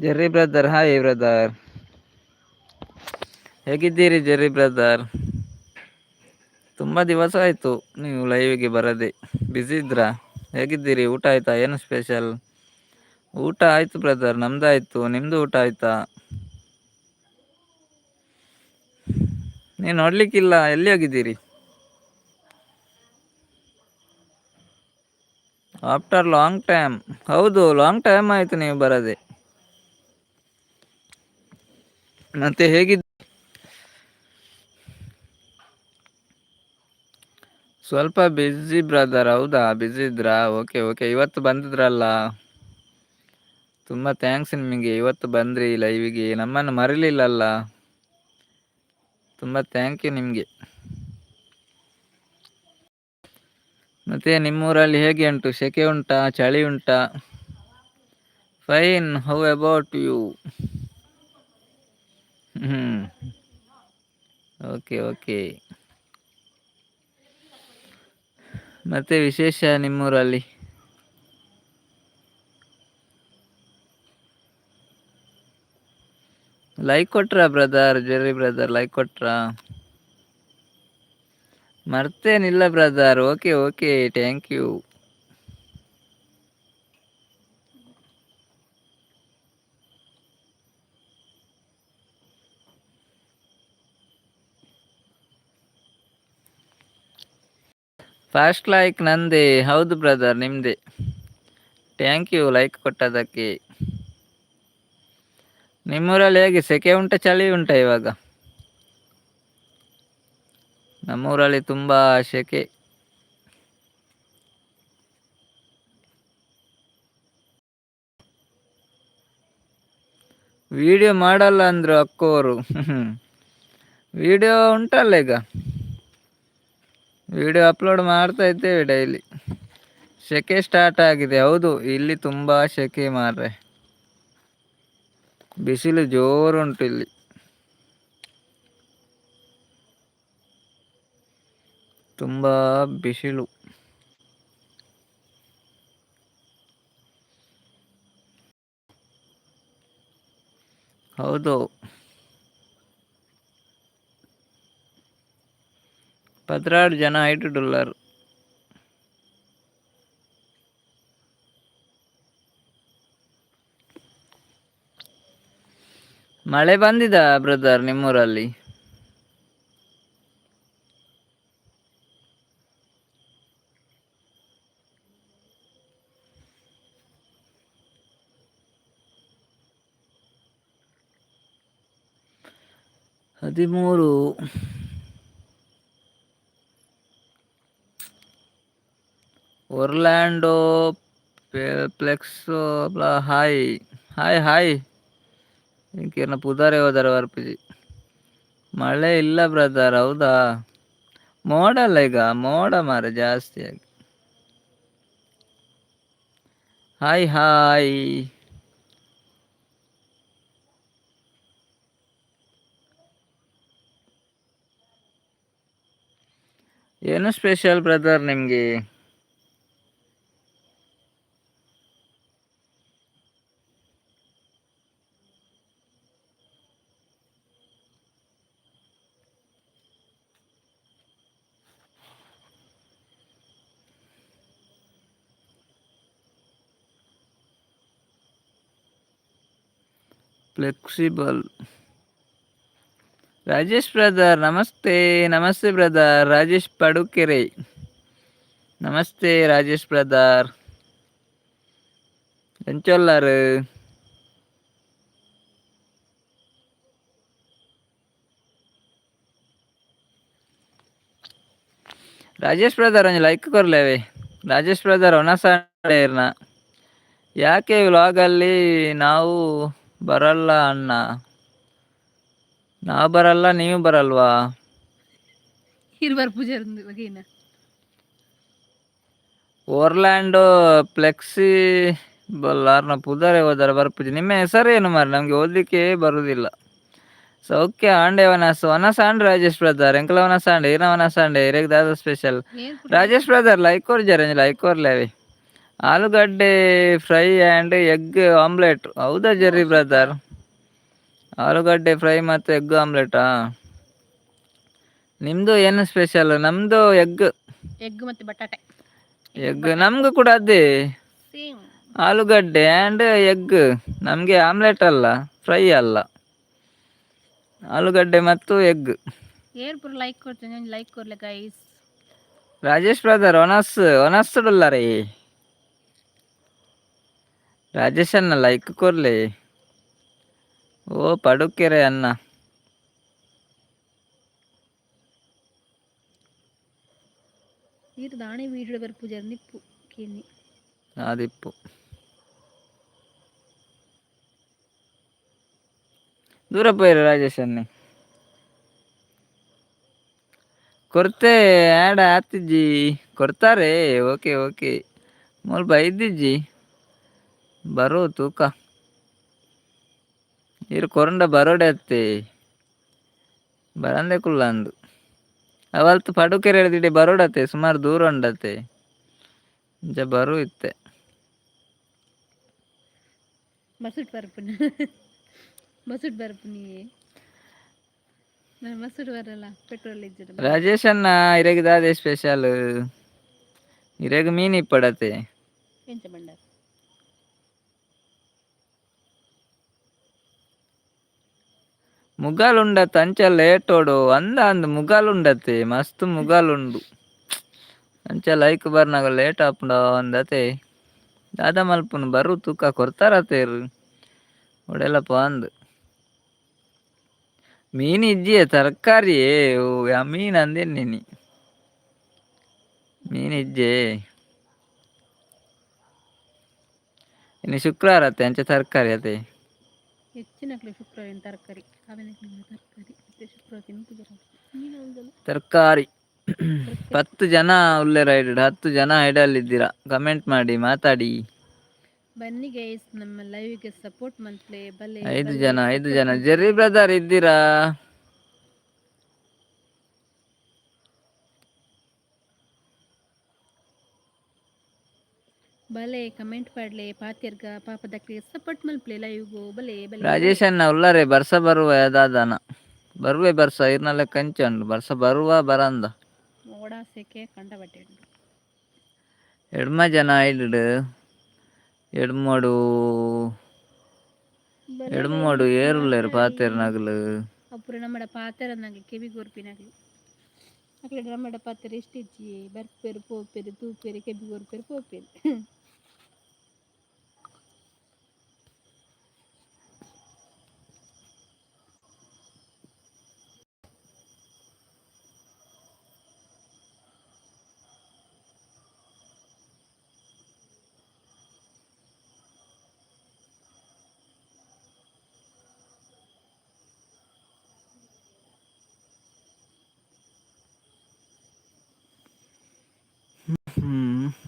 Jerry brother, hi brother. ಹೇಗಿದ್ದೀರಿ Jerry brother? ತುಂಬ ದಿವಸ ಆಯಿತು ನೀವು ಲೈವಿಗೆ ಬರದೆ. ಬ್ಯುಸಿ ಇದ್ರಾ? ಹೇಗಿದ್ದೀರಿ? ಊಟ ಆಯಿತಾ? ಏನು ಸ್ಪೆಷಲ್? ಊಟ ಆಯಿತು ಬ್ರದರ್, ನಮ್ದಾಯಿತು. ನಿಮ್ಮದು ಊಟ ಆಯಿತಾ? ನೀವು ನೋಡಲಿಕ್ಕಿಲ್ಲ, ಎಲ್ಲಿ ಹೋಗಿದ್ದೀರಿ? After long time. ಹೌದು, ಲಾಂಗ್ ಟೈಮ್ ಆಯಿತು ನೀವು ಬರದೆ. ಮತ್ತೆ ಹೇಗಿದ್ದ? ಸ್ವಲ್ಪ ಬ್ಯುಸಿ ಬ್ರದರ್. ಹೌದಾ, ಬ್ಯುಸಿ ಇದ್ರಾ? ಓಕೆ ಓಕೆ, ಇವತ್ತು ಬಂದಿದ್ರಲ್ಲ, ತುಂಬ thanks ನಿಮಗೆ. ಇವತ್ತು ಬಂದ್ರಿ ಲೈವಿಗೆ, ನಮ್ಮನ್ನು ಮರಿಲಿಲ್ಲಲ್ಲ, ತುಂಬ thank you ನಿಮಗೆ. ಮತ್ತೆ ನಿಮ್ಮೂರಲ್ಲಿ ಹೇಗೆ ಉಂಟು? ಸೆಕೆ ಉಂಟಾ, ಚಳಿ ಉಂಟಾ? Fine, how about you? ಹ್ಞೂ, ಓಕೆ ಓಕೆ. ಮತ್ತೆ ವಿಶೇಷ ನಿಮ್ಮೂರಲ್ಲಿ? ಲೈಕ್ ಕೊಟ್ರಾ brother? Jerry brother like ಕೊಟ್ರಾ? ಮರ್ತೇನಿಲ್ಲ brother. Okay okay, thank you. First like ನಂದೇ. ಹೌದು ಬ್ರದರ್, ನಿಮ್ಮದೇ. Thank you like ಕೊಟ್ಟದಕ್ಕೆ. ನಿಮ್ಮೂರಲ್ಲಿ ಹೇಗೆ, ಸೆಕೆ ಉಂಟಾ, ಚಳಿ ಉಂಟಾ ಇವಾಗ? ನಮ್ಮೂರಲ್ಲಿ ತುಂಬ ಸೆಕೆ. ವಿಡಿಯೋ ಮಾಡಲ್ಲ ಅಂದರು ಅಕ್ಕೋರು. ವಿಡಿಯೋ ಉಂಟಲ್ಲ, ಈಗ ವಿಡಿಯೋ ಅಪ್ಲೋಡ್ ಮಾಡ್ತಾ ಇದ್ದೇವೆ ಡೈಲಿ. ಸೆಕೆ ಸ್ಟಾರ್ಟ್ ಆಗಿದೆ. ಹೌದು, ಇಲ್ಲಿ ತುಂಬ ಸೆಕೆ ಮಾರ್ರೆ, ಬಿಸಿಲು ಜೋರುಂಟು ಇಲ್ಲಿ. ತುಂಬ ಬಿಸಿಲು. ಹೌದು, 12 ಜನ $5. ಮಳೆ ಬಂದಿದ ಬ್ರದರ್ ನಿಮ್ಮೂರಲ್ಲಿ? 13. Orlando plex. Hi hi hi. ಇಂಕೇನ ಪುದಾರೆ ಹೋದಾರ ವರ್ಪುಜಿ. ಮಳೆ ಇಲ್ಲ ಬ್ರದರ್. ಹೌದಾ, ಮೋಡ ಅಲ್ಲ ಈಗ, ಮೋಡ ಮಾರ ಜಾಸ್ತಿಯಾಗಿ. ಹಾಯ್ ಹಾಯ್. ಏನು ಸ್ಪೆಷಲ್ ಬ್ರದರ್ ನಿಮಗೆ? ಫ್ಲೆಕ್ಸಿಬಲ್. ರಾಜೇಶ್ ಬ್ರದರ್ ನಮಸ್ತೆ. ನಮಸ್ತೆ ಬ್ರದರ್, ರಾಜೇಶ್ ಪಡುಕೆರೆ. ನಮಸ್ತೆ ರಾಜೇಶ್ ಬ್ರದರ್, ಎಂಚೊಲ್ಲಾರು? ರಾಜೇಶ್ ಬ್ರದರ್ ಒಂಜಿ ಲೈಕ್ ಕೊರ್ಲೇವೆ. ರಾಜೇಶ್ ಬ್ರದರ್ ಒನಸಾಂಡೇರ್ನ ಯಾಕೆ ವ್ಲಾಗಲ್ಲಿ ನಾವು ಬರಲ್ಲ ಅಣ್ಣ? ನಾವು ಬರಲ್ಲ, ನೀವು ಬರಲ್ವಾ? ಇರ್ಬಾರ್ ಪೂಜಾರಿ ಬಗೆಯಿನ. ಓರ್ಲ್ಯಾಂಡೋ ಫ್ಲೆಕ್ಸಿಬಲ್ ಆರ್ನ ಪುದರೆ ಹೋದರ ಬರ್ಪುಜಿ. ನಿಮ್ಮ ಹೆಸರೇನು ಮಾರ್ರೆ, ನಮಗೆ ಓದಲಿಕ್ಕೆ ಬರುವುದಿಲ್ಲ. ಸೌಖ್ಯ ಆಂಡೆ ವನಸ್ ವನಸ್ ಆಂಡ್ ರಾಜೇಶ್ ಬ್ರದರ್ ಎಂಕಲ ವನಸ್ ಆಂಡ್ ಈರ್ನ ವನಸ್ ಆಂಡ್ ಇರೆಗ್ ದಾದ ಸ್ಪೆಷಲ್? ಏನ್ ರಾಜೇಶ್ ಬ್ರದರ್ ಲೈಕ್ ಕೊರ್ಜರ್, ಒಂಜಿ ಲೈಕ್ ಕೊರ್ಲೇವಿ. ಆಲೂಗಡ್ಡೆ fry and egg omelette. ಹೌದಾ ಜೆರ್ರಿ ಬ್ರದರ್? ಆಲೂಗಡ್ಡೆ ಫ್ರೈ ಮತ್ತು ಎಗ್ ಆಮ್ಲೆಟಾ? ನಿಮ್ಮದು ಏನು ಸ್ಪೆಷಲ್? ನಮ್ಮದು ಎಗ್. ಎಗ್ ಮತ್ತೆ ಬಟಾಟೆ. ಎಗ್ ನಮಗೂ ಕೂಡ ಅದೇ. ಸೇಮ್. ಆಲೂಗಡ್ಡೆ ಆ್ಯಂಡ್ ಎಗ್. ನಮಗೆ ಆಮ್ಲೆಟ್ ಅಲ್ಲ, ಫ್ರೈ ಅಲ್ಲ, ಆಲೂಗಡ್ಡೆ ಮತ್ತು ಎಗ್. ಏರ್ ಪೂರ ಲೈಕ್ ಕೊಡ್ತೇನೆ, ಲೈಕ್ ಕೊರ್ಲೆ ಗೈಸ್. ರಾಜೇಶ್ ಬ್ರದರ್, ಒನಸ್ ಒನಸ್ಸುಡುಲ್ಲ ರೀ. ರಾಜೇಶ್ ಅಣ್ಣ, ಲೈಕ್ ಕೊರ್ಲೆ. ಓ ಪಡುಕೆರೆ ಅಣ್ಣ. ಈರ್ ದಾಣೆ ವೀಡಿಯೋ ಬರ್ಪುಜಾರ್ ನಿಪ್ಪು ಕೇನಿ. ಆದಿಪ್ಪು ದೂರ ಪೋಯಿರ ರಾಜೇಶ್ ಅಣ್ಣೆ. ಕೊರ್ತೆ ಆ್ಯಡ್ ಆತಿಜ್ಜಿ, ಕೊಡ್ತಾರೆ. ಓಕೆ ಓಕೆ, ಮುಲ್ಪ ಇದ್ದಿಜ್ಜಿ ಬರು ತೂಕ. ಇರು ಕೊರಂಡ ಬರೋಡೆ ಅತ್ತೆ, ಬರಂದೆ ಕುಲ್ಲಂದು. ಅವಲ್ತು ಪಡುಕೆರೆ ಹಿಡ್ದಿಡೆ ಬರೋಡತ್ತೆ, ಸುಮಾರು ದೂರ ಉಂಡತ್ತೆ. ಇಂಚ ಬರು ಇತ್ತೆ. ಬಸುಟ್ ಬರ್ಪುನ, ಬಸುಟ್ ಬರ್ಪುನಿ. ನಾನು ಬಸುಟ್ ಬರಲ್ಲ, ಪೆಟ್ರೋಲ್ ಇಜ್ಜದ. ರಾಜೇಶ್ ಅಣ್ಣ, ಇರೆಗ್ ದಾದೆ ಸ್ಪೆಷಲ್? ಇರೆಗ್ ಮೀನು ಇಪ್ಪಡತೆ. ಎಂಚ ಬಂಡಾರ? ಮುಗಲುಂಡತ್ತೆ, ಅಂಚ ಲೇಟೋಡು ಅಂದ ಅಂದ್. ಮುಗಲುಂಡತ್ತೆ, ಮಸ್ತ್ ಮುಗಲುಂಡು. ಅಂಚ ಲೈಕ್ ಬರ್ನಾಗ ಲೇಟ್ ಆಪುಂಡ ಅಂದತೆ. ದಾದ ಮಲ್ಪುನು, ಬರು ತೂಕ, ಕೊರ್ತಾರತೇರು ಒಡೆಲಪ್ಪ ಅಂದ್. ಮೀನು ಇಜ್ಜಿಯೇ, ತರಕಾರಿಯೇ. ಓ ಆ ಮೀನು ಅಂದೇನಿ, ಮೀನು ಇಜ್ಜೆ. ಇನ್ನು ಶುಕ್ರವಾರ ಅತ್ತೆ, ಅಂಚ ತರಕಾರಿ ಅತೆ. ಹೆಚ್ಚಿನಕ್ಲೆ ಶುಕ್ರವಾರ ತರಕಾರಿ, ಅವನ ತರಕಾರಿ ಮತ್ತೆ ಶುಕ್ರವಾರ ತಿನ್ಪುಜಾರ ಮೀನು ಹೌದಲ್ಲ. ತರಕಾರಿ. 10 ಜನ ಉಲ್ಲೇರ ಐಡ್, 10 ಜನ ಐಡಲ್ಲಿದ್ದೀರಾ. ಕಮೆಂಟ್ ಮಾಡಿ, ಮಾತಾಡಿ. ಬನ್ನಿ ಗೈಸ್, ನಮ್ಮ ಲೈವ್ಗೆ ಸಪೋರ್ಟ್ ಮಲ್ಪ್ಲೆ ಬಲೆ. ಐದು ಬಲೆ ಜನ, ಐದು ಸಪೋರ್ಟ್ ಜನ. ಮಲ್ಪ್ಲೆ. ಜೆರ್ರಿ ಬ್ರದರ್ ಇದ್ದೀರಾ? ಬಲೆ ಕಮೆಂಟ್ ಪಾಡ್ಲೆ, ಪಾತೆರ್ಗ ಪಾಪದಕ್ಕೆ ಸಪೋರ್ಟ್ ಮಲ್ಪ್ಲೆ ಲೈವ್ಗು, ಬಲೆ ಬಲೆ ಬಲೆ. ರಾಜೇಶ್ ಅಣ್ಣ ಉಲ್ಲರೆ? ಬರ್ಸ ಬರುವ ದಾದಾನ ಬರುವೆ ಬರ್ಸ. ಇರ್ನಲ್ಲ ಕಂಚಂಡು ಬರ್ಸ ಬರುವ ಬರಂದ. ಮೋಡ ಸೆಕೆ ಕಂಡ ಬಟ್ಟೆ ಉಂಟು. ಎಡ್ಮ ಜನ ಐಡ್ ಎಡ್ಮೋಡು. ಬಲೆ ಎಡ್ಮೋಡು. ಗೈಸ್. ಏರುಲ್ಲೇರು? ಮಾತಾಡಿ. ಪಾತೆರ್ನಗಲು. ಅಪುರ ನಮ್ಮಡ ಪಾತೆರ ನಂಗೆ ಕೆಬಿ ಗೊರ್ಪಿನಗ್ಲು. ಅಕ್ಲೆ ನಮ್ಮಡ ಪಾತೆರ ಇಷ್ಟಿಜ್ಜಿ, ಬರ್ಪೇರು ಪೋಪೇರು ತೂಪೇರು ಕೆಬಿ ಗೊರ್ಪೇರು ಪೋಪೇರು. ಹ್ಮ್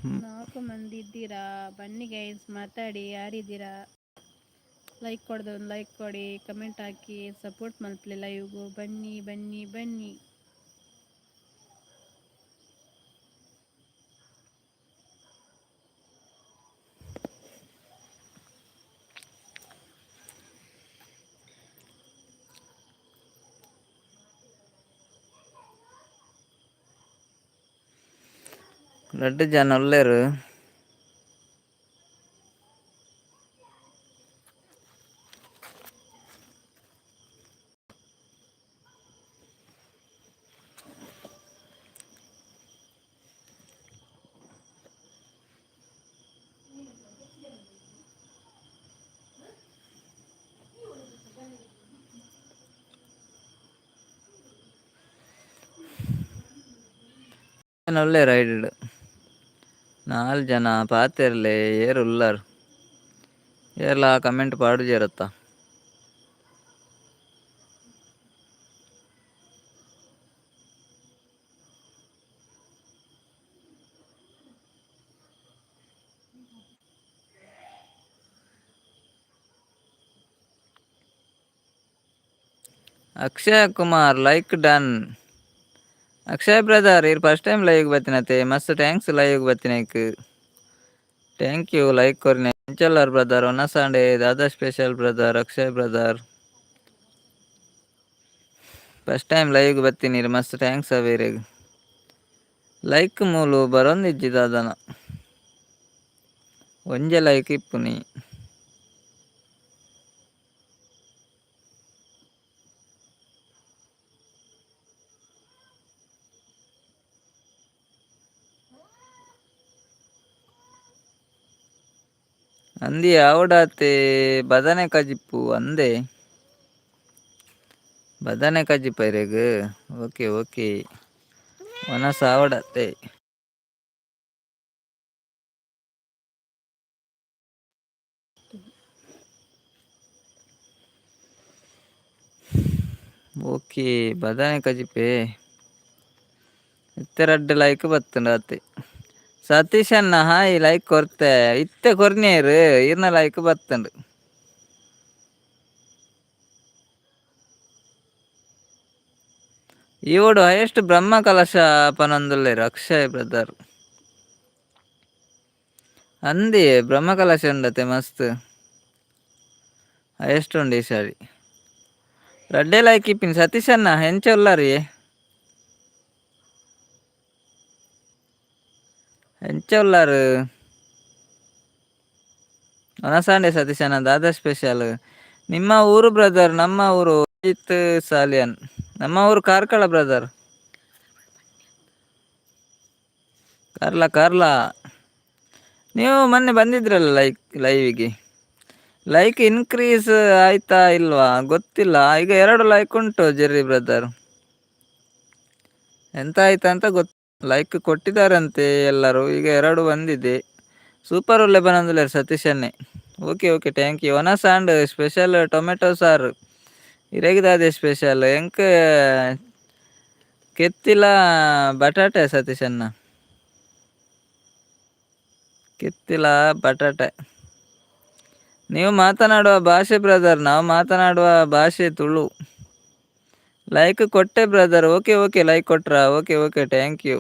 ಹ್ಮ್. ನಾಲ್ಕು ಮಂದಿ ಇದ್ದೀರಾ, ಬನ್ನಿ ಗೈಸ್, ಮಾತಾಡಿ. ಯಾರಿದ್ದೀರಾ? ಲೈಕ್ ಕೊಡ್ದು ಒಂದು ಲೈಕ್ ಕೊಡಿ, ಕಮೆಂಟ್ ಹಾಕಿ, ಸಪೋರ್ಟ್ ಮಲ್ಪ್ಲೆ ಲೈವ್ಗು. ಬನ್ನಿ ಬನ್ನಿ ಬನ್ನಿ. ರಡ್ಡ್ ಜನ ಉಲ್ಲೇರು. ಜನ ಉಲ್ಲೇರು ಐಡ್, ನಾಲ್ ಜನ. ಪಾತೆರ್ಲೆ, ಏರ್ ಉಲ್ಲರ್? ಏರ್ಲ ಕಮೆಂಟ್ ಪಾಡುಜೇರತ್ತ. Akshay Kumar, like done. Akshay brother, ಇರ್ ಫಸ್ಟ್ ಟೈಮ್ ಲೈವ್ ಬತ್ತಿನತೆ. ಮಸ್ತ್ thanks live ಬತ್ತಿನಕ್. Thank you like ಕೊರ್ನೆ. ಎಂಚೊಲ್ಲರ್ brother? ಒನಸಾಂಡೆ ದಾದಾ special brother? Akshay brother, first time live ಬತ್ತೀನಿ, ಮಸ್ತ್ thanks ಅವೇರೆಗ್. Like ಮೂಲು ಬರೊಂದಿಜ್ಜಿ ದಾದನ, ಒಂಜೆ ಲೈಕ್ ಇಪ್ಪುನಿ. ಅಂದಿ ಆವಡಾತೆ ಬದನೆ ಕಜಿಪ್ಪು ಅಂದೆ, ಬದನೆ ಕಜಿಪ್ಪ ಇರೆಗ್. ಓಕೆ ಓಕೆ, ವನಸ್ ಆವಡಾತೆ. ಓಕೆ, ಬದನೆ ಕಜಿಪೆ. ಇತ್ತೆ ರಡ್ಡ್ ಲೈಕ್ ಬತ್ತುಂಡು ಅತೆ. ಸತೀಶ್ ಅಣ್ಣ ಹಾಯ್, ಲೈಕ್ ಕೊರ್ತೆ. ಇತ್ತೆ ಕೊರ್ನಿಯರ್, ಈರ್ನ ಲೈಕ್ ಬತ್ತುಂಡು. ಈವೊಡು ಹೈಯೆಸ್ಟ್ ಬ್ರಹ್ಮ ಕಲಶ ಪನೊಂದುಲ್ಲೆರ್ ಅಕ್ಷಯ್ ಬ್ರದರ್. ಅಂದಿ ಬ್ರಹ್ಮ ಕಲಶ ಉಂಡತೆ, ಮಸ್ತ್ ಹೈಯೆಸ್ಟ್ ಉಂಡು ಈ ಸಾರಿ. ರಡ್ಡೆ ಲೈಕ್ ಇಪ್ಪಿನ. ಸತೀಶ್ ಅಣ್ಣ, ಎಂಚ ಉಲ್ಲರಿ? ಎಂಚ ಉಲ್ಲಾರು? ಒನಸಾಂಡೆ ಸತೀಶ್ ಅಣ್ಣ, ದಾದಾ ಸ್ಪೆಷಲ್? ನಿಮ್ಮ ಊರು ಬ್ರದರ್? ನಮ್ಮ ಊರು ಅಜಿತ್ ಸಾಲಿಯನ್, ನಮ್ಮ ಊರು ಕಾರ್ಕಳ ಬ್ರದರ್, ಕಾರ್ಲ ಕಾರ್ಲ. ನೀವು ಮೊನ್ನೆ ಬಂದಿದ್ರಲ್ಲ ಲೈಕ್ ಲೈವಿಗೆ. ಲೈಕ್ ಇನ್ಕ್ರೀಸ್ ಆಯ್ತಾ ಇಲ್ವಾ ಗೊತ್ತಿಲ್ಲ. ಈಗ ಎರಡು ಲೈಕ್ ಉಂಟು ಜೆರ್ರಿ ಬ್ರದರ್. ಎಂತ ಆಯ್ತಾ ಅಂತ ಗೊತ್ತು. ಲೈಕ್ ಕೊಟ್ಟಿದ್ದಾರಂತೆ ಎಲ್ಲರೂ, ಈಗ ಎರಡು ಬಂದಿದೆ. ಸೂಪರ್ ಒಳ್ಳೆ ಬಂದಿಲ್ಲ Satish ಅನ್ನೆ. Okay okay, thank you. ಒನಸ್ and special tomato ಸಾರು. ಇರೆಗ್ ಸ್ಪೆಷಲ್? ಎಂಕ್ ಕೆತ್ತಿಲ ಬಟಾಟೆ ಸತೀಶ್ ಅಣ್ಣ, ಕೆತ್ತಿಲ ಬಟಾಟೆ. ನೀವು ಮಾತನಾಡುವ ಭಾಷೆ ಬ್ರದರ್? ನಾವು ಮಾತನಾಡುವ ಭಾಷೆ ತುಳು. ಲೈಕ್ ಕೊಟ್ಟೆ brother. Okay okay, like ಕೊಟ್ರಾ? Okay okay, thank you.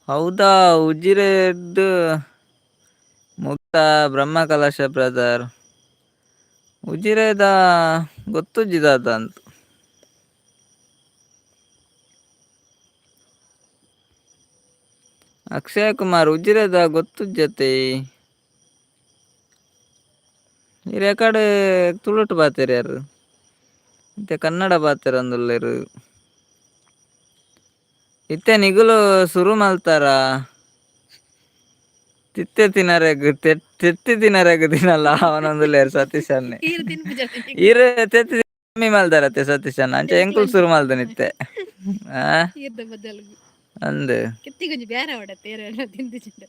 ಹೌದಾ? ಉಜಿರೆಡ್ ಮುಕ್ತ ಬ್ರಹ್ಮ ಕಲಶ ಬ್ರದರ್. ಉಜಿರೆದ ಗೊತ್ತುಜ್ಜಿದಾದ ಅಂತ. ಅಕ್ಷಯ್ ಕುಮಾರ್, ಉಜಿರೆದ ಗೊತ್ತುಜ್ಜತೆ. ಈ ಕಡೆ ತುಳುಟು ಬಾತೆರ್ ಯಾರು? ಇತ್ತೆ ಕನ್ನಡ ಬಾತೆರಂದುಲ್ಲೆರ್. ಇತ್ತೆ ನಿಗುಲು ಸುರು ಮಲ್ತಾರ ತಿತ್ತೆ ತಿನರೆಗ್, ತೆತ್ತಿ ತಿನರೆಗ್ ತಿನಲ್ಲ ಅವನೊಂದುಲ್ಲೆರ್ ಸತೀಶ್ ಅಣ್ಣೆ. ಈರ್ ತಿನ್ಪುಜ. ಈರ್ ತೆತ್ತಿ ಕಮ್ಮಿ ಮಲ್ದಾರತ್ತೆ ಸತೀಶ್ ಅಣ್ಣ, ಅಂಚ ಎಂಕುಲು ಸುರು ಮಲ್ದನ್ ಇತ್ತೆ ಆ. ಈರ್ದ ಬದಲ್ಗು ಅಂದ್. ಕೆತ್ತಿಗೊಂಜಿ ಬೇರೆ ಅವಡತ್ತೆ ಏರ ತಿಂದಿಜಿಂಡ.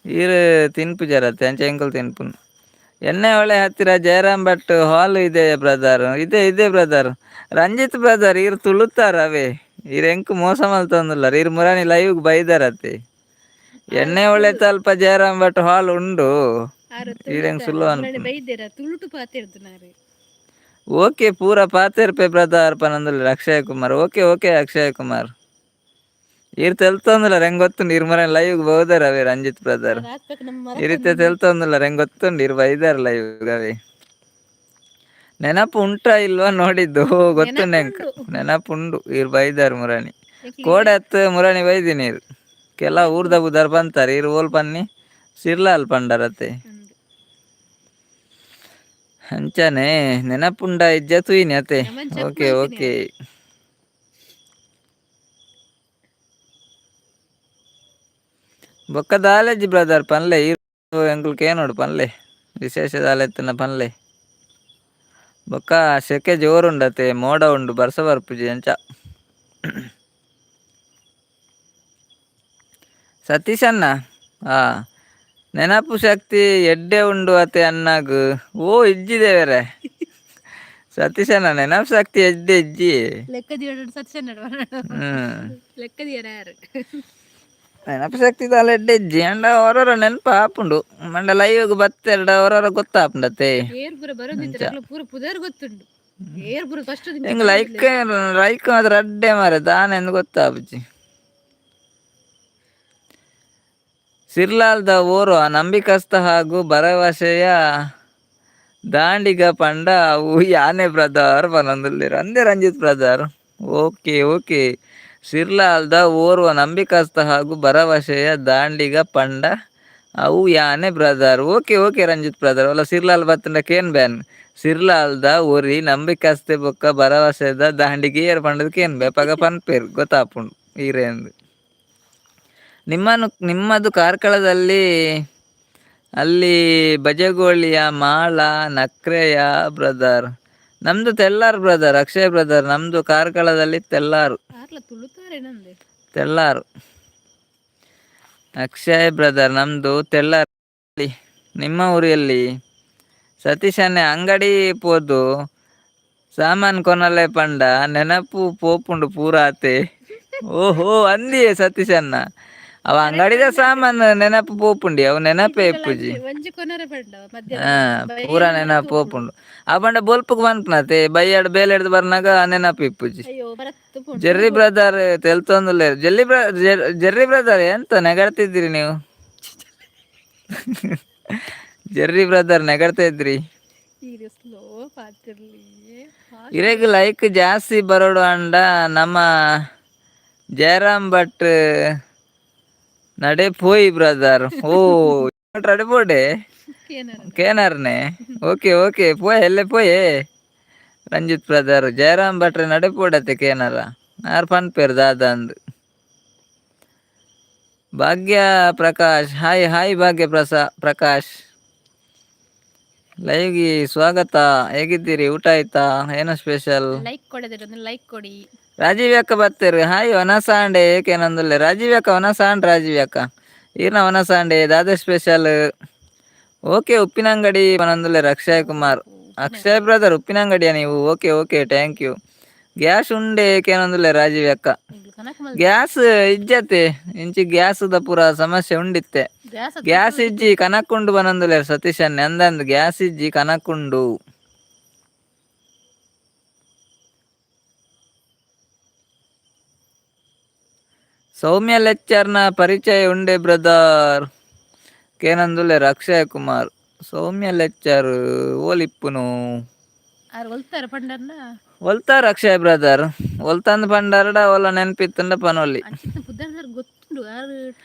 ಈರ್ ತಿನ್ಪುಜರತ್ತೆ, ಅಂಚ ಎಂಕುಲು ತಿನ್ಪುನು. ಎಣ್ಣೆ ಹೊಳೆ ಹತ್ತಿರ ಜಯರಾಮ್ ಭಟ್ ಹಾಲ್ ಇದೆ ಬ್ರದರ್. ಇದೆ ಇದೆ ಬ್ರದರ್. ರಂಜಿತ್ ಬ್ರದರ್, ಈರ್ ತುಳುತ್ತಾರ ಅವೇ. ಈರ್ ಎಂಕ್ ಮೋಸ ಮಲ್ತೊಂದುಲ್ಲರ್. ಈರ್ ಮುರಾನಿ ಲೈವ್ ಬೈದಾರತ್ತೆ. ಎಣ್ಣೆ ಹೊಳೆ ತಲ್ಪ ಜಯರಾಮ್ ಭಟ್ ಹಾಲ್ ಉಂಡು. ಆರು ಈರೆಂಗ್ ಸುಳ್ಳು ಅನ್ಪುನು. ಬೈದೇರ, ತುಳುಟು ಪಾತೆರ್ದು ನಾರು. ಓಕೆ, ಪೂರ ಪಾತೆರ್ಪೆ ಬ್ರದರ್ ಪನೊಂದುಲ್ಲೆರ್ ಅಕ್ಷಯ್ ಕುಮಾರ್. ಓಕೆ ಓಕೆ ಅಕ್ಷಯ್ ಕುಮಾರ್, ಈರ್ ತೆಲ್ತೊಂದುಲ್ಲರ್, ಎಂಕ್ ಗೊತ್ತುಂಡು. ಈರ್ ಮುರಾನಿ ಲೈವ್ ಬೋದಾರ ಅವೇ ರಂಜಿತ್ ಬ್ರದರ್. ಹಾಕ್ಬೇಕು ನಮ್ಮ. ಈ ರೀತಿ ತೆಲ್ತೊಂದುಲ್ಲರ್, ಎಂಕ್ ಗೊತ್ತುಂಡು. ಈರ್ ಬೈದಾರ ಲೈವ್ ಅವೇ. ನೆನಪು ಉಂಟಾ ಇಲ್ವಾ ನೋಡಿದ್ದು ಗೊತ್ತುಂಡು ಎಂಕ್. ನೆನಪುಂಡು, ಈರ್ ಬೈದಾರ್ ಮುರಾನಿ. ಕೋಡೆ ಅತ್ ಮುರಾನಿ ಬೈದಿನಿ. ಈರ್ ಕೆಲ ಊರ್ದ ಬುದಾರ್ ಪಂತಾರ್. ಈರ್ ಓಲ್ ಪನ್ನಿ? ಸಿರ್ಲಾಲ್ ಪಂಡರತೆ. ಅಂಚನೆ ನೆನಪುಂಡ ಇಜ್ಜ ತೂಯಿನಿ ಅತೆ. ಓಕೆ ಓಕೆ, ಬೊಕ್ಕ ದಾಲೇಜಿ ಬ್ರದರ್ ಪನ್ಲೆ. ಈರ್ ಎಂಕುಲು ಕೇನೋಡು, ಪನ್ಲೆ. ವಿಶೇಷ ದಾಲ ಇತ್ತಿನ ಪನ್ಲೆ. ಬೊಕ್ಕ ಸೆಕೆ ಜೋರುಂಡತೆ, ಮೋಡ ಉಂಡು, ಬರ್ಸ ಬರ್ಪುಜಿ ಅಂಚ. ಸತೀಶ್ ಅಣ್ಣ, ಆ ನೆನಪು ಶಕ್ತಿ ಎಡ್ಡೆ ಉಂಡು ಅತೆ ಅಣ್ಣಗ್. ಓ ಇಜ್ಜಿದೆ ಬೇರೆ ಸತೀಶ್ ಅಣ್ಣ, ನೆನಪು ಶಕ್ತಿ ಎಡ್ಡೆ ಇಜ್ಜಿ. ಲೆಕ್ಕದಿ ಸತ್ಯ. ಲೆಕ್ಕದಿ ಯಾರು? ನೆನಪು ಶಕ್ತಿ ದಾಲ ಎಡ್ಡೆ ಇಜ್ಜಿ. ಅಂಡ ಹೊರರ ನೆನಪು ಆಪುಂಡು. ಮಂಡ ಲೈವ್ಗ್ ಬತ್ತೆರಡ ಹೊರರ ಗೊತ್ತಾಪುಂಡತೆ. ಏರ್ ಪೂರ ಬರೋದಿತ್ತರ, ಅಕ್ಲು ಪೂರ ಪುದರ್ ಗೊತ್ತುಂಡು. ಏರ್ ಪೂರ ಫಸ್ಟ್ ಎಂಗ್ ಲೈಕ್ ಲೈಕ್ ಮಾತ್ರ ಅಡ್ಡೆ ಮಾರೆ, ದಾನೆಂದು ಗೊತ್ತಾಪುಜಿ. ಸಿರ್ಲಾಲ್ದ ಓರ್ವ ನಂಬಿಕಸ್ಥ ಹಾಗೂ ಭರವಸೆಯ ದಾಂಡಿಗ ಪಂಡ ಅವು ಯಾನೆ ಬ್ರದರ್ ಪನೊಂದುಲ್ಲೆರ್. ಅಂದೆ ರಂಜಿತ್ brother, okay okay. ಸಿರ್ಲಾಲ್ದ ಓರ್ವ ನಂಬಿಕಸ್ಥ ಹಾಗೂ ಭರವಸೆಯ ದಾಂಡಿಗ ಪಂಡ ಅವು ಯಾನೆ brother. Okay okay Ranjit brother. ಅಲ್ಲ, ಸಿರ್ಲಾಲ್ ಬತ್ತಂಡ ಕೇನ್ ಬ್ಯಾನ್. ಸಿರ್ಲಾಲ್ದ ಒರಿ ನಂಬಿಕಸ್ತೆ ಬೊಕ್ಕ ಭರವಸೆದ ದಾಂಡಿಗೆ ಏರ್ ಪಂಡದ್ ಕೇನ್ ಬೇ ಪಗ ಪನ್ಪೇರು, ಗೊತ್ತಾಪುಂಡು ಈರೇಂದು. ನಿಮ್ಮನ್ನು ನಿಮ್ಮದು ಕಾರ್ಕಳದಲ್ಲಿ ಅಲ್ಲಿ ಬಜಗೋಳಿಯ ಮಾಳ ನಕ್ರೆಯ ಬ್ರದರ್? ನಮ್ದು ತೆಲ್ಲಾರು ಬ್ರದರ್, ಅಕ್ಷಯ್ ಬ್ರದರ್. ನಮ್ದು ಕಾರ್ಕಳದಲ್ಲಿ ತೆಲ್ಲಾರು. ಆರ್ಲ ತುಳುತಾರೆ ನಂದೆ. ತೆಲ್ಲಾರು ಅಕ್ಷಯ್ ಬ್ರದರ್, ನಮ್ದು ತೆಲ್ಲಾರು. ನಿಮ್ಮ ಊರಲ್ಲಿ? ಸತೀಶನ್ನೇ, ಅಂಗಡಿ ಪೋದು ಸಾಮಾನ್ ಕೊನಲೆ ಪಂಡ ನೆನಪು ಪೋಪುಂಡು ಪೂರ ಆತೆ. ಓಹೋ, ಅಂದಿಯೇ ಸತೀಶನ್ನ, ಅವ ಅಂಗಡಿದ ಸಾಮಾನು ನೆನಪು ಪೋಪುಂಡಿ, ಅವು ನೆನಪೇ ಇಪ್ಪುಜಿ. ಒಂಜಿ ಕೊನರ ಪಂಡ. ಹಾ, ಪೂರ ನೆನಪು ಪೋಪುಂಡು. ಆ ಪಂಡ ಬೊಲ್ಪುಗ್ ಪನ್ಪುನತೆ, ಬಯ್ಯಾಡ್ ಬೇಲೆ ಹಿಡ್ದು ಬರ್ನಾಗ ನೆನಪು ಇಪ್ಪುಜಿ. ಅಯ್ಯೋ, ಬರತ್ತು ಪೋಂಡು. ಜೆರ್ರಿ ಬ್ರದರ್ ತೆಲ್ತೊಂದುಲ್ಲೆರ್. ಜೆಲ್ಲಿ ಬ್ರ ಜೆರ್ರಿ ಬ್ರದರ್, ಎಂತ ನೆಗಡ್ತಿದ್ದೀರಿ ನೀವು? ಜೆರ್ರಿ ಬ್ರದರ್, ನೆಗಡ್ತಾ ಇದ್ರಿ? ಈಗ ಸ್ಲೋ ಪಾತಿರ್ಲಿ. ಇರೆಗ್ ಲೈಕ್ ಜಾಸ್ತಿ ಬರೋಡು ಅಂಡ ನಮ್ಮ ಜಯರಾಮ್ ಭಟ್ ನಡೆ ಪೋಯಿ ಬ್ರದರ್. ಓ, ನಡೆ ಪೋಡೆ. ಏನಾರ. ಕೇನಾರ್ನೆ. ಓಕೆ ಓಕೆ, ಪೋಯ್ ಎಲ್ಲೆ ಪೋಯೆ ರಂಜಿತ್ ಬ್ರದರ್. ಜಯರಾಮ್ ಭಟ್ರೆ ನಡೆ ಪೋಡತೆ ಕೇನಾರ, ಆರ್ ಪನ್ಪೇರ್ ದಾದ ಅಂದ್. ಭಾಗ್ಯ ಪ್ರಕಾಶ್, ಹಾಯ್ ಹಾಯ್ ಭಾಗ್ಯ ಪ್ರಕಾಶ್, ಲೈವ್ಗೆ ಸ್ವಾಗತ. ಹೇಗಿದ್ದೀರಿ? ಊಟ ಆಯ್ತಾ? ಏನು ಸ್ಪೆಷಲ್? ಲೈಕ್ ಕೊಡದಿರ ಒಂದು ಲೈಕ್ ಕೊಡಿ. ರಾಜೀವ್ ಅಕ್ಕ ಬರ್ತೀರಿ. ಹಾಯ್ ವನಸಾಂಡೆ ಏಕೇನಂದುಲ್ಲೆ ರಾಜೀವ್ ಅಕ್ಕ. ವನಸಾಂಡ್ ರಾಜೀವ್ ಅಕ್ಕ, ಈರ್ನ ವನಸಾಂಡೆ? ದಾದ ಸ್ಪೆಷಲ್? ಓಕೆ, ಉಪ್ಪಿನಂಗಡಿ ಪನೊಂದುಲ್ಲೆರ್ ಅಕ್ಷಯ್ ಕುಮಾರ್. ಅಕ್ಷಯ್ ಬ್ರದರ್, ಉಪ್ಪಿನಂಗಡಿಯ ನೀವು? Okay okay, thank you. Gas ಉಂಡೆ ಏಕೇನಂದುಲ್ಲೆ ರಾಜೀವ್ ಅಕ್ಕ. ಎಂಕ್ಲು ಕನಕ ಮಲ್ ಗ್ಯಾಸ್ ಇಜ್ಜತೆ, ಇಂಚಿ ಗ್ಯಾಸ್ the ಪೂರ ಸಮಸ್ಯೆ ಉಂಡಿತ್ತೆ. ಗ್ಯಾಸ್. ಗ್ಯಾಸ್ ಇಜ್ಜಿ, ಕನಕುಂಡು ಬನಂದುಲ್ಲೆರ್ ಸತೀಶ್ ಅಣ್ಣೆ. ಅಂದಂದ್, ಗ್ಯಾಸ್ ಇಜ್ಜಿ, ಕನಕುಂಡು. ಸೌಮ್ಯ ಲೆಕ್ಚರ್ನ ಪರಿಚಯ ಉಂಡೆ ಬ್ರದರ್ ಕೇನಂದುಲ್ಲೆರ್ ಅಕ್ಷಯ್ ಕುಮಾರ್. ಸೌಮ್ಯ ಲೆಕ್ಚರ್ ಓಲಿಪ್ಪುನು? ಆರ್ ಒಲ್ತಾರ ಪಂಡರ್ನ. ಒಲ್ತಾರ ಅಕ್ಷಯ್ ಬ್ರದರ್? ಒಲ್ತಂದ್ ಪಂಡಾರಡ ಒಲ್ಲ ನೆನ್ಪಿತ್ತಂಡ ಪನೊಲಿ. ಅಂಚಿನ ಪುದರ್ ಗೊತ್ತುಂಡು ಆರ್.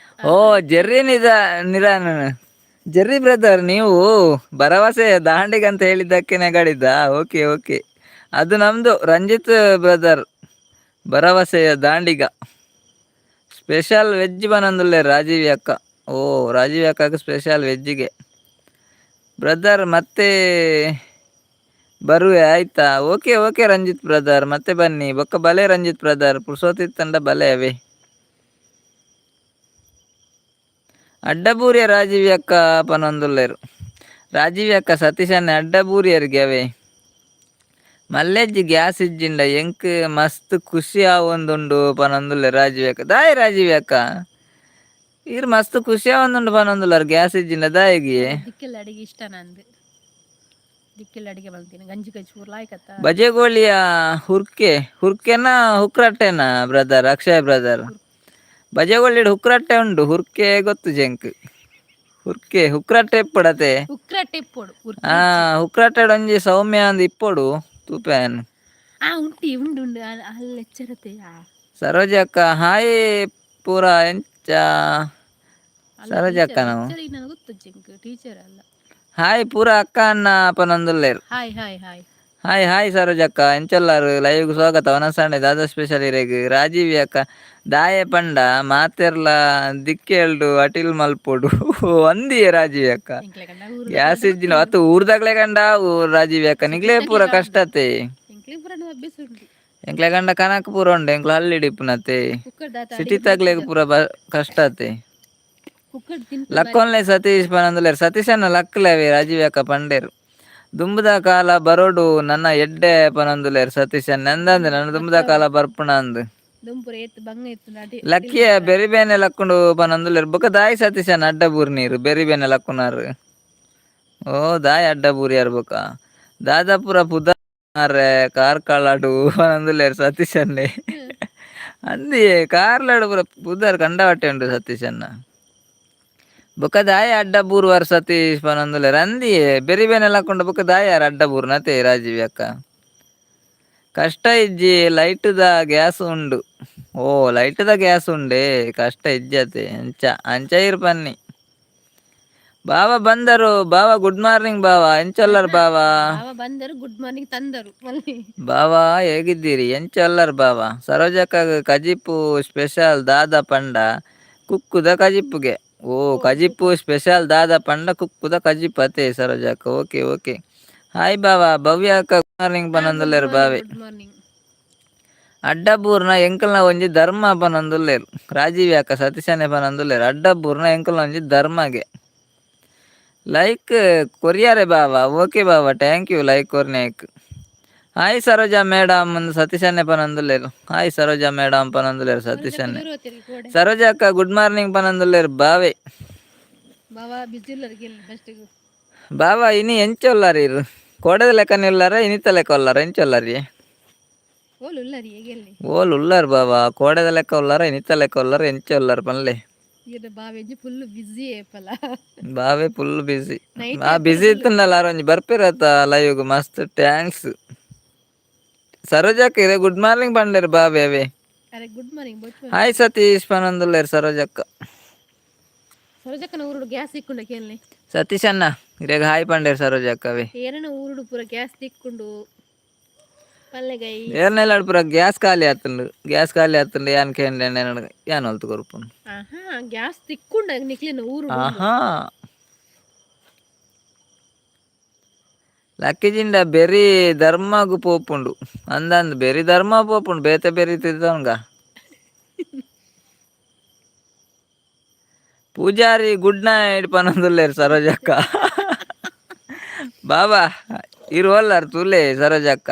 ಓ, ಜೆರ್ರಿ ನಿದ ನಿರಾನ. ಜೆರ್ರಿ ಬ್ರದರ್, ನೀವು ಭರವಸೆ ದಾಂಡಿಗೆ ಅಂತ ಹೇಳಿದ್ದಕ್ಕೆ ನೆಗಡಿದ್ದ? ಓಕೆ ಓಕೆ, ಅದು ನಮ್ದು ರಂಜಿತ್ ಬ್ರದರ್, ಭರವಸೆಯ ದಾಂಡಿಗ. ಸ್ಪೆಷಲ್ ವೆಜ್ ಬನಂದುಲ್ಲೆ ರಾಜೀವ್ ಅಕ್ಕ. ಓ, ರಾಜೀವ್ ಅಕ್ಕಗೆ ಸ್ಪೆಷಲ್ ವೆಜ್ಜಿಗೆ. ಬ್ರದರ್, ಮತ್ತೆ ಬರುವೆ ಆಯ್ತಾ? Okay okay Ranjit brother, ಮತ್ತೆ ಬನ್ನಿ. ಬೊಕ್ಕ ಬಲೆ ರಂಜಿತ್ ಬ್ರದರ್, ಪುರ್ಸೋತಿತ್ತಂಡ ಬಲೆ ಅವೇ. ಅಡ್ಡಬೂರಿಯ ರಾಜೀವ್ ಅಕ್ಕ ಪನೊಂದುಲ್ಲೆರು ರಾಜೀವ್ ಅಕ್ಕ. ಸತೀಶನ್ನ ಅಡ್ಡಬೂರಿಯರಿಗೆ ಅವೇ. ಮಲ್ಲೆಜ್ಜಿ ಗ್ಯಾಸ್ ಇಜ್ಜಿಂಡ ಎಂಕ್ ಮಸ್ತ್ ಖುಷಿ ಆವೊಂದುಂಡು ಪನೊಂದುಲ್ಲೆ ರಾಜೀವ್ ಅಕ್ಕ. ದಾಯೆ ರಾಜೀವ್ ಅಕ್ಕ, ಈರ್ ಮಸ್ತ್ ಖುಷಿ ಆವೊಂದುಂಡು ಪನೊಂದುಲ್ಲಾರ್ ಗ್ಯಾಸ್ ಇಜ್ಜಿಂಡ, ದಾಯೆಗೆ? ದಿಕ್ಕೆಲ್ಲ ಅಡಿಗೆ ಇಷ್ಟ ನಂದು. ದಿಕ್ಕೆಲ್ಲ ಅಡಿಗೆ ಮಲ್ತೀನಿ, ಗಂಜಿ ಗಂಜಿ ಪೂರ ಲಾಯ್ಕತ್ತ. ಬಜೆಗೋಳಿಯ ಹುರ್ಕೆ, ಹುರ್ಕೆನ ಹುಕ್ರಟ್ಟೆನ ಬ್ರದರ್? ಅಕ್ಷಯ್ ಬ್ರದರ್, ಬಜೆಗೋಳಿ ಹುಕ್ರಟ್ಟೆ ಉಂಡು, ಹುರ್ಕೆ ಗೊತ್ತು ಜಂಕ್. ಹುರ್ಕೆ ಹುಕ್ರಟ್ಟೆ ಇಪ್ಪಡತೆ. ಉಕ್ರಟ್ಟೆ ಇಪ್ಪೊಡು. ಆ ಹುಕ್ರಟ್ಟೆ ಒಂಜಿ ಸೌಮ್ಯ ಅಂದ್ ಇಪ್ಪೊಡು ತೂಪೇನ್. ಆ ಉಂಟಿ ಉಂಡು ಉಂಡು, ಅಲ್ಲಿ ಎಚ್ಚರತೆ. ಸರೋಜ ಅಕ್ಕ ಹಾಯ್. ಪೂರ ಎಂಚ ಸರೋಜ ಅಕ್ಕ ನಾವು? ನನಗೆ ಗೊತ್ತು ಜಿಂಕ್ ಟೀಚರ್ ಅಲ್ಲ. ಹಾಯ್ ಪೂರ ಅಕ್ಕ ಅಣ್ಣ ಪನೊಂದುಲ್ಲೆರ್. Hi hi hi. Hi hi ಸರೋಜಕ್ಕ, ಎಂಚೊಲ್ಲಾರು? ಲೈವ್ಗೆ ಸ್ವಾಗತ. ವನಸಾಂಡೆ ದಾದ ಸ್ಪೆಷಲ್ ಇರೆಗ್? ರಾಜೀವಿ ಅಕ್ಕ, ದಾಯೆ ಪಂಡ ಮಾತೆರ್ಲ ದಿಕ್ಕೆಲ್ಡು ಅಟಿಲ್ ಮಲ್ಪೊಡು ಅಂದಿಯೇ ರಾಜೀವಿ ಅಕ್ಕ. ಎಂಕ್ಲೆ ಕಂಡ ಊರು. ಗ್ಯಾಸ್ ಇಜ್ಜಿನ ಅತ್ತು ಊರ್ದಾಗ್ಲೆ ಕಂಡ ರಾಜೀವಿ ಅಕ್ಕ, ನಿಗ್ಲೇ ಪೂರ ಕಷ್ಟತೆ. ಎಂಕ್ಲೆ ಪೂರ ಅಭ್ಯಾಸ ಉಂಟು. ಎಂಕ್ಲೆ ಕಂಡ ಕನಕ್ ಪೂರ ಉಂಡು, ಎಂಕ್ಲ ಹಳ್ಳಿಡ್ ಇಪ್ಪುನತೆ. ಕುಕ್ಕರ್ ದಾತ. ಸಿಟಿ ತಗ್ಲೆಗ್ ಪೂರ ಕಷ್ಟತೆ. ಕುಕ್ಕರ್ ತಿಂತ. ಲಕ್ಕೊಂಲೆ ಸತೀಶ್ ಪನಂದುಲ್ಲೆರ್. ಸತೀಶ್ ಅನ್ನ ಲಕ್ಲೆವೆ ರಾಜೀವಿ ಅಕ್ಕ ಪಂಡೇರು. ದುಂಬುದ ಕಾಲ ಬರೋಡು ನನ್ನ ಎಡ್ಡೆ ಪನೊಂದುಲ್ಲೆರ್ ಸತೀಶ್ ಅಣ್ಣ. ಅಂದಂದೆ ನನ್ನ ದುಂಬುದ ಕಾಲ ಬರ್ಪುಣ ಅಂದ್. ದುಂಪುರ ಏತ್ ಬಂಗ ಇತ್ತು ಅಟಿ. ಲಕ್ಕಿಯ ಬೆರಿ ಬೇನೆ ಲಕ್ಕೊಂಡು ಪನೊಂದುಲ್ಲೆರ್. ಬೊಕ ದಾಯಿ ಸತೀಶನ್ ಅಡ್ಡ ಬೂರ್ ನೀರು ಬೆರಿ ಬೇನೆ ಲಕ್ಕುನಾರ್? ಓ, ದಾಯಿ ಅಡ್ಡ ಬೂರಿಯಾರ್? ಬೊಕ ದಾದಾಪುರ ಪುದ ಮಾರ್ರೆ ಕಾರ್ಕಳಡು ಪನೊಂದುಲ್ಲೆರ್ ಸತೀಶನ್ನೇ. ಅಂದಿಯೇ, ಕಾರ್ಲಾಡು ಪೂರ ಪುದರ್ ಕಂಡವಟ್ಟೆ ಉಂಡು ಸತೀಶನ್ನ. ಬೊಕ ದಾಯ ಅಡ್ಡ ಬೂರ್ವಾರ್ ಸತೀಶ್ ಪನೊಂದುಲ್ಲೆರ್. ಅಂದಿಯೇ, ಬೆರಿ ಬೇನೆ ಲಕ್ಕೊಂಡು ಬೊಕ ದಾಯಾರ್ ಅಡ್ಡ ಬೂರ್ನತೆ ರಾಜೀವ್ ಅಕ್ಕ? ಕಷ್ಟ ಇಜ್ಜಿ, ಲೈಟ್ದ ಗ್ಯಾಸ್ ಉಂಡು. ಓ, ಲೈಟ್ದ ಗ್ಯಾಸ್ ಉಂಡೆ, ಕಷ್ಟ ಇಜ್ಜತೆ. ಅಂಚ ಅಂಚ ಇರ್ ಪನ್ನಿ. ಬಾವ ಬಂದರು. ಬಾವ, ಗುಡ್ ಮಾರ್ನಿಂಗ್ ಬಾವ. ಎಂಚೊಲ್ಲರ್ ಬಾವ? ಬಾವ ಬಂದರು, ಗುಡ್ ಮಾರ್ನಿಂಗ್ ತಂದರು ಮಲ್ಲಿ. ಬಾವ, ಹೇಗಿದ್ದೀರಿ? ಎಂಚೊಲ್ಲರ್ ಬಾವ? ಸರೋಜಕ್ಕ ಕಜಿಪು ಸ್ಪೆಷಲ್ ದಾದ ಪಂಡ ಕುಕ್ಕುದ ಕಜಿಪುಗೆ. ಓ, ಕಜಿಪು ಸ್ಪೆಷಲ್ ದಾದ ಪಂಡ ಕುಕ್ಕುದ ಕಜಿಪು ಅತೆ ಸರೋಜಕ್ಕ? Okay okay. Hi ಬಾವ. ಭವ್ಯ ಅಕ್ಕ ಗುಡ್ ಮಾರ್ನಿಂಗ್ ಪನೊಂದುಲ್ಲೆರ್ ಬಾವೆ. Good morning. ಅಡ್ಡಬೂರ್ನ ಎಂಕಲ್ನ ಒಂಜಿ ಧರ್ಮ ಪನೊಂದುಲ್ಲೆರ್ ರಾಜೀವ್ ಅಕ್ಕ. ಸತೀಶನೆ ಪನೊಂದುಲ್ಲೆರ್, ಅಡ್ಡಬೂರ್ನ ಎಂಕಲ್ನ ಒಂಜಿ ಧರ್ಮಗೆ. ಲೈಕ್ ಕೊರಿಯಾರೆ ಬಾವ. ಓಕೆ ಬಾವ, thank you like ಕೊರ್ನೇಕ್. Hi Saroja madam ಸತೀಶನ್ನೇ ಪನೊಂದುಲ್ಲೆರ್. Hi Saroja madam ಪನೊಂದುಲ್ಲೆರ್ ಸತೀಶನ್ನೇ. Saroja ಅಕ್ಕ ಗುಡ್ ಮಾರ್ನಿಂಗ್ ಪನೊಂದುಲ್ಲೆರ್ ಬಾವೆ. ಬಾವ ಬಿಸಿ ಉಲ್ಲರ್ ಫಸ್ಟ್. ಬಾವ, ಇನಿ ಎಂಚೊಲ್ಲಾರ ಇರು? ಕೋಡೆದ ಲೆಕ್ಕನೆ ಉಲ್ಲಾರ, ಇನಿತ ಲೆಕ್ಕ ಉಲ್ಲಾರ, ಎಂಚೊಲ್ಲಾರಿ? ಓಲು ಉಲ್ಲರಿ ಎಲ್ಲಿ? ಓಲ್ ಉಲ್ಲಾರ್ ಬಾವ? ಕೋಡೆದ ಲೆಕ್ಕ ಉಲ್ಲಾರ, ಇನಿತ ಲೆಕ್ಕ ಉಲ್ಲಾರ, ಎಂಚ ಉಲ್ಲಾರ ಪನ್ಲೆ. ಈರ್ ಬಾವೆಂಜಿ ಫುಲ್ ಬಿಸಿ ಏಪಲ. ಬಾವೆ full busy. Night. ಆ ಬಿಸಿ ಇತ್ತಂಡಲ್ಲ ಆರ್ ಒಂಜಿ ಬರ್ಪಿರತ್ತ ಲೈವ್ಗ್. ಮಸ್ತ್ thanks ಸರೋಜಕ್ಕ. ಇರೆ ಗುಡ್ ಮಾರ್ನಿಂಗ್ ಪಂಡ್ಲೇರ್ ಬಾವೆ ಅವೇ. ಅರೆ ಗುಡ್ ಮಾರ್ನಿಂಗ್ ಬೊಚ್ಚು. ಹಾಯ್ ಸತೀಶ್ ಪನೊಂದುಲ್ಲೆರ್ ಸರೋಜಕ್ಕ. ಸರೋಜಕ್ಕನ ಊರುಡು ಗ್ಯಾಸ್ ತಿಕ್ಕೊಂಡ ಕೇಳನೆ. ಸತೀಶ್ ಅಣ್ಣ, ಇರೆಗ್ ಹಾಯ್ ಪಂಡೇರ್ ಸರೋಜಕ್ಕ ಅವೇ. ಏರನ ಊರುಡು ಪೂರ ಗ್ಯಾಸ್ ತಿಕ್ಕೊಂಡು ಪಲ್ಲೆಗೈ. ಏರ್ನೆಲ್ಲ ಪೂರ ಗ್ಯಾಸ್ ಖಾಲಿ ಆತುಂಡು, ಗ್ಯಾಸ್ ಖಾಲಿ ಆತುಂಡು. ಯಾನ್ ಕೇಂಡೆ, ಯಾನ್ ಒಲ್ತು ಕೊರ್ಪುನು? ಆಹಾ, ಗ್ಯಾಸ್ ತಿಕ್ಕೊಂಡ ನಿಕ್ಲಿನ ಊರುಡು. ಆಹಾ, ಲಕ್ಕಿಜಿಂಡ ಬೆರಿ ಧರ್ಮಗು ಪೋಪುಂಡು ಅಂದಂದ್. ಬೆರಿ ಧರ್ಮ ಪೋಪುಂಡು, ಬೇತೆ ಬೆರಿ ತಿದ್ದವಂಗ. ಪೂಜಾರಿ ಗುಡ್ ನೈಟ್ ಪನೊಂದುಲ್ಲೆರ್ ಸರೋಜಕ್ಕ. ಬಾಬಾ, ಇರ್ ಓಲ್ಲಾರ್ ತೂಲೆ. ಸರೋಜಕ್ಕ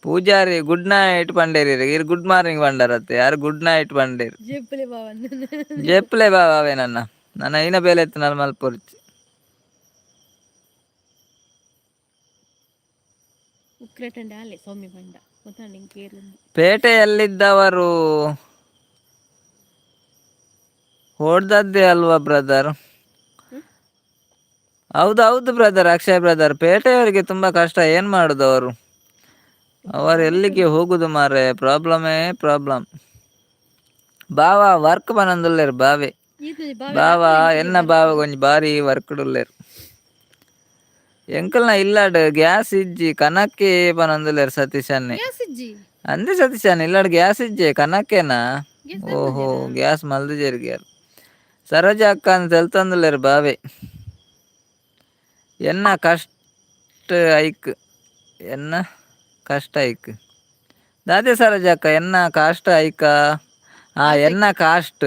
ಪೂಜಾರಿ ಗುಡ್ ನೈಟ್ ಪಂಡೇರಿ. ಇರ್ ಗುಡ್ ಮಾರ್ನಿಂಗ್ ಪಂಡರತ್ತೆ, ಯಾರು ಗುಡ್ ನೈಟ್ ಪಂಡೇರು? ಜೆಪ್ಪಲೆ ಬಾವ. ಜೆಪ್ಪಲೆ ಬಾವ. ಅವೇ ನನ್ನ ನನ್ನ ಐನ ಬೇಲೆ ಎತ್ತು ನಾನು ಮಲ್ಪೊರ್ಚಿ. ಉಕ್ರೇಟಂಡ ಅಲ್ಲೇ ಸೌಮ್ಯ ಬಂಡ ಗೊತ್ತಾಂಡ ಇಂಕೇರ್ಲಂದು. ಪೇಟೆಯಲ್ಲಿದ್ದವರು ಹೊಡ್ದದ್ದೇ ಅಲ್ವಾ ಬ್ರದರ್? ಹೌದು ಹೌದು ಬ್ರದರ್, ಅಕ್ಷಯ್ ಬ್ರದರ್. ಪೇಟೆಯವರಿಗೆ ತುಂಬಾ ಕಷ್ಟ, ಏನ್ ಮಾಡುದು ಅವರು? ಅವರು ಎಲ್ಲಿಗೆ ಹೋಗುದು ಮಾರೆ? ಪ್ರಾಬ್ಲಮೇ ಪ್ರಾಬ್ಲಮ್. ಬಾವ ವರ್ಕ್ ಪನೊಂದುಲ್ಲೆರ್ ಬಾವೆ. ಬಾವ, ಎನ್ನ ಬಾವ ಒಂಜಿ ಬಾರಿ ವರ್ಕ್ ಉಲ್ಲೆರ್. ಎಂಕಲ್ನ ಇಲ್ಲಾಡ್ ಗ್ಯಾಸ್ ಇಜ್ಜಿ, ಕನಕ್ಕೆ ಪನೊಂದುಲ್ಲೆರ್ ಸತೀಶ್ ಅನ್ನೆ. ಗ್ಯಾಸ್ ಇಜ್ಜಿ? ಅಂದೆ ಸತೀಶ್ ಅಣ್ಣ, ಇಲ್ಲಾಡ್ ಗ್ಯಾಸ್ ಇಜ್ಜೆ, ಕನಕ್ಕೆನಾ? ಓಹೋ, ಗ್ಯಾಸ್ ಮಲ್ದಿಜೆರ್ ಗ್ಯಾರ್. ಸರೋಜ ಅಕ್ಕ ಅಂತ ತೆಲ್ತೊಂದುಲ್ಲೆರ್ ಬಾವೆ. ಎನ್ನ ಕಷ್ಟ ಐಕ್, ಎನ್ನ ಕಷ್ಟ ಐಕ್ ದಾದೆ ಸರೋಜ ಅಕ್ಕ? ಎನ್ನ ಕಾಸ್ಟ್ ಐಕ? ಆ, ಎನ್ನ ಕಾಸ್ಟ್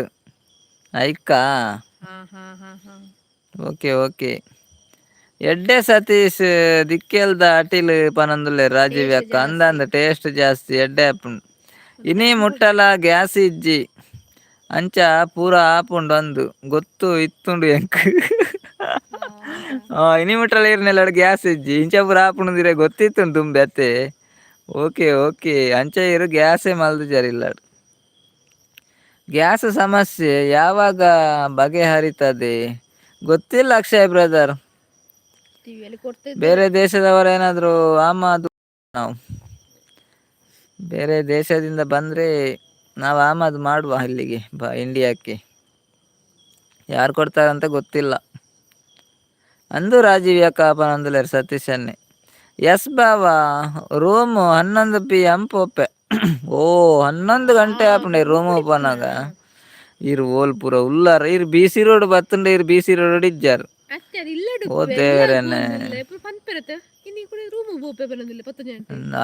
ಐಕಾ? ಹಾ ಹಾ ಹಾ ಹಾ. Okay okay. ಎಡ್ಡೆ ಸತೀಶ್, ದಿಕ್ಕೆಲ್ದ ಅಟಿಲ್ ಪನೊಂದುಲ್ಲೆರ್ ರಾಜೀವ್ ಅಕ್ಕ. ಅಂದಂದ್, ಟೇಸ್ಟ್ ಜಾಸ್ತಿ, ಎಡ್ಡೆ ಆಪುಂಡು. ಇನಿ ಮುಟ್ಟಲ ಗ್ಯಾಸ್ ಇಜ್ಜಿ, ಅಂಚ ಪೂರ ಆಪುಂಡು ಅಂದು ಗೊತ್ತು ಇತ್ತುಂಡು ಎಂಕ್. ಇನಿ ಮುಟ್ಟಲ ಇರ್ನೆಲ್ಲಡ್ ಗ್ಯಾಸ್ ಇಜ್ಜಿ, ಇಂಚ ಪೂರ ಆಪುಂಡು ಗೊತ್ತಿತ್ತುಂಡು ದುಂಬೆ ಅತ್ತೆ? Okay okay. ಅಂಚ ಇರು ಗ್ಯಾಸೇ ಮಲ್ದಿಜರ್ ಇಲ್ಲಡ್. ಗ್ಯಾಸ್ ಸಮಸ್ಯೆ ಯಾವಾಗ ಬಗೆಹರಿತದೆ ಗೊತ್ತಿಲ್ಲ ಅಕ್ಷಯ್ ಬ್ರದರ್. ಟಿವಿಯಲ್ಲಿ ಕೊಡ್ತಾ. ಬೇರೆ ದೇಶದವರೇನಾದರೂ ಆಮದು, ನಾವು ಬೇರೆ ದೇಶದಿಂದ ಬಂದರೆ ನಾವು ಆಮದು ಮಾಡುವ ಇಲ್ಲಿಗೆ ಬ ಇಂಡಿಯಾಕ್ಕೆ. ಯಾರು ಕೊಡ್ತಾರಂತ ಗೊತ್ತಿಲ್ಲ. ಅಂದು ರಾಜೀವ್ ಯಾಕಪ್ಪನಂದುಲೇರು ಸತೀಶ್ ಅನ್ನೆ. ಎಸ್ ಬಾವ, ರೂಮ್ 11 ಪಿ.ಎಂ. ಪೋಪೆ. ಓ, 11 ಗಂಟೆ ಆಪುಂಡೆ ರೂಮ್ ಓಪನ್. ಇರು ಓಲ್ ಪೂರ ಉಲ್ಲಾರ ಇರು? B C road ಬತ್ತುಂಡ ಇರು B C road ಇಜ್ಜಾರ್. ಓ ದೇವರೇನೆ.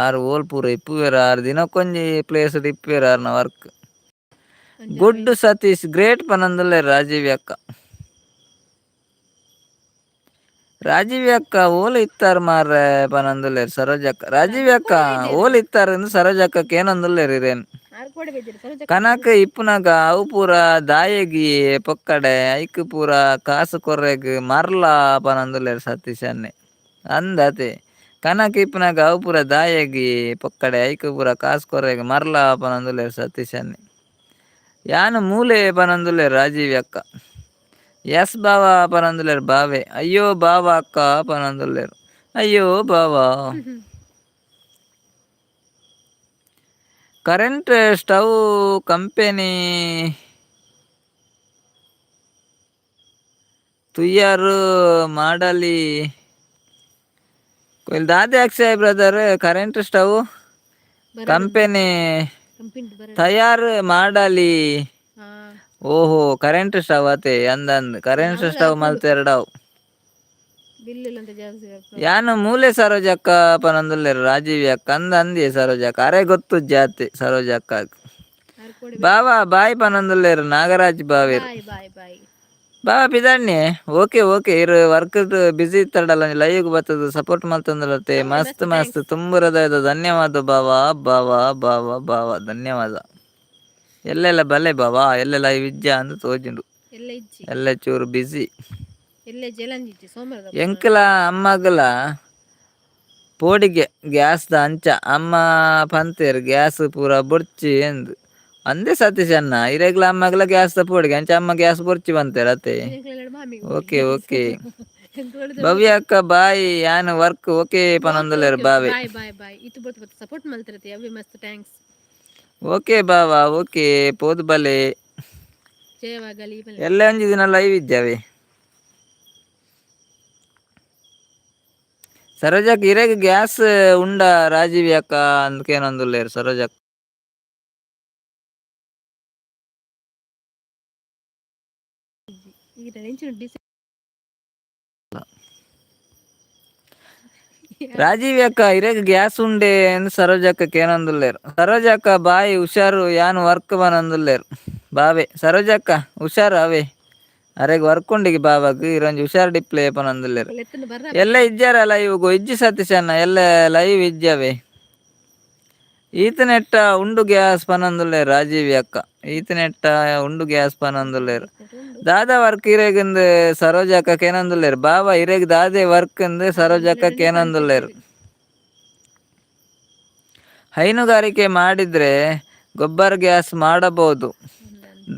ಆರು ಓಲ್ ಪೂರ ಇಪ್ಪುವೆರ್ ಆರು ದಿನಕ್ಕೊಂಜಿ ಪ್ಲೇಸ್ ಇಪ್ಪುವೆರ್ ಆರ್ನ work. Good Satish, great ಪನೊಂದುಲ್ಲೆರ್ Rajiv ಅಕ್ಕ. ರಾಜೀವ್ ಅಕ್ಕ ಓಲು ಇತ್ತಾರ್ ಮಾರ್ರೆ ಪನೊಂದುಲ್ಲೆರ್ ಸರೋಜಕ್ಕ. ರಾಜೀವ್ ಅಕ್ಕ ಓಲು ಇತ್ತಾರ್ ಅಂದ್ ಸರೋಜಕ್ಕಕ್ಕೆ ಏನೊಂದುಲ್ಲೆರ್ ಇರೇನ್. ಆರ್ ಕೋಡೆ ಬೈದಿರಿ ಸರೋಜಕ್ಕ. ಕನಕ ಇಪ್ಪುನಗ ಅವು ಪೂರ ದಾಯೆಗಿ ಪೊಕ್ಕಡೆ ಐಕ್ ಪೂರ ಕಾಸು ಕೊರ್ರೆಗ್ ಮರ್ಲ ಪನೊಂದುಲ್ಲೆರ್ ಸತೀಶ್ ಅಣ್ಣೆ. ಅಂದತೆ ಕನಕ ಇಪ್ಪುನಗ ಅವು ಪೂರ ದಾಯೆಗಿ ಪೊಕ್ಕಡೆ ಐಕ್ ಪೂರ ಕಾಸು ಕೊರ್ರೆಗ್ ಮರ್ಲ ಪನೊಂದುಲ್ಲೆರ್ ಸತೀಶ್ ಅಣ್ಣೆ. ಯಾನ್ ಮೂಲೆ ಪನೊಂದುಲ್ಲೆರ್ ರಾಜೀವ್ ಅಕ್ಕ. ಎಸ್ ಬಾವ ಪನೊಂದುಲ್ಲೆರ್ ಬಾವೆ. ಅಯ್ಯೋ ಬಾವ ಅಕ್ಕ ಪನೊಂದುಲ್ಲೆರ್. ಅಯ್ಯೋ ಬಾವ. Current stove company ತುಯ್ಯಾರು ಮಾಡಲಿ ದಾದೆ Akshay brother current stove company ತಯಾರು ಮಾಡಲಿ. ಓಹೋ, ಕರೆಂಟ್ ಸ್ಟವ್ ಅತೆ ಅಂದಂದ್ ಕರೆಂಟ್ ಸ್ಟವ್ ಮಲ್ತೆರಡವು. ಯಾನು ಮೂಲೆ ಸರೋಜಕ್ಕ ಪನೊಂದುಲ್ಲೆರ್ ರಾಜೀವ್ ಅಕ್ಕ. ಅಂದ ಅಂದಿಯೇ ಸರೋಜಕ್ಕ ಅರೆ ಗೊತ್ತು ಜಾತಿ ಸರೋಜಕ್ಕ. ಬಾವಾ ಬಾಯ್ ಪನೊಂದುಲ್ಲೆರ್ ನಾಗರಾಜ್ ಬಾವೇರ್. ಬಾವಾ ಪಿದಾಡ್ನೆ. ಓಕೆ ಓಕೆ, ಇರು ವರ್ಕ್ ಬಿಸಿ ಇತ್ತಡಲ್ಲ, ಲೈವ್ ಬತ್ತದ ಸಪೋರ್ಟ್ ಮಲ್ತೊಂದುಲ್ಲತೆ. ಮಸ್ತ್ ಮಸ್ತ್ ತುಂಬ ಹೃದಯದ ಧನ್ಯವಾದ ಬಾವಾ ಬಾವಾ ಬಾವಾ ಬಾವಾ, ಧನ್ಯವಾದ. ಎಲ್ಲೆಲ್ಲ ಬಲೆ ಬಾವಾ, ಎಲ್ಲೆ ಲೈವ್ ಇಜ್ಜ ಅಂದ್ ತೋಜುಂಡು. ಎಲ್ಲ ಚೂರು ಬಿಸಿ. ಎಂಕಲ ಅಮ್ಮಗಲ ಪೋಡಿಗೆ ಗ್ಯಾಸ್ದ ಅಂಚ ಅಮ್ಮ ಪಂತೇರ್ ಗ್ಯಾಸ್ ಪೂರ ಬೊರ್ಚಿ ಎಂದು. ಅಂದೇ ಸತೀಶ್ ಅಣ್ಣ, ಇರೆಗ್ಲ ಅಮ್ಮಗಲ ಗ್ಯಾಸ್ದ ಪೋಡಿಗೆ ಅಂಚ ಅಮ್ಮ ಗ್ಯಾಸ್ ಬೊರ್ಚಿ ಪಂತೇರ್ ಅತೆ. ಓಕೆ ಓಕೆ ಭವ್ಯ ಅಕ್ಕ ಬಾಯ್, ಯಾನ್ ವರ್ಕ್ ಓಕೆ ಪನೊಂದುಲ್ಲೆರ್ ಬಾವೆ. ಓಕೆ ಬಾವಾ ಓಕೆ ಪೋದು ಬಲೆ. ಎಲ್ಲ ಒಂಜಿ ದಿನ ಲೈವ್ ಇಜ್ಜಾವೆ. ಸರೋಜಕ್ಕ ಇರೆಗ್ ಗ್ಯಾಸ್ ಉಂಡ ರಾಜೀವ್ ಅಕ್ಕ ಅಂದ್ಕೇನೊಂದುಲ್ಲೆರ್ ಸರೋಜಕ್ಕ. ರಾಜೀವ್ ಅಕ್ಕ ಇರೆಗ್ ಗ್ಯಾಸ್ ಉಂಡೆ ಅಂದ್ ಸರೋಜಕ್ಕ ಕೇನೊಂದುಲ್ಲೆರ್. ಸರೋಜಕ್ಕ ಬಾಯ್ ಹುಷಾರು, ಯಾನ್ ವರ್ಕ್ ಪನೊಂದುಲ್ಲೆರ್ ಬಾವೆ. ಸರೋಜಕ್ಕ ಹುಷಾರು ಅವೇ, ಅರೆಗ್ ವರ್ಕ್ ಉಂಡಿಗೆ ಬಾವಾಗ್ ಇರೊಂಜಿ ಹುಷಾರ್ ಡಿಪ್ಲೆ ಪನೊಂದುಲ್ಲೆರ್. ಎಲ್ಲ ಇಜ್ಜಾರ ಲೈವ್ ಇಜ್ಜಿ ಸತೀಶ್ ಅಣ್ಣ, ಎಲ್ಲ ಲೈವ್ ಇಜ್ಜಾವೆ. ಈತನೆಟ್ಟ ಉಂಡು ಗ್ಯಾಸ್ ಪನೊಂದುಲ್ಲೆರ್ ರಾಜೀವ್ ಅಕ್ಕ. ಈತನೆಟ್ಟ ಉಂಡು ಗ್ಯಾಸ್ ಪನೊಂದುಲ್ಲೆರ್. ದಾದಾ ವರ್ಕ್ ಇರೆಗಂದು ಸರೋಜಕ್ಕ ಕೇನೊಂದುಲ್ಲೆರ್. ಬಾವಾ ಇರೆಗ್ ದಾದೆ ವರ್ಕ್ ಅಂದ್ ಸರೋಜಕ್ಕ ಕೇನೊಂದುಲ್ಲೆರ್. ಹೈನುಗಾರಿಕೆ ಮಾಡಿದ್ರೆ ಗೊಬ್ಬರ ಗ್ಯಾಸ್ ಮಾಡಬಹುದು,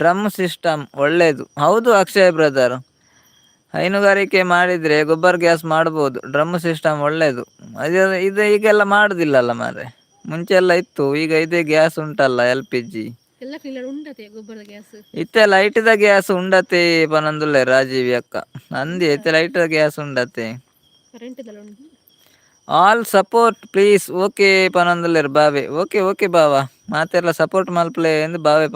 ಡ್ರಮ್ ಸಿಸ್ಟಮ್ ಒಳ್ಳೇದು. ಹೌದು ಅಕ್ಷಯ್ ಬ್ರದರ್, ಹೈನುಗಾರಿಕೆ ಮಾಡಿದ್ರೆ ಗೊಬ್ಬರ ಗ್ಯಾಸ್ ಮಾಡಬಹುದು, ಡ್ರಮ್ ಸಿಸ್ಟಮ್ ಒಳ್ಳೇದು. ಅದೇ ಇದು ಈಗೆಲ್ಲ ಮಾಡುದಿಲ್ಲಲ್ಲ ಮಾರ್ರೆ, ಮುಂಚೆ ಎಲ್ಲ ಇತ್ತು. ಈಗ ಇದೇ ಗ್ಯಾಸ್ ಉಂಟಲ್ಲ LPG. ಇತ್ತೆ ಲೈಟ್ದ ಗ್ಯಾಸ್ ಉಂಡತೆ ಪನೊಂದುಲ್ಲೆ ರಾಜೀವಿ ಅಕ್ಕ. ಅಂದಿ ಇತ್ತೆ ಲೈಟ್ದ ಗ್ಯಾಸ್ ಉಂಡತೆ. All support please okay ಪನೊಂದುಲ್ಲೆರ್ ಬಾವೆ. ಓಕೆ ಓಕೆ ಬಾವಾ, ಮಾತೆರ್ಲ ಸಪೋರ್ಟ್ ಮಲ್ಪಲೆ ಎಂದು ಬಾವೆ.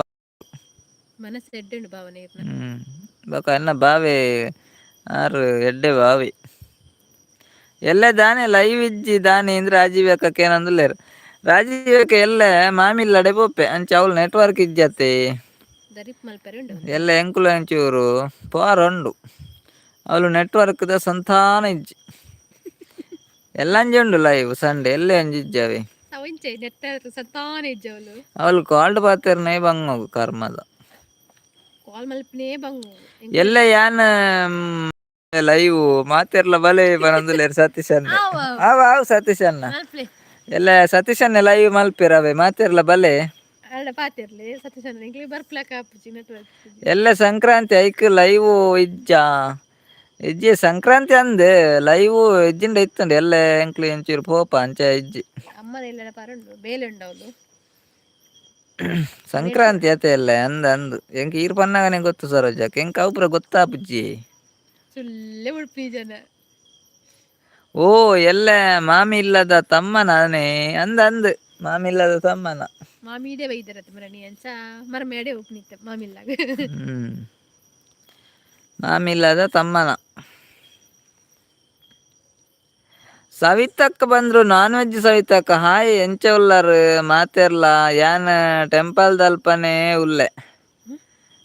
ಬೊಕ ಎನ್ನ ಬಾವೆ ಆರು ಎಡ್ಡೆ ಬಾವೆ. ಎಲ್ಲೆ ದಾನೆ ಲೈವ್ ಇಜ್ಜಿ ದಾನೆ ಇಂದ್ ರಾಜೀವ್ ಅಕ್ಕ ಕೇನೊಂದುಲ್ಲೆರ್. ರಾಜೀವ್ ಅಕ್ಕ ಎಲ್ಲೆ ಮಾಮಿಲ್ಲಡೆ ಪೋಪೆ ಅಂಚ ಅವ್ಲು ನೆಟ್ವರ್ಕ್ ಇಜ್ಜತೆ. ಎಲ್ಲ ಎಂಕುಲು ಅಂಚೂರು ಪೋರ ಉಂಡು, ಅವ್ಲು ನೆಟ್ವರ್ಕ್ ದ ಸಂತಾನ ಇಜ್ಜಿ. ಎಲ್ಲ ಅಂಜಿ ಉಂಡು ಲೈವ್ ಸಂಡೆ ಎಲ್ಲೆ ಅಂಜಿ ಇಜ್ಜಾವೆ. ಅವಳು ಕಾಲ್ಡ್ ಪಾತೆರ್ನೇ ಬಂಗೋಗು ಕರ್ಮದ. ಎಲ್ಲ ಯಾನ್ ಲೈವ್ ಮಾತೆರ್ಲ ಬಲೆ ಪನೊಂದುಲ್ಲೆರ್ ಸತೀಶ್ ಅಣ್ಣ. ಆವ್ ಆವ್ ಸತೀಶ್ ಅಣ್ಣ, ಎಲ್ಲ ಸತೀಶ್ ಅಣ್ಣ ಲೈವ್ ಮಲ್ಪೆರ್ ಮಾತೆರ್ಲ ಬಲೆ. ಎಲ್ಲ ಸಂಕ್ರಾಂತಿ ಐಕ್ ಲೈವ್ ಇಜ್ಜ ಇಜ್ಜಿ. ಸಂಕ್ರಾಂತಿ ಅಂದ್ ಲೈವ್ ಇಜ್ಜಿಂಡ ಇತ್ತುಂಡು. ಎಲ್ಲ ಎಂಕ್ಲು ಎಂಚೂರು ಪೋಪ ಅಂಚ ಇಜ್ಜಿ. ಸಂಕ್ರಾಂತಿ ಅತೆ ಎಲ್ಲ ಅಂದ್ ಅಂದ್ ಎಂಕ್ ಈರ್ ಪನ್ನಗನೆ ಗೊತ್ತು ಸರೋಜಕ್ಕ, ಎಂಕ್ ಅವು ಪೂರ ಗೊತ್ತಾಪುಜ್ಜಿ. ಓ ಎಲ್ಲ ಮಾಮಿ ಇಲ್ಲದ ತಮ್ಮನಾನೆ ಅಂದ್ ಅಂದ್ ಮಾಮಿ ಇಲ್ಲದ ತಮ್ಮನ. ಮಾಮಿ ಇಲ್ಲದ ತಮ್ಮನ. ಸವಿತಕ್ಕ ಬಂದ್ರು ನಾನ್ ವೆಜ್ ಸವಿತಕ್ಕ ಹಾಯ್ ಎಂಚ ಉಲ್ಲರ್ ಮಾತೆರ್ಲ. ಯಾನ್ ಟೆಂಪಲ್ ದಲ್ಪನೆ ಉಲ್ಲೆ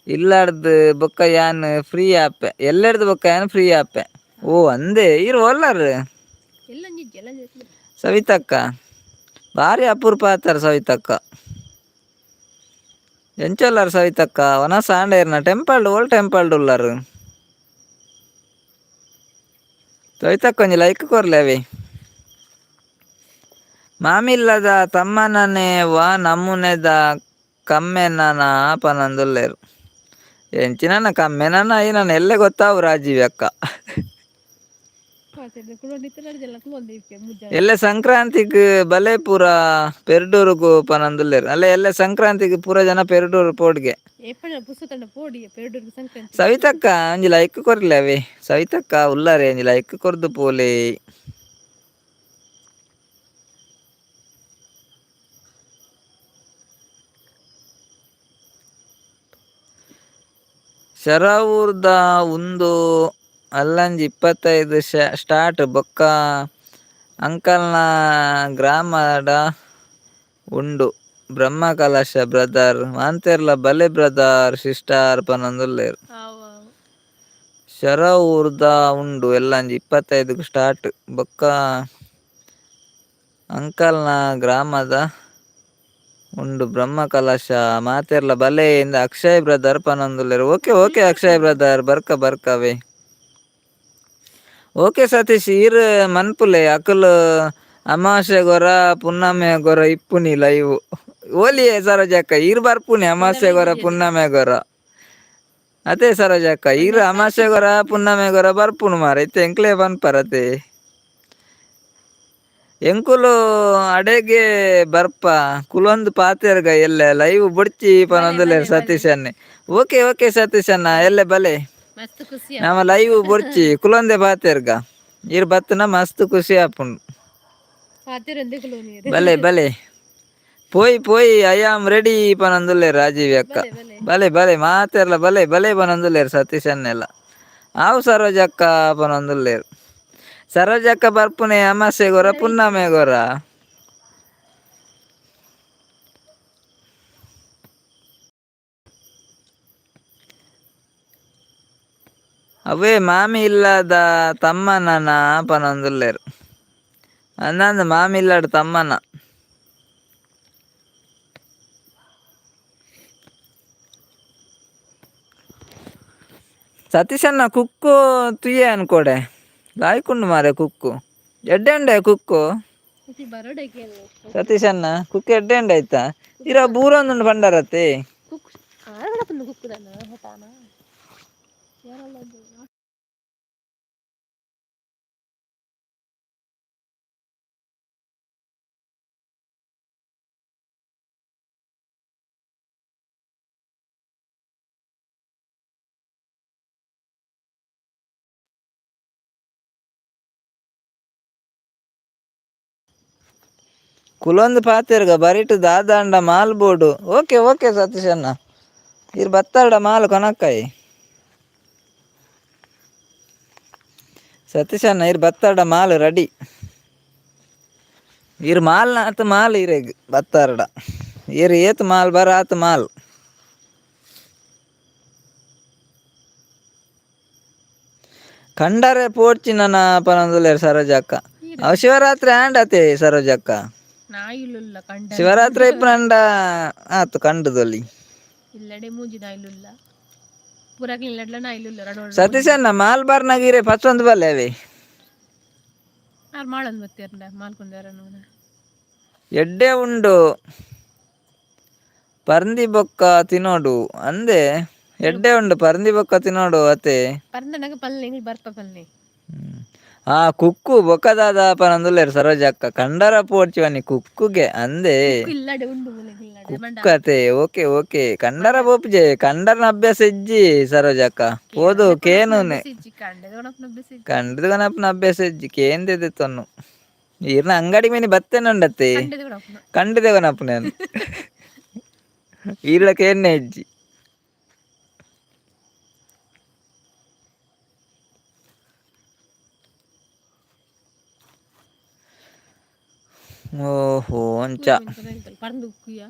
ಇಲ್ಲಡ್ದು ಬೊಕ್ಕ ಯಾನ್ ಫ್ರೀ ಆಪೆ. ಎಲ್ಲೆಡ್ದು ಬೊಕ್ಕ ಯಾನ್ ಫ್ರೀ ಆಪೆ. ಓ ಅಂದೆ ಈರ್ ಓಲ್ಲರ್ ಸವಿತಕ್ಕ? ಭಾರಿ ಅಪರೂಪ ಆತಾರ ಸವಿತಕ್ಕ. ಎಂಚೊಲ್ಲಾರು ಸವಿತಕ್ಕ? ವನಸ್ ಆಂಡೇರ್ನ ಟೆಂಪಲ್ಡ್ ಓಲ್ ಟೆಂಪಲ್ಡ್ ಉಲ್ಲಾರು? ಸವಿತಕ್ಕ ಒಂಜಿ ಲೈಕ್ ಕೊರ್ಲೆ ಅವಿ. ಮಾಮಿಲ್ಲದ ತಮ್ಮನನೆ ವಾ ನಮೂನೆದ ಕಮ್ಮೆನನ ಪನೊಂದುಲ್ಲೆರ್. ಎಂಚಿನನ ಕಮ್ಮೆನನ ಐನನ ಎಲ್ಲೆ ಗೊತ್ತಾವು ರಾಜೀವಿ ಅಕ್ಕ. ಎಲ್ಲೆ ಸಂಕ್ರಾಂತಿಗ್ ಬಲೆ ಪೂರ ಪೆರ್ಡೂರುಗು ಪನೊಂದುಲ್ಲೆರ್. ಅಲ್ಲೆ ಎಲ್ಲೆ ಸಂಕ್ರಾಂತಿಗ್ ಪೂರ ಜನ ಪೆರ್ಡೂರು ಪೋಡ್ಗೆ. ಸವಿತಕ್ಕ ಒಂಜಿ ಲೈಕ್ ಕೊರ್ಲೆ ಅವೆ. ಸವಿತಕ್ಕ ಉಲ್ಲಾರೆ, ಒಂಜಿ ಲೈಕ್ ಕೊರ್ದು ಪೋಲೆ. ಶರವೂರ್ದ ಉಂದು ಅಲ್ಲಂಜಿ 25 ಸ್ಟಾರ್ಟ್ ಬೊಕ್ಕ ಅಂಕಲ್ನ ಗ್ರಾಮಡ ಉಂಡು ಬ್ರಹ್ಮಕಲಶ ಬ್ರದರ್ ಮಾಂತೆರ್ಲ ಬಲೆ ಬ್ರದರ್ ಸಿಸ್ಟರ್ ಪನೊಂದುಲ್ಲೆರ್. ಶರವೂರ್ದ ಉಂಡು ಎಲ್ಲಂಜಿ 25 ಸ್ಟಾರ್ಟ್ ಬೊಕ್ಕ ಅಂಕಲ್ನ ಗ್ರಾಮದ ಉಂಡು ಬ್ರಹ್ಮಕಲಶ ಮಾತೆರ್ಲ ಬಲೆ ಇಂದ ಅಕ್ಷಯ್ ಬ್ರದರ್ ಪನೊಂದುಲ್ಲೆರ್. Okay okay Akshay brother, ಬರ್ಕ ಬರ್ಕವೆ. ಓಕೆ ಸತೀಶ್, ಈರ್ ಮನ್ಪುಲೆ. ಅಕುಲು ಅಮಾವಾಸ್ಯೆ ಗೊರ ಪುನ್ನಮೆ ಗೊರ ಇಪ್ಪುನಿ ಲೈವ್ ಓಲಿಯೇ. ಸರೋಜಕ್ಕ, ಈರ್ ಬರ್ಪುನಿ ಅಮಾವಾಸ್ಯೆ ಗೊರ ಪುನ್ನಮೆ ಗೊರ ಅದೇ. ಸರೋಜಕ್ಕ, ಈರ್ ಅಮಾವಾಸ್ಯೆ ಗೊರ ಪುನ್ನಮೆ ಗೊರ ಬರ್ಪುನು ಮಾರ. ಇತ್ತೆ ಎಂಕ್ಲೆ ಪನ್ಪರತೆ. ಎಂಕುಲು ಅಡೆಗೆ ಬರ್ಪ, ಕುಲೊಂದು ಪಾತೆರ್ಗ. ಎಲ್ಲೆ ಲೈವ್ ಬೊಡ್ಚಿ ಪನೊಂದುಲ್ಲೆರ್ ಸತೀಶ್ ಅಣ್ಣೆ. ಓಕೆ ಓಕೆ ಸತೀಶ್ ಅಣ್ಣ, ಎಲ್ಲೆ ಬಲೆ. ಮಸ್ತ್ ಖುಷಿ. ನಮ ಲೈವ್ ಬೊಡ್ಚಿ, ಕುಲೊಂದೆ ಪಾತೆರ್ಗ. ಈರ್ ಬತ್ತನ ಮಸ್ತ್ ಖುಷಿ ಆಪುಂಡು. ಬಲೆ ಬಲೆ. ಪೋಯಿ ಪೋಯಿ, I am ready ಪನೊಂದುಲ್ಲೆರ್ ರಾಜೀವಿ ಅಕ್ಕ. ಬಲೆ ಬಲೆ, ಮಾತೆರ್ಲ ಬಲೆ ಬಲೆ ಪನೊಂದುಲ್ಲೆರ್ ಸತೀಶ್ ಅಣ್ಣೆಲ್ಲ. ಆವು ಸರೋಜಕ್ಕ ಪನೊಂದುಲ್ಲೆರ್. ಸರೋಜಕ್ಕ ಬರ್ಪುನೆ ಅಮಾಸೆ ಗೊರ ಪುನ್ನಮೆ ಗೊರ. ಅವೇ ಮಾಮಿ ಇಲ್ಲದ ತಮ್ಮನನ ಪನೊಂದುಲ್ಲೆರ್. ಅಂದಂದ್ ಮಾಮಿ ಇಲ್ಲಡ್ ತಮ್ಮನ. ಸತೀಶಣ್ಣ, ಕುಕ್ಕು ತುಯ್ಯೆ ಅನ್ಕೋಡೆ, ಲಾಯ್ಕುಂಡು ಮಾರೆ. ಕುಕ್ಕು ಎಡ್ಡೆ ಉಂಡೆ ಕುಕ್ಕು. ಸತೀಶಣ್ಣ, ಕುಕ್ಕು ಎಡ್ಡೆ ಉಂಡು ಆಯ್ತಾ? ಇರ ಬೂರೊಂದುಂಡು ಪಂಡರತ್ತೆ. ಕುಲೊಂದು ಪಾತೆರ್ಗ ಬರಿಟ್ ದಾದಾಂಡ ಮಾಲ್ ಬೋಡು. ಓಕೆ ಓಕೆ ಸತೀಶಣ್ಣ, ಇರ್ ಬತ್ತಾರ್ಡ ಮಾಲ್ ಕೊನಕ್ಕಾಯಿ. ಸತೀಶಣ್ಣ, ಇರ್ ಬತ್ತಾರ್ಡ ಮಾಲ್ ರೆಡಿ. ಇರ್ ಮಾಲ್ ನಾತ್ ಮಾಲ್ ಇರೆಗ್ ಬತ್ತಾರ್ಡ. ಇರ್ ಏತ್ ಮಾಲ್ ಬರ ಆತ್ ಮಾಲ್. ಕಂಡರೆ ಪೋಡ್ಚಿ ನನ ಪನೊಂದುಲ್ಲೆರ್ ಸರೋಜಕ್ಕ. ಅವು ಶಿವರಾತ್ರಿ ಆಂಡ್ ಅತೆ ಸರೋಜಕ್ಕ? ನಾಯಿಲುಲ್ಲ ಕಂಡ. ಶಿವರಾತ್ರಿ ಇಪ್ಪುನಂಡ ಆತು ಕಂಡುದೊಲಿ. ಇಲ್ಲಡೆ ಮೂಜಿ ನಾಯಿಲುಲ್ಲ, ಪೂರಾಕ್ಲ ಇಲ್ಲಡ್ಲ ನಾಯಿಲುಲ್ಲ ರಡ. ಸತೀಶಣ್ಣ, ಮಾಲ್ ಬಾರ್ನಾಗ ಇರೆ ಪಚ್ಚೊಂದು ಬಲ್ಲೆ ಅವೆ. ಆರ್ ಮಾಡೊಂದು ಬತ್ತೀರ್ಂಡ ಮಾಲ್ಕೊಂಡಾರ. ಎಡ್ಡೆ ಉಂಡು ಪರ್ಂದಿ ಬೊಕ್ಕ ತಿನೋಡು ಅಂದೆ. ಎಡ್ಡೆ ಉಂಡು ಪರ್ಂದಿ ಬೊಕ್ಕ ತಿನೋಡು ಅತೆ. ಪರ್ಂದನಾಗ ಪಲ್ಲೆ ಎಂಗ್ಲು ಬರ್ಪ ಪಲ್ಲೆ. ಆ ಕುಕ್ಕು ಬೊಕ್ಕದಾದ ಪನೊಂದುಲ್ಲೆರ್ ಸರೋಜಕ್ಕ. ಕಂಡರ ಪೋಡ್ಚಿವನಿ ಕುಕ್ಕುಗೆ ಅಂದೆ. ಇಲ್ಲಡೆ ಉಂಡು ಇಲ್ಲಡೆ. ಕುಕ್ಕತೆ, ಓಕೆ ಓಕೆ. ಕಂಡರ ಪೋಪುಜೆ, ಕಂಡರನ ಅಭ್ಯಾಸ ಇಜ್ಜಿ ಸರೋಜಕ್ಕ. ಪೋದು ಕೇನುನೆ. ಕಂಡದ ಗಣಪನ ಅಭ್ಯಾಸ ಇಜ್ಜಿ, ಕೇಂದಿದೆ ತೊನ್ನು. ಈರ್ನ ಅಂಗಡಿ ಮೇನಿ ಬತ್ತೇನುಂಡತ್ತೆ. ಕಂಡದೆ ಗಣಪನ ಈರ್ಲ ಕೇನ್ನೆ ಇಜ್ಜಿ. ಓಹೋ, ಅಂಚ. ಪರ್ಂದು ಕುಯ್ಯ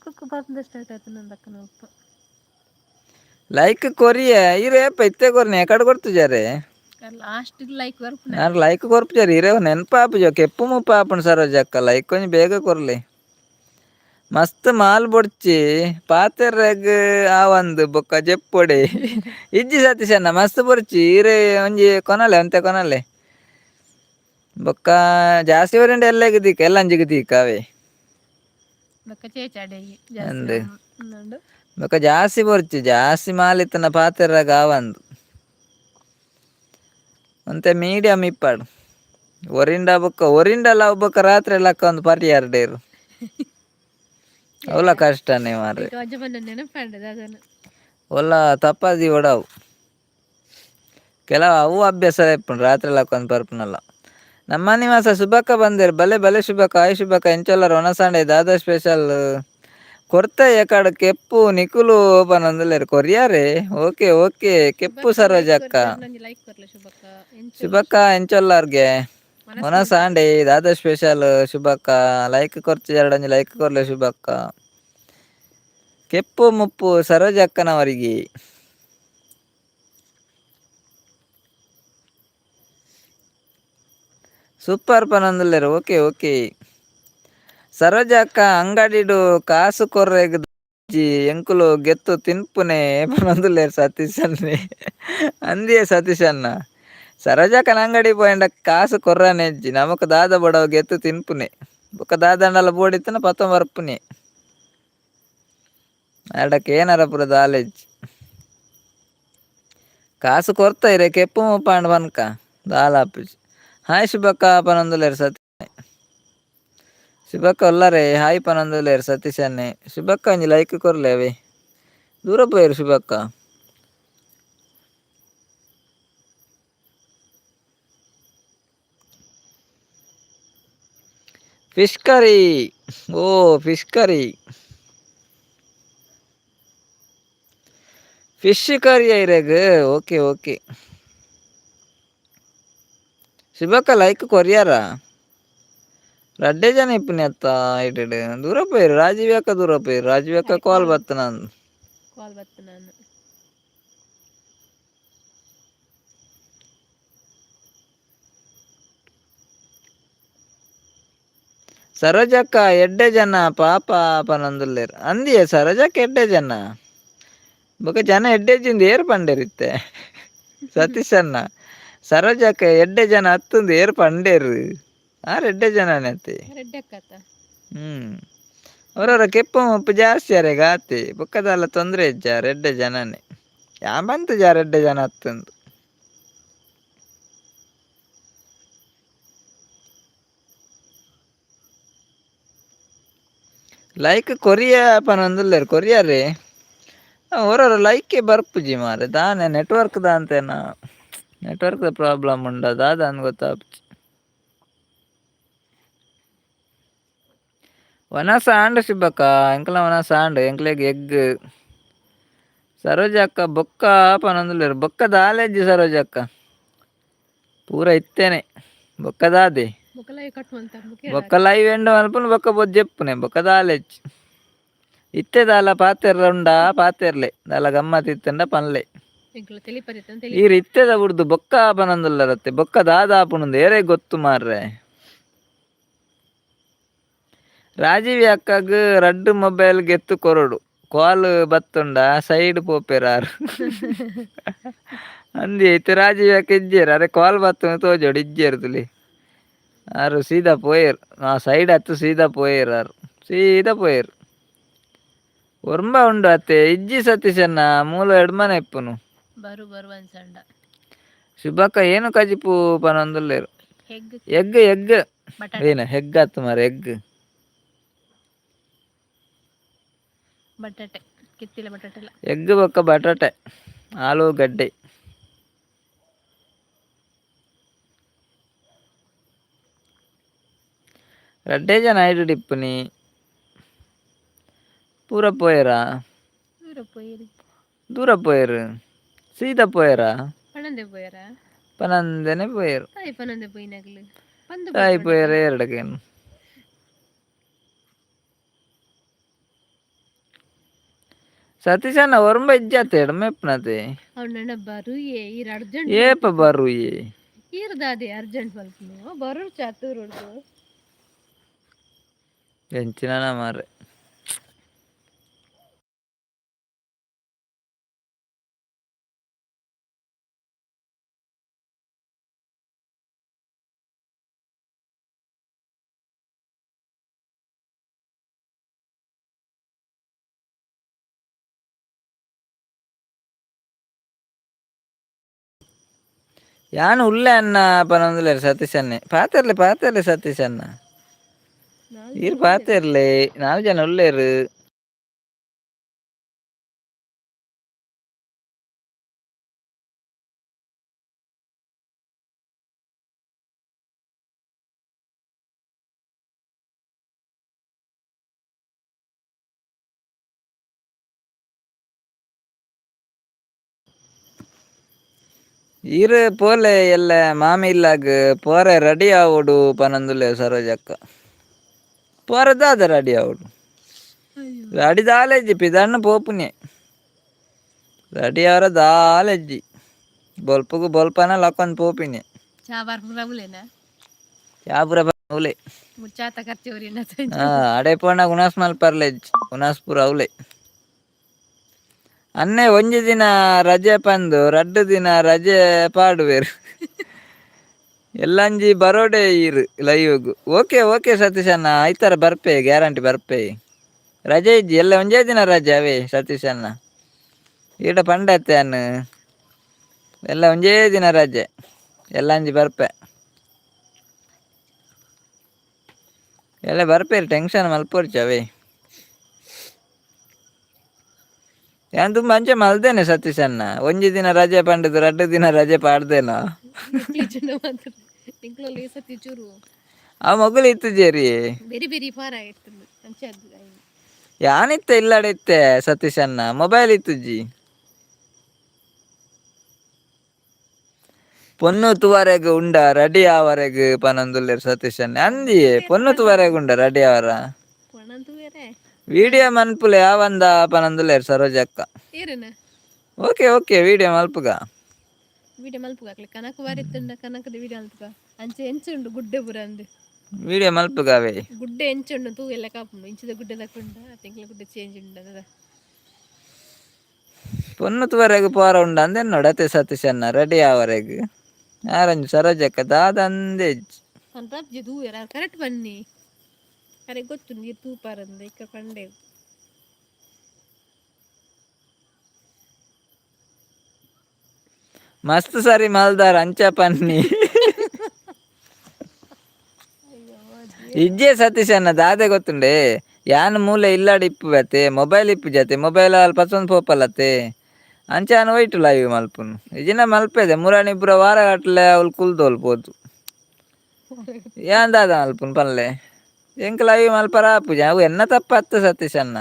ಕುಕ್ಕು ಪರ್ಂದ ಸ್ಟಾರ್ಟ್ ಆಯ್ತು ನಂದಕ್ಕನ ಉಪ್ಪು. ಲೈಕ್ ಕೊರಿಯ ಇರೆ ಇತ್ತೆ ಕೊರ್ನಿ ಎಕಡೆ ಕೊಡ್ತುಜಾರೆ? ಲಾಸ್ಟ್ ಲೈಕ್ ಬರ್ಪುನ. ನಾನು ಲೈಕ್ ಕೊರ್ಪುಜಾರೆ. ಇರೆ ನೆನಪಾಪುಜ, ಕೆಪ್ಪು ಮುಪ್ಪ ಆಪುಂಡು. ಸರೋಜಕ್ಕ, ಲೈಕ್ ಕೊಂಚ ಬೇಗ ಕೊರ್ಲಿ. ಮಸ್ತ್ ಮಾಲ್ ಬೊಡ್ಚಿ ಪಾತೆರ್ರೆಗ್ ಆವಂದ್ ಬೊಕ್ಕ ಜೆಪ್ಪೊಡೆ. ಇಜ್ಜಿ ಸತೀಶಣ್ಣ, ಮಸ್ತ್ ಬೊರ್ಚಿ ಈರೆ ಒಂಜಿ ಕೊನಲೆ ಅಂತೆ ಕೊನಲೆ. ಬೊಕ್ಕ ಜಾಸ್ತಿ ಒರಿಂಡ ಎಲ್ಲೆಗ್ ದೀಕ ಎಲ್ಲಂಜಿಗ್ ದೀಕ ಅವೇ. ಬೊಕ್ಕ ಚೇಚಾಡೆಗೆ ಅಂದ್. ಜಾಸ್ತಿ ಉಂಡು. ಬೊಕ್ಕ ಜಾಸ್ತಿ ಬೊರ್ಚಿ, ಜಾಸ್ತಿ ಮಾಲ್ ಇತ್ತನ ಪಾತೆರ್ರೆಗ್ ಆವಂದ್. ಒಂತೆ ಮೀಡಿಯಂ ಇಪ್ಪಡ್. ಒರಿಂಡ ಬೊಕ್ಕ ಒರಿಂಡಲ ಬೊಕ್ಕ ರಾತ್ರಿ ಲಕ್ಕ ಒಂದು ಪರಿಯಾರ ಡೇರು. ಅವಲ ಕಷ್ಟನೇ ಮಾರ್ರೆ. ಈಗ ಅಜ್ಜ ಬಂದ ನೆನಪಂಡದ ಅದನ್ನು. ಒಲ್ಲ ತಪ್ಪಾದಿ ಒಡವು. ಕೆಲವು ಅವು ಅಭ್ಯಾಸ ಇಪ್ಪುಂಡು ರಾತ್ರಿ ಲಕ್ಕೊಂದು ಪರ್ಪುನಲ್ಲ. ನಮ್ಮ ನಿವಾಸ ಶುಭಕ್ಕ ಬಂದೇರು, ಬಲೆ ಬಲೆ ಶುಭಕ್ಕ, ಆಯ್ ಶುಭಕ್ಕ. ಎಂಚೊಲ್ಲರ್? ಒಣಸಾಂಡೆ ದಾದಾ ಸ್ಪೆಷಲ್? ಕೊರ್ತ ಎಕಡ್ ಕೆಪ್ಪು ನಿಕುಲು ಪನೊಂದುಲ್ಲೆರ್, ಕೊರಿಯಾರೆ. ಓಕೆ ಓಕೆ ಕೆಪ್ಪು. ಶುಭಕ್ಕ ಲೈಕ್ ಸರೋಜಕ್ಕ. ಒಂಜಿ ಲೈಕ್ ಕೊರ್ಲೆ ಶುಭಕ್ಕ. ಎಂಚ ಶುಭಕ್ಕ ಎಂಚೊಲ್ಲಾರ್ಗೆ? ಒನಸಾಂಡೆ ದಾದಾ ಸ್ಪೆಷಲ್? ಶುಭಕ್ಕ ಲೈಕ್ ಕೊರ್ಚು, ಎರಡೊಂಜಿ ಲೈಕ್ ಕೊರ್ಲೆ ಶುಭಕ್ಕ. ಕೆಪ್ಪು ಮುಪ್ಪು ಸರೋಜಕ್ಕನವರಿಗೆ. ಸೂಪರ್ ಪನೊಂದುಲ್ಲೆರ್. ಓಕೆ ಓಕೆ ಸರೋಜಕ್ಕ ಅಂಗಡಿಡು ಕಾಸು ಕೊರ್ರೆಗ್ ಎಂಕುಲು ಗೆತ್ತು ತಿನ್ಪುನೆ ಪನೊಂದುಲ್ಲೆರ್ ಸತೀಶ್ ಅಣ್ಣೆ. ಅಂದಿಯೇ ಸತೀಶ್ ಅಣ್ಣ, ಸರೋಜಕ್ಕನ ಅಂಗಡಿ ಪೋಯಂಡ ಕಾಸು ಕೊರ್ರನೆ ಇಜ್ಜಿ. ನಮಕ್ ದಾದ ಬಡವು ಗೆತ್ತು ತಿನ್ಪುನೆ. ಬೊಕ್ಕ ದಾದಂಡಲ ಬೋಡಿತ್ತನ ಪತ್ತೊಂಬ ಬರ್ಪುನೆ. ಅಡಕ್ಕೆ ಏನಾರ ಪೂರ ದಾಲೆಜ್ಜಿ. ಕಾಸು ಕೊರ್ತ ಇರೆ ಕೆಪ್ಪು ಮುಪ್ಪಾಂಡ್ ಪನ್ಕ ದಾಲ ಆಪುಜಿ. ಹಾಯ್ ಶುಭಕ್ಕ ಪನೊಂದುಲ್ಲೆರ್ ಸತೀಶ್. ಶುಭಕ್ಕ ಉಲ್ಲರೆ? ಹಾಯ್ ಪನೊಂದುಲ್ಲೆರ್ ಸತೀಶ್ ಅಣ್ಣೆ. ಶುಭಕ್ಕ ಒಂಜಿ ಲೈಕ್ ಕೊರ್ಲೆ ಅವೇ. ದೂರ ಪೋಯೆರ್ ಶುಭಕ್ಕ. Fish curry. ಓ ಫಿಶ್ ಕರಿ, ಫಿಶ್ ಕರಿ ಐರೆಗ್. ಓಕೆ ಓಕೆ ಶುಭಕ್ಕ ಲೈಕ್ ಕೊರಿಯಾರ? ರಡ್ಡೆ ಜನ ಇಪ್ಪುನಿ ಅತ್ತ ಇಡೆಡ್. ದೂರ ಪೋಯೆರ್ ರಾಜೀವ್ ಅಕ್ಕ, ದೂರ ಪೋಯೆರ್ ರಾಜೀವ್ ಅಕ್ಕ. ಕಾಲ್ ಬತ್ತ ನಾನು. ಕಾಲ್ ಬತ್ತ ನಾನು. ಸರೋಜಕ್ಕ ಎಡ್ಡೆ ಜನ ಪಾಪ ಪನೊಂದುಲ್ಲೆರ್. ಅಂದಿಯೇ ಸರೋಜಕ್ಕ ಎಡ್ಡೆ ಜನ. ಬೊಕ ಜನ ಎಡ್ಡೆಜಿಂದ ಏರ್ ಪಂಡೇರಿತ್ತೆ ಸತೀಶ್ ಅಣ್ಣ? ಸರೋಜಕ್ಕ ಎಡ್ಡೆ ಜನ ಅತ್ತಂದು ಏರ್ ಪಂಡೇರು? ಆರ್ ಎಡ್ಡೆ ಜನನೇ ಅತ್ತೆ. ರೆಡ್ಡಕ್ಕತ್ತ. ಅವರವರ ಕೆಪ್ಪು ಮುಪ್ಪು ಜಾಸ್ತಿ ಅರೆಗ ಆತೆ. ಬೊಕ್ಕದಾಲ ತೊಂದರೆ ಇಜ್ಜ, ಎಡ್ಡೆ ಜನನೇ. ಯಾ ಬಂತು ಜಾರ ಎಡ್ಡೆ ಜನ ಅತ್ತಂದು. ಲೈಕ್ ಕೊರಿಯಾ ಪನೊಂದುಲ್ಲೆರ್, ಕೊರಿಯಾರೇ. ಒರೊರ ಲೈಕೆ ಬರ್ಪುಜಿ ಮಾರೆ. ದಾನೆ ನೆಟ್ವರ್ಕ್ ದಾಂತೆನಾ? ನೆಟ್ವರ್ಕ್ ಪ್ರಾಬ್ಲಮ್ ಉಂಡ ದಾದ ಅಂದ್ ಗೊತ್ತಾಪುಜಿ. ವನಸ ಆಂಡ್ ಶುಭಕ್ಕ? ಎಂಕಲ್ನ ವನಸ ಆಂಡ್. ಎಂಕ್ಲೆಗ್ ಎಗ್. ಸರೋಜಕ್ಕ ಬೊಕ್ಕ ಪನೊಂದುಲ್ಲೆರ್. ಬೊಕ್ಕ ದಾಲೆಜ್ಜಿ ಸರೋಜಕ್ಕ, ಪೂರ ಇತ್ತೇನೆ. ಬೊಕ್ಕ ದಾದೆ? ಬೊಕ್ಕ ಲೈವ್ ಕಟ್ ಮಲ್ತ. ಬೊಕ್ಕ ಲೈವ್ ಎಂಡ್ ಮಲ್ಪುನು, ಬೊಕ್ಕ ಬೊಜ್ಜೆಪ್ಪುನೆ. ಬೊಕ್ಕ ದಾಲೆಜ್ಜಿ. ಇತ್ತೆ ದಾಲ ಪಾತೆರ್ರ ಉಂಡಾ? ಪಾತೆರ್ಲೆ, ದಾಲ ಗಮ್ಮತ್ ಇತ್ತಂಡ ಪನ್ಲೆ. ಎಂಕುಲು ತೆಲಿಪದಿತ್ತ. ಈರ್ ಇತ್ತೆದ ಬುಡ್ದು ಬೊಕ್ಕ ಪನೊಂದುಲ್ಲರತ್ತೆ. ಬೊಕ್ಕ ದಾದ ಆಪುಂಡು ಏರೆಗ್ ಗೊತ್ತು ಮಾರ್ರೆ. ರಾಜೀವಿ ಅಕ್ಕಗ್ ರಡ್ಡ್ ಮೊಬೈಲ್ ಗೆತ್ತು ಕೊರೊಡು, ಕಾಲ್ ಬತ್ತುಂಡ ಸೈಡ್ ಪೋಪೆರ್ ಆರ್. ಅಂದಿ ಇತ್ತೆ ರಾಜೀವಿ ಅಕ್ಕ ಇಜ್ಜೆರ್. ಅರೆ ಕಾಲ್ ಬತ್ತುಂಡು ತೋಜೋಡು, ಇಜ್ಜೆರ್ ತುಲಿ. ಆರು ಸೀದಾ ಪೋಯೆರ್. ಆ ಸೈಡ್ ಅತ್ತು, ಸೀದಾ ಪೋಯೆರ್ ಆರು, ಸೀದಾ ಪೋಯೆರ್. ಒರ್ಂಬ ಉಂಡು ಅತ್ತೆ? ಇಜ್ಜಿ ಸತೀಶಣ್ಣ, ಮೂಲ ಎಡ್ಮನೆ ಇಪ್ಪುನು. ಬರು ಬರು ಅನ್ಸಂಡ. ಶುಭಕ್ಕ ಏನು ಕಜಿಪು ಪನೊಂದುಲ್ಲೆರ್. ಎಗ್. Egg egg. ಬಟಾಟೆ. ಏನು ಹೆಗ್ ಆತು ಮಾರೆ, ಎಗ್. ಬಟಾಟೆ ಕಿತ್ತಿಲ ಬಟಾಟೆ. ಎಗ್ ಬೊಕ್ಕ ಬಟಾಟೆ, ಆಲೂಗಡ್ಡೆ. ರಡ್ಡೆ ಜನ ಐಡು ಇಪ್ಪುನಿ. ಪೂರ ಪೋಯೆರಾ? ದೂರ ಪೋಯಿರಿ. ದೂರ ಪೋಯೆರ್, ಸೀದಾ ಪೋಯೆರಾ? ಪಣಂದೆ ಪೋಯರಾ? ಪನಂದೆನೆ ಪೋಯೆರ್. ತಾಯಿ ಪನಂದೆ ಪೋಯಿನಗ್ಲು ಪಂದು. ತಾಯಿ ಪೋಯೆರ್ ಎರಡಗೇನು. ಸತೀಶಣ್ಣ ಒರ್ಂಬ ಇಜ್ಜಾತೆ, ಎಡ್ಮೆ ಇಪ್ಪುನತೆ. ಅವ್ನ ಬರುಯೆ ಈರ್ ಅರ್ಜೆಂಟ್. ಏಪ ಬರುಯೆ? ಈರ್ದಾದೆ ಅರ್ಜೆಂಟ್ ಮಲ್ಪುನು ಬರು ಚಾತುರುಡ್ದು. ಎಂಚಿನ ಮಾರ್ರೆ. ಯಾನ್ ಉಲ್ಲೆ ಅನ್ನ ಪನೊಂದುಲ್ಲೆರ್ ಸತೀಶ್ ಅಣ್ಣೆ. ಪಾತೆರ್ಲೆ ಪಾತೆರ್ಲೆ ಸತೀಶ್ ಅಣ್ಣ. ನಾಲ್ ಈರ್ ಜನ ಉಲ್ಲೆರ್. ಪಾತೆರ್ಲೆ, ನಾಲ್ ಜನ ಉಲ್ಲೆರ್. ಈರ್ ಪೋಲೆ ಎಲ್ಲೆ ಮಾಮಿ ಇಲ್ಲಾಗ್ ಪೋರೆ ರೆಡಿ ಆವೊಡು ಪನೊಂದುಲ್ಲೆರ್ ಸರೋಜಕ್ಕ. ಪೋರೆ ದಾದ ರೆಡಿ ಆವೊಡು? ಅಯ್ಯೋ. ರೆಡಿ ದಾಲ ಇಜ್ಜಿ, ಪಿದಡ್ನ ಪೋಪುನೆ. ರೆಡಿ ಆವರ ದಾಲ ಇಜ್ಜಿ, ಬೊಲ್ಪುಗು ಬೊಲ್ಪನ ಲಕ್ಕೊಂದು ಪೋಪಿನಿ. ಚಾ ಬರ್ಪುನ ಉಲ್ಲೇನಾ? ಚಾ ಪೂರ ಅವ್ಲೆ. ಚಾತ ಖರ್ಚು ಅವ್ರಿನ. ಹಾ, ಅಡೆ ಪೋಂಡ ಉಣಸ್ ಮಲ್ಪರ್ಲೆ ಇಜ್ಜಿ, ಉಣಸ್ ಪೂರ ಅವ್ಲೆ. ಅನ್ನೆ ಒಂಜಿ ದಿನ ರಜೆ ಪಂದು ರಡ್ಡ್ ದಿನ ರಜೆ ಪಾಡುವೆರ್. ಎಲ್ಲಂಜಿ ಬರೋಡೆ ಈರ್ ಲೈವ್ಗ್. ಓಕೆ ಓಕೆ ಸತೀಶ್ ಅಣ್ಣ, ಐತಾರ ಬರ್ಪೆ, ಗ್ಯಾರಂಟಿ ಬರ್ಪೆ. ರಜೆ ಇಜ್ಜಿ, ಎಲ್ಲ ಒಂಜೇ ದಿನ ರಜೆ ಅವೇ ಸತೀಶ್ ಅಣ್ಣ. ಈಡ ಪಂಡತ್ತೆ ಅನ್ನ ಎಲ್ಲ ಒಂಜೇ ದಿನ ರಜೆ, ಎಲ್ಲಂಜಿ ಬರ್ಪೆ. ಎಲ್ಲ ಬರ್ಪೇರು, ಟೆನ್ಷನ್ ಮಲ್ಪೊರ್ಚಿ ಅವೇ. ಯಾನ್ ತುಂಬ ಅಂಚೆ ಮಲ್ದೇನೆ ಸತೀಶ್ ಅಣ್ಣ, ಒಂಜಿ ದಿನ ರಜೆ ಪಂಡದು ರಡ್ಡ್ ದಿನ ರಜೆ ಪಾಡ್ದೇನ. ಎಂಕ್ಲಲ್ಲಿ ಸತಿ ಚೂರು. ಆ ಮೊಗಲು ಇತ್ತುಜೇರಿ. ಬೇರೆ ಬೇರೆ ಫಾರ ಇರ್ತದೆ ಅಂಚೆ ಅದು. ಯಾನಿತ್ತೆ ಇಲ್ಲಡೆ ಇತ್ತೆ ಸತೀಶ್ ಅಣ್ಣ, ಮೊಬೈಲ್ ಇತ್ತುಜಿ. ಪೊನ್ನು ತುವರೆಗ್ ಉಂಡ ರೆಡಿ ಆವರೆಗ್ ಪನೊಂದುಲ್ಲೆರ್ ಸತೀಶ್ ಅಣ್ಣ. ಅಂದಿಯೇ ಪೊನ್ನು ತುವರೆಗ್ ಉಂಡ ರೆಡಿ ಆವರ? ಪೊಣ್ಣಂತು ಬೇರೆ. ವಿಡಿಯೋ ಮನ್ಪುಲೆ ಯಾವಂದ ಪನೊಂದುಲ್ಲೆರ್ ಸರೋಜಕ್ಕ. ಏರೇನ? Okay okay, video ಮಲ್ಪುಗ. Video ಮಲ್ಪುಗ ಅಕ್ಲೆ ಕನಕ ವಾರಿತ್ತುಂಡ ಕನಕದ ವಿಡಿಯೋ ಮಲ್ಪುಗ. ಅಂಚೆ ಎಂಚ ಉಂಡು ಗುಡ್ಡೆ ಪುರ ಅಂದ್. ವಿಡಿಯೋ ಮಲ್ಪುಗ ಅವೇ. ಗುಡ್ಡೆ ಎಂಚ ಉಂಡು ತೂ ಎಲ್ಲ ಕಾಪುಂಡು. ಇಂಚಿದ ಗುಡ್ಡೆ ತಕೊಂಡ ತಿಂಗಳ ಗುಡ್ಡೆ ಚೇಂಜ್ ಉಂಡು ಅದ. ಪೊನ್ನು ತುವರೆಗ್ ಪೋರ ಉಂಡ ಅಂದ್ ಎನ್ನೋಡು ಅತೆ ಸತೀಶ್ ಅಣ್ಣ, ರೆಡಿ ಆವರೆಗ್. ಆರಂಜಿ ಸರೋಜಕ್ಕ ದಾದ ಅಂದೇಜ್. ಪನ್ಪಜ್ಜಿ ತೂವೆರ ಕರೆಕ್ಟ್ ಬನ್ನಿ. ಅರೆ ಗೊತ್ತು ನೀರು ತೂಪಾರಂದ ಇಕ್ಕ ಪಂಡೆ. ಮಸ್ತ್ ಸರಿ ಮಲ್ದಾರ್ ಅಂಚ ಪನ್ನಿ. ಅಯ್ಯೋ. ಇಜ್ಜೆ ಸತೀಶ್ ಅಣ್ಣ, ದಾದೆ ಗೊತ್ತುಂಡೆ, ಯಾನ್ ಮೂಲೆ ಇಲ್ಲಾಡ್ ಇಪ್ಪುವತೆ, ಮೊಬೈಲ್ ಇಪ್ಪುಜತೆ, ಮೊಬೈಲ್ ಅಲ್ಪ ಪಸೊಂದು ಪೋಪಲತೆ. ಅಂಚ ಯಾನ್ ಒಯ್ಟು ಲೈವ್ ಮಲ್ಪುನು? ಇಜಿನ ಮಲ್ಪೆದೆ ಮುರಾಣಿ ಪೂರ ವಾರ ಗಟ್ಲೆ ಅವ್ಲು ಕುಲ್ದೋಲ್ ಪೋತು. ಯಾನ್ ದಾದ ಮಲ್ಪುನು ಪನ್ಲೆ? ಎಂಕ್ ಲೈವ್ ಮಲ್ಪರ ಆಪುಜಿ, ಅವು ಎನ್ನ ತಪ್ಪತ್ತು ಸತೀಶ್ ಅಣ್ಣ.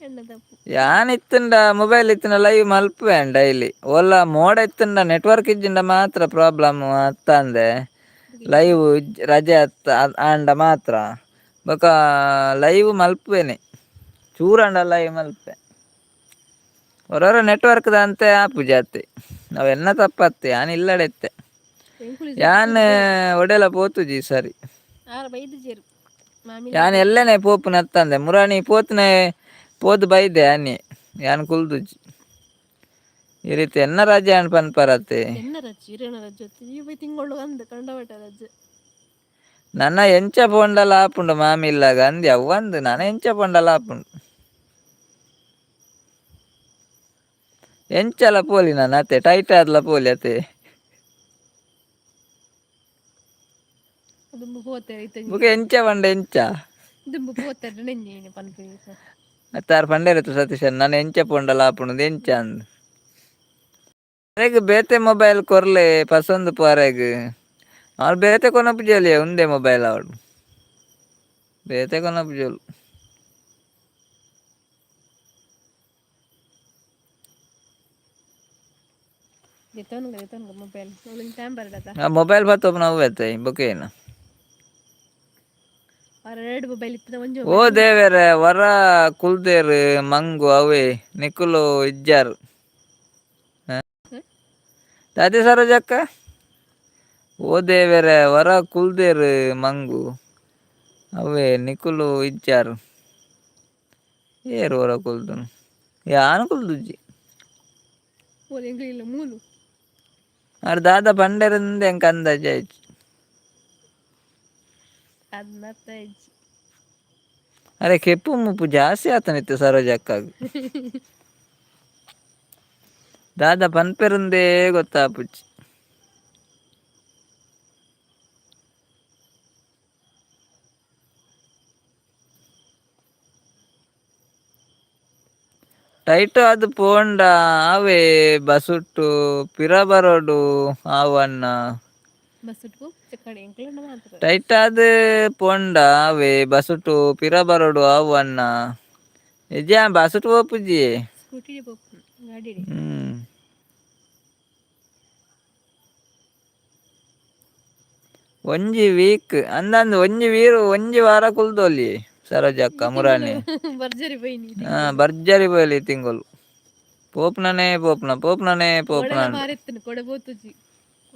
ಎಣ್ಣ ತಪ್ಪು. ಯಾನ್ ಇತ್ತುಂಡ ಮೊಬೈಲ್ ಇತ್ತುಂಡ ಲೈವ್ ಮಲ್ಪುವೆ ಡೈಲಿ. ಓಲ ಮೋಡ ಇತ್ತುಂಡ ನೆಟ್ವರ್ಕ್ ಇಜ್ಜಿಂಡ ಮಾತ್ರ ಪ್ರಾಬ್ಲಮ್ ಅತ್ತಂದೆ, ಲೈವ್ ರಜೆ ಅತ್ತ ಆಂಡ ಮಾತ್ರ. ಬೊಕ ಲೈವ್ ಮಲ್ಪುವೆನೆ, ಚೂರಂಡ ಲೈವ್ ಮಲ್ಪೆ. ಹೊರೊರ ನೆಟ್ವರ್ಕ್ ದಾಂತೆ ಆಪುಜಿ ಅತ್ತೆ, ಅವು ಎನ್ನ ತಪ್ಪತ್ತೆ. ಯಾನ್ ಇಲ್ಲಡೆ ಇತ್ತೆ. ಎಂಕುಲು ಯಾನ್ ಒಡೆಲ ಪೋತುಜಿ ಈ ಸರಿ. ಆರ ಬೈದು ಮಾಮಿ. ಯಾನ್ ಎಲ್ಲನೆ ಪೋಪುನ ಅತ್ತಂದೆ ಮುರಾಣಿ ಪೋತುನೆ ಪೋದು ಬೈದೆ ಆನಿ, ಯಾನ್ ಕುಲ್ದುಜಿ. ಈ ರೀತಿ ಎನ್ನ ರಜೆ ಅನ್ ಪನ್ಪರತ್ತೆ. ಎನ್ನ ರಜ್ಜೆ ಇರೇನ ರಜ್ಜೆ ಈ ಬೈ ತಿಂಗಳು ಅಂದ್ ಕಂಡವಟ ರಜ್ಜೆ. ನನ್ನ ಎಂಚ ಪೋಂಡಲ ಆಪುಂಡು ಮಾಮಿ ಇಲ್ಲಾಗ ಅಂದಿ ಅವ್ವಂದು, ನನ ಎಂಚ ಪೋಂಡಲ ಆಪುಂಡು, ಎಂಚಲ ಪೋಲಿ ನಾನು ಅತ್ತೆ, ಟೈಟ್ ಆದ್ಲ ಪೋಲಿ ಅತ್ತೆ. ದುಂಬು ಪೋತಾರೆ ಇತ್ತ. ಬುಕ ಎಂಚ ಪಂಡ ಎಂಚ? ದುಂಬು ಪೋತಾರೆ ನೆಂಜಿ ಪನ್ಪಿ. ಅತ್ತಾರ್ ಪಂಡೇರತ್ತು ಸತೀಶ್, ನಾನು ಎಂಚ ಪೋಂಡಲ ಆಪುಂಡು ಎಂಚ ಅಂದ್. ಅರೆಗ್ ಬೇತೆ ಮೊಬೈಲ್ ಕೊರ್ಲೆ ಪಸೊಂದು ಪೋರೆಗ್. ಅವ್ರು ಬೇತೆ ಕೊನಪುಜಲಿಯ, ಉಂದೆ ಮೊಬೈಲ್ ಅವಡು, ಬೇತೆ ಕೊನಪುಜೋಲು. ದೆತ್ತೊನ್ಗ ದೆತ್ತೊನ್ಗ ಮೊಬೈಲ್ ಅವ್ಳಿಗೆ ಟೈಮ್ ಬರಡತ. ಆ ಮೊಬೈಲ್ ಬತ್ತೊಪ್ಪು ನಾವು ಬೇತೆ ಬೊಕೇನ. ಅವ್ರ ಎರಡು ಮೊಬೈಲ್ ಇತ್ತದ ಒಂಜಿ. ಓ ದೇವೆರೆ, ವರ ಕುಲ್ದೇರ್ ಮಂಗು ಅವೇ ನಿಕುಲು ಇಜ್ಜಾರ್ ದಾದೆ ಸರೋಜಕ್ಕ? ಓ ದೇವೆರೆ, ವರ ಕುಲ್ದೇರ್ ಮಂಗು ಅವೇ ನಿಕುಲು ಇಜ್ಜಾರ್. ಏರು ವರ ಕುಲ್ದುನು? ಯಾನ್ ಕುಲ್ದುಜ್ಜಿ. ಇಲ್ಲ ಮೂಲು. ಆರ್ ದಾದ ಪಂಡೆರಂದೆ ಎಂಕ್ ಅಂದಾಜ್ ಆಯ್ತು. ಅದ್ನ ಅರ್ಥ ಇಜ್ಜಿ. ಅರೆ ಕೆಪ್ಪು ಮುಪ್ಪು ಜಾಸ್ತಿ ಆತನಿತ್ತು ಸರೋಜಕ್ಕಾಗ. ದಾದ ಪನ್ಪೆರುಂದೇ ಗೊತ್ತಾಪುಜಿ. Tight ಅದು ಪೋಂಡ ಆವೇ ಬಸುಟ್ಟು ಪಿರ ಬರೋಡು ಆವಣ್ಣ. ಬಸ್ ಚಕ್ಕಡಿ ಎಂಕ್ಲಂಡ ಮಾತ್ರ. ಟೈಟ್ ಆದ್ ಪೋಂಡ ಆವೇ ಬಸುಟ್ಟು ಪಿರ ಬರೋಡು ಆವಣ್ಣ. ನಿಜ ಬಸುಟ್ಟು ಪೋಪುಜಿ. ಸ್ಕೂಟಿ ಪೋಪುನು ಗಾಡಿ. ಒಂಜಿ ವೀಕ್ ಅಂದಂದು ಒಂಜಿ ವೀರು ಒಂಜಿ ವಾರ ಕುಲ್ದೊಲಿ ಸರೋಜಕ್ಕ ಮುರಾನಿ. ಭರ್ಜರಿ ಬೈನಿ. ಹಾ, ಭರ್ಜರಿ ಪೋಯಲಿ ತಿಂಗಳು. ಪೋಪ್ನನೇ ಪೋಪ್ನ ಪೋಪ್ನನೇ ಪೋಪ್ನ. ಕೊಡೆ ಮಾರೆತ್ತನು ಕೊಡೆ ಪೋತುಜಿ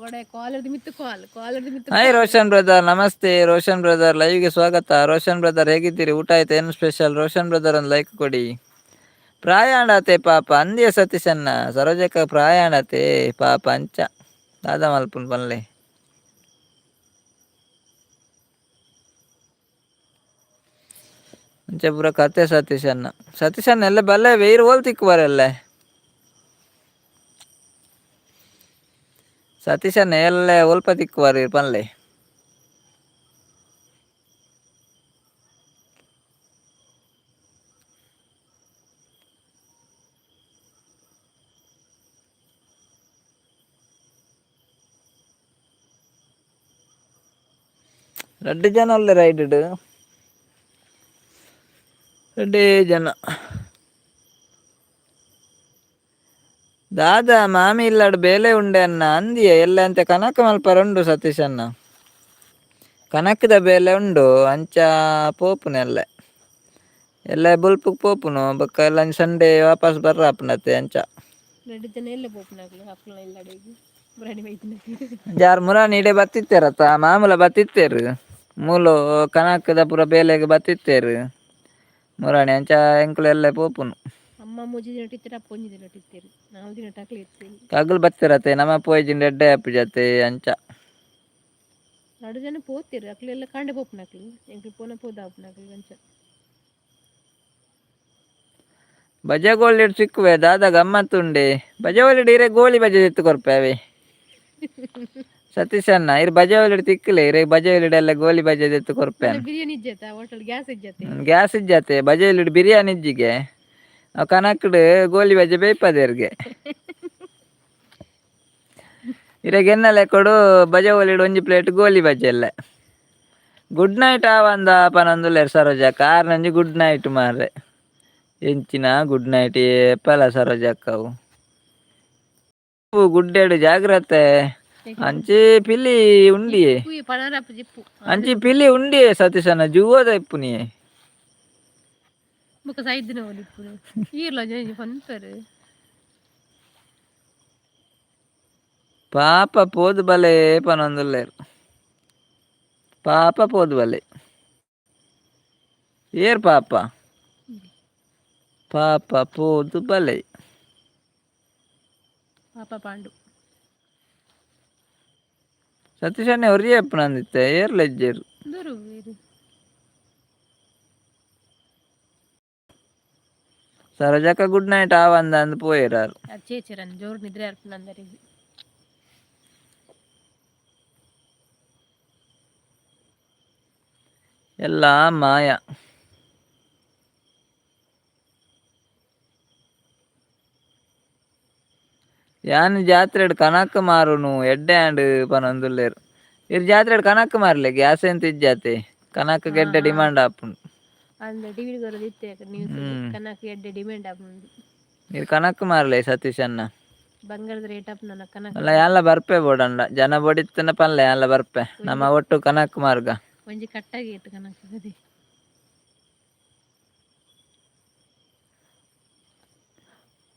ಕೊಡೆ ಕಾಲರ್ದ ಮಿತ್ತು ಕಾಲ್ ಕಾಲರ್ದ ಮಿತ್ತು. ಹಾಯ್ ರೋಷನ್ ಬ್ರದರ್, ನಮಸ್ತೆ ರೋಷನ್ ಬ್ರದರ್, ಲೈವ್ಗೆ ಸ್ವಾಗತ. ರೋಷನ್ ಬ್ರದರ್ ಹೇಗಿದ್ದೀರಿ? ಊಟ ಆಯ್ತು? ಏನು ಸ್ಪೆಷಲ್? ರೋಷನ್ ಬ್ರದರ್ ಒಂದು ಲೈಕ್ ಕೊಡಿ. ಪ್ರಾಯಾಂಡತೆ ಪಾಪ ಅಂದಿಯ ಸತೀಶನ್ನ ಸರೋಜಕ್ಕ ಪ್ರಾಯಾಂಡತೆ ಪಾಪ ಅಂಚ ದಾದ ಮಲ್ಪುನ್ ಪನ್ಲೆ. ಅಂಚ ಪೂರ ಕತೆ ಸತೀಶನ್ನ. ಸತೀಶನ್ನ ಎಲ್ಲ ಬಲ್ಲೆ ವೇರು ಹೋಲ್ ತಿಕ್ಕು ಬರಲ್ಲ. ಸತೀಶನ್ನ ಎಲ್ಲ ಒಲ್ಪ ತಿಕ್ಕು ಬರ ಪನ್ಲೆ. ರಡ್ಡು ಜನ ಅಲ್ಲ ರೈಡ್, ರಡ್ಡೇ ಜನ. ದಾದಾ ಮಾಮಿ ಇಲ್ಲಾಡು ಬೇಲೆ ಉಂಡೆ ಅನ್ನ ಅಂದಿಯ ಎಲ್ಲ ಅಂತೆ ಕನಕ ಮಲ್ಪರ ಉಂಡು ಸತೀಶಣ್ಣ. ಕನಕದ ಬೇಲೆ ಉಂಡು ಅಂಚ ಪೋಪುನ ಎಲ್ಲ ಎಲ್ಲ ಬೊಲ್ಪುಗ್ ಪೋಪುನು ಬೊಕ್ಕ ಎಲ್ಲ ಸಂಡೇ ವಾಪಸ್ ಬರ್ರ ಅಪ್ಪನತ್ತೆ ಅಂಚ. ರಡ್ಡು ಜನ ಎಲ್ಲ ಪೋಪುನಾಗ್ಲು ಅಕ್ಲ ಇಲ್ಲಡೆಗ್ ಮುರಾನಿ ಬೈದಿನ. ಜಾರ್ ಮುರಾನಿ ಇಡೆ ಬತ್ತಿತ್ತೇರತ್ತ ಮಾಮೂಲ ಬತ್ತಿತ್ತೇರು ಮೂಲು ಕನಕದ ಪೂರ ಬೇಲೆಗೆ ಬತ್ತಿತ್ತೇರು ಮುರಾಣಿ ಅಂಚ ಎಂಕುಲು ಎಲ್ಲ ಪೋಪುನು. ಅಮ್ಮ ಮೂಜಿ ದಿನ ಇತ್ತೀರ, ಅಪ್ಪ ಒಂಜಿ ದಿನ ಇತ್ತೀರಿ, ನಾಲ್ ದಿನ ಟಾಕ್ಲಿ ಇತ್ತೀರಿ. ಕಗ್ಲು ಬತ್ತಿರತ್ತೆ ನಮ್ಮ ಪೋಯ್ಜಿಂಡ ಎಡ್ಡೆ ಅಪ್ಪು ಜತೆ ಅಂಚ. ರಡ್ಡು ಜನ ಪೋತಿರು ಅಕ್ಲೆಲ್ಲ ಕಾಂಡೆ ಪೋಪುನಕ್ಲು ಎಂಕ್ಲು ಪೋನ ಪೋದ ಆಪುನಕ್ಲು ಅಂಚ. ಬಜೆ ಗೋಳಿಡ್ ಸಿಕ್ಕುವೆ ದಾದಾ ಗಮ್ಮತ್ತುಂಡೆ. ಬಜೆ ಗೋಳಿಡ್ ಇರೆ ಗೋಳಿ ಬಜೆ ಎತ್ತು ಕೊರ್ಪೆ ಅವೆ ಸತೀಶ್ ಅಣ್ಣ. ಇರ್ ಬಜೆ ಒಲಿಡ್ ತಿಕ್ಕಲೆ ಇರೆ ಬಜೆ ಒಲಿಡ್ ಎಲ್ಲ ಗೋಲಿ ಬಜೆ ಎತ್ತು ಕೊರ್ಪೆ. ಬಿರಿಯಾನಿ ಇಜ್ಜತ ಹೋಟೆಲ್ ಗ್ಯಾಸ್ ಇಜ್ಜತೆ. ಗ್ಯಾಸ್ ಇಜ್ಜತೆ. ಬಜೆ ಒಲಿಡ್ ಬಿರಿಯಾನಿ ಇಜ್ಜಿಗೆ ಅವು ಕನಕ್ಡ್ ಗೋಲಿ ಬಜೆ ಬೇಯ್ಪದೇರ್ಗೆ ಇರೆಗ್ ಎನ್ನಲೆ ಕೊಡು ಬಜೆ ಒಲಿಡ್ ಒಂಜಿ ಪ್ಲೇಟ್ ಗೋಲಿ ಬಜೆ ಎಲ್ಲ. ಗುಡ್ ನೈಟ್ ಆವಂದ ಪನೊಂದುಲ್ಲೆರ್ ಸರೋಜಕ್ಕ. ಆರ್ನಂಜಿ ಗುಡ್ ನೈಟ್ ಮಾರ್ರೆ. ಎಂಚಿನ ಗುಡ್ ನೈಟ್ ಏಪಲ ಸರೋಜಕ್ಕ ಅವು. ಗುಡ್ಡೆಡು ಜಾಗ್ರತೆ ಅಂಚಿ ಪಿಲಿ ಉಂಡಿಯೆ. ಪಣರಪ್ಪ ಜಿಪ್ಪು. ಅಂಚಿ ಪಿಲಿ ಉಂಡಿಯೆ ಸತೀಶನ ಜುವೋದ ಇಪ್ಪುನಿಯೆ. ಬೊಕ ಸೈದಿನ ಒಲಿಪ್ಪುನು ಈರ್ಲ ಜನ ಪನ್ಪೆರ್. ಪಾಪ ಪೋದು ಬಲೆ ಪನೊಂದುಲ್ಲೆರ್. ಪಾಪ ಪೋದು ಬಲೆ ಏರ್ ಪಾಪ ಪಾಪ ಪೋದು ಬಲೆ. ಪಾಪ ಪಾಂಡು. ಸತೀಶಣ್ಣೆ ಒರಿಯೆ ಇಪ್ಪುನಂದಿತ್ತೆ ಏರ್ ಲೆಜ್ಜೆರ್. ದೂರು ಇರು. ಸರೋಜಕ್ಕ ಗುಡ್ ನೈಟ್ ಆವಂದ ಅಂದ್ ಪೋಯೆರಾರ್. ಅದು ಚೇಚರನ್ ಜೋರು ನಿದ್ರೆ ಅರ್ಪಣಂದರಿಗೆ. ಎಲ್ಲ ಮಾಯ. ಯಾನ್ ಜಾತ್ರೆಡ್ ಕನಕ್ ಮಾರುನು ಎಡ್ಡೆ ಆಂಡ್ ಪನೊಂದುಲ್ಲೆರ್. ಇರ್ ಜಾತ್ರೆಡ್ ಕನಕ್ ಮಾರ್ಲೆ ಗ್ಯಾಸ್ ಎಂತ ಇಜ್ಜಾತೆ ಕನಕ್ ಗೆಡ್ಡೆ ಡಿಮಾಂಡ್ ಆಪುಂಡು. ಅಂದ್ ಟಿವಿ ಬರೋದು ಇತ್ತೆ ನ್ಯೂಸ್ ಕನಕ್ ಎಡ್ಡೆ ಡಿಮ್ಯಾಂಡ್ ಆಪುಂಡು. ಇರ್ ಕನಕ್ ಮಾರ್ಲೆ ಸತೀಶ್ ಅಣ್ಣ. ಬಂಗಾರದ ರೇಟ್ ಆಪುನ ಕನಕ್. ಅಲ್ಲ ಯಾನ್ಲ ಬರ್ಪೆ ಬೋಡಂಡ ಜನ ಬೊಡಿತ್ತನ ಪನ್ಲೆ ಯಾನ್ಲ ಬರ್ಪೆ ನಮ್ಮ ಒಟ್ಟು ಕನಕ್ ಮಾರ್ಗ. ಒಂಜಿ ಕಟ್ಟಾಗಿ ಇತ್ತು ಕನಕ್ ಅದೇ.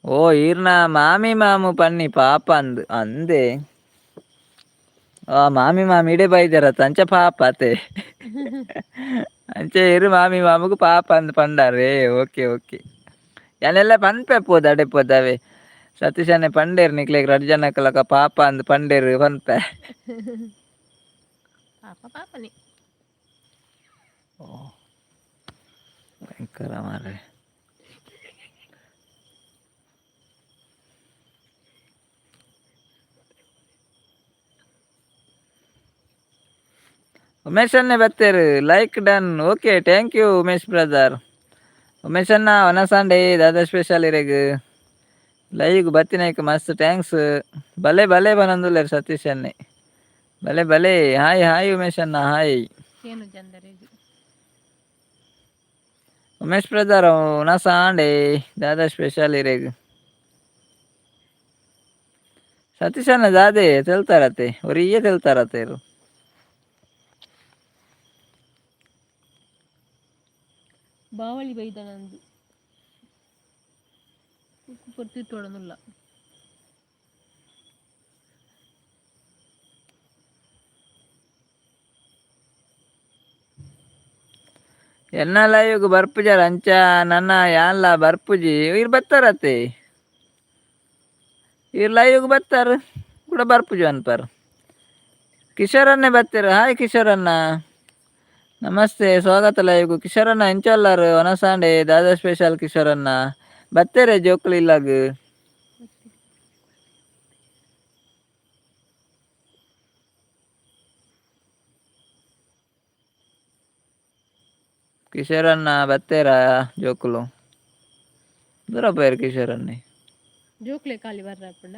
ಓ ಈರ್ನ ಮಾಮಿ ಮಾಮು ಪನ್ನಿ ಪಾಪ ಅಂದ್ ಅಂದೆ. ಆ ಮಾಮಿ ಮಾಮಿ ಇಡೆ ಬೈದೆರತ್ತ ಅಂಚ ಪಾಪ ಅತೆ ಅಂಚೆ ಇರು ಮಾಮಿ ಮಾಮುಗು ಪಾಪ ಅಂದ್ ಪಂಡಾರೆ. ಓಕೆ ಓಕೆ ಯಾನೆಲ್ಲ ಪನ್ಪೆ ಪೋದ ಅಡೆ ಪೋದವೆ ಸತೀಶನ್ನೆ ಪಂಡೇರ್ ನಿಕ್ಲೆಗ್ ರಡ್ಡ್ ಜನಕ್ಕಲಕ ಪಾಪ ಅಂದ್ ಪಂಡೇರ್ ಪನ್ಪೆ. ಪಾಪ ಪಾಪನೆ. ಓ ಭಯಂಕರ ಮಾರ್ರೆ. Umesh ಅನ್ನೆ ಬತ್ತೇರು. Like done. Okay, thank you Umesh brother. ಉಮೇಶಣ್ಣ ವನಸಾಂಡೆ ದಾದಾ ಸ್ಪೆಷಲ್ ಇರೆಗ್ ಲೈವ್ ಬತ್ತಿನೈಕ್ ಮಸ್ತ್ thanks. ಬಲೆ ಬಲೆ ಬನಂದುಲ್ಲೆರ್ ಸತೀಶ್ ಅಣ್ಣೆ. ಬಲೆ ಬಲೆ. ಹಾಯ್ ಹಾಯ್ ಉಮೇಶ್ ಅಣ್ಣ ಹಾಯ್. ಏನು ಜಂದರೆಗ್. ಉಮೇಶ್ ಬ್ರದರ್ ವನಸಾಂಡೆ ದಾದಾ ಸ್ಪೆಷಲ್ ಇರೆಗ್. ಸತೀಶ್ ಅಣ್ಣ ದಾದೆ ತೆಲ್ತಾರತೆ ಒರಿಯೇ ತೆಲ್ತಾರತೆ. ಬಾವಳಿ ಬೈದನಂದು ಪೊರ್ತಿಟ್ಟೊಡೊಂದುಲ್ಲ. ಎನ್ನ ಲೈವ್ಗ್ ಬರ್ಪುಜಾರ ಅಂಚ ನನ ಯಾನ್ಲ ಬರ್ಪುಜಿ. ಇರ್ ಬತ್ತಾರತೆ, ಇರ್ ಲೈವ್ಗ್ ಬತ್ತಾರ ಕೂಡ ಬರ್ಪುಜಿ ಅನ್ಪರ್. ಕಿಶೋರನ್ನೇ ಬತ್ತೀರ. ಹಾಯ್ ಕಿಶೋರಣ್ಣ, ನಮಸ್ತೆ, ಸ್ವಾಗತ ಲೈವ್ಗ್. ಕಿಶೋರಣ್ಣ ಎಂಚೊಲ್ಲಾರು ವನಸಾಂಡೆ ದಾದಾ ಸ್ಪೆಷಲ್ ಕಿಶೋರಣ್ಣ ಬತ್ತೇರೆ ಜೋಕುಲು ಇಲ್ಲಗ್. ಕಿಶೋರಣ್ಣ ಬತ್ತೇರಾ ಜೋಕುಲು ದೂರ ಪೋಯೆರ್ ಕಿಶೋರಣ್ಣೆ. ಜೋಕ್ಲೆ ಖಾಲಿ ಬರ್ರಪ್ಪಂಡ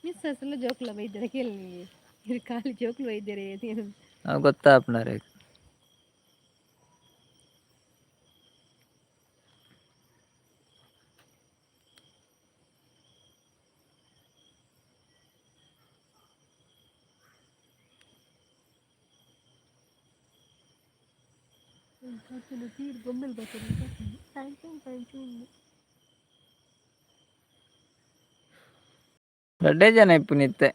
ಮಿಸ್ ಅಸಲ ಜೋಕ್ಲ ಬೈದೆರ ಕೇಳಿ ಇರು ಖಾಲಿ ಜೋಕ್ಲು ಬೈದೆರೆ. ಅವು ಗೊತ್ತಾಪುನರೆ. ತೀರ್ ಗೊಂಬೆಲ್ ಬರ್ತದೆ ಸಾಯಂಕಾಲ. ರಡ್ಡೆ ಜನ ಇಪ್ಪುನಿತ್ತೆ.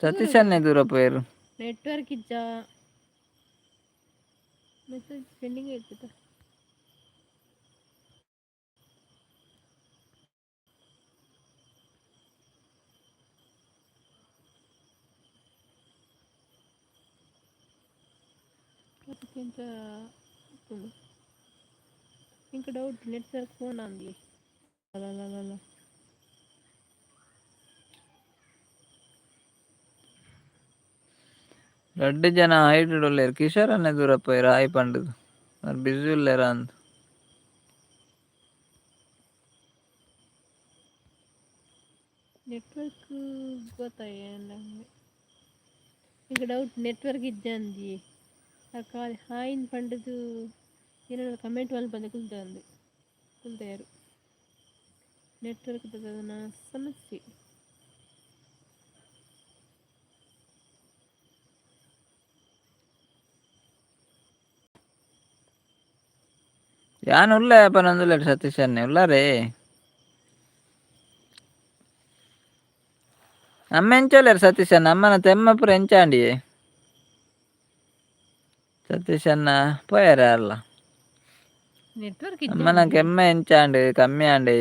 ಸತೀಶ್ ಅಣ್ಣೆ ದೂರ ಪೋಯೆರ್. ನೆಟ್ವರ್ಕ್ ಇಜ್ಜ, ಮೆಸೇಜ್ ಪೆಂಡಿಂಗ್ ಐತದ. ಅದಕ್ಕಿಂತ ಇಂಕ ಡೌಟ್ ನೆಟ್ವರ್ಕ್ ಫೋನ್ ಅಂದಿ ಅಲ್ಲ. ರಡ್ಡ್ ಜನ ಹೈಟ್ ಉಲ್ಲೆರ್. ಕಿಶೋರ್ ಅಣ್ಣೆ ದೂರ ಪೋಯೆರ್ ಹಾಯ್ ಪಂಡುದು. ಆರ್ ಬಿಸಿ ಉಲ್ಲೆರಾ ಅಂದ್. ನೆಟ್ವರ್ಕ್ ಗೊತ್ತಾಯ ಇಂಕ ಡೌಟ್ ನೆಟ್ವರ್ಕ್ ಇಜ್ಜಂದಿ. ಆ ಖಾಲಿ ಹಾಯಿನ್ ಪಂಡುದು ಏನಾರ ಕಮೆಂಟ್ ಮಲ್ಪಂದೆ ಕುಲ್ದಂದು ಕುಲ್ದೇರು. ನೆಟ್ವರ್ಕ್ ಸಮಸ್ಯೆ. ಯಾನ್ ಉಲ್ಲೆ ಪನೊಂದುಲ್ಲೆರ್ ಸತೀಶ್ ಅಣ್ಣೆ ಉಲ್ಲಾರೇ. ಅಮ್ಮ ಎಂಚ ಉಲ್ಲೆರ್ ಸತೀಶ್ ಅಣ್ಣ? ಅಮ್ಮನ ತೆಮ್ಮ ಪೂರ ಎಂಚಾಂಡಿಯೇ ಸತೀಶ್ ಅಣ್ಣ ಪೋಯೆರ ಅಲ್ಲ. ನೆಟ್ವರ್ಕ್ ಅಮ್ಮನ ಇಜ್ಜಂದಿ. ಕೆಮ್ಮ ಎಂಚಾಂಡ್ ಕಮ್ಮಿ ಆಂಡ್.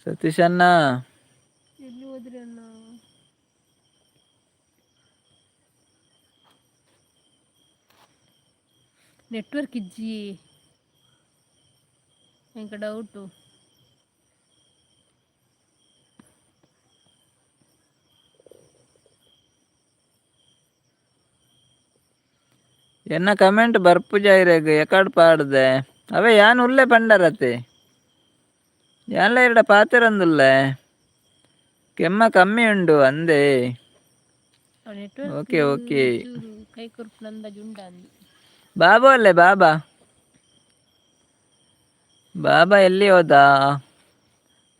ಸತೀಶ್ ಅಣ್ಣ. ಎಲ್ಲಿ ಹೋದ್ರಿ ಅಣ್ಣ? ನೆಟ್ವರ್ಕ್ ಇಜ್ಜಿ ಎಂಕ ಡೌಟು. ಎನ್ನ ಕಮೆಂಟ್ ಬರ್ಪುಜ ಇರೆಗ್ ಎಕಡ್ ಪಾಡ್ದೆ. ಅವೇ ಯಾನ್ ಉಲ್ಲೆ ಪಂಡರತೆ. ಯಾನ್ಲ ಇರೆಡ ಪಾತೆರೊಂದುಲ್ಲೆ. ಕೆಮ್ಮ ಕಮ್ಮಿ ಉಂಡು ಅಂದೆ. Network okay okay. ಚೂರು ಕೈ ಕೊರ್ಪುನ ಅಂದಾಜು ಉಂಡಾ ಅಂದು. ಬಾಬು ಅಲ್ಲೇ ಬಾಬಾ. ಬಾಬಾ ಎಲ್ಲಿ ಹೋದ?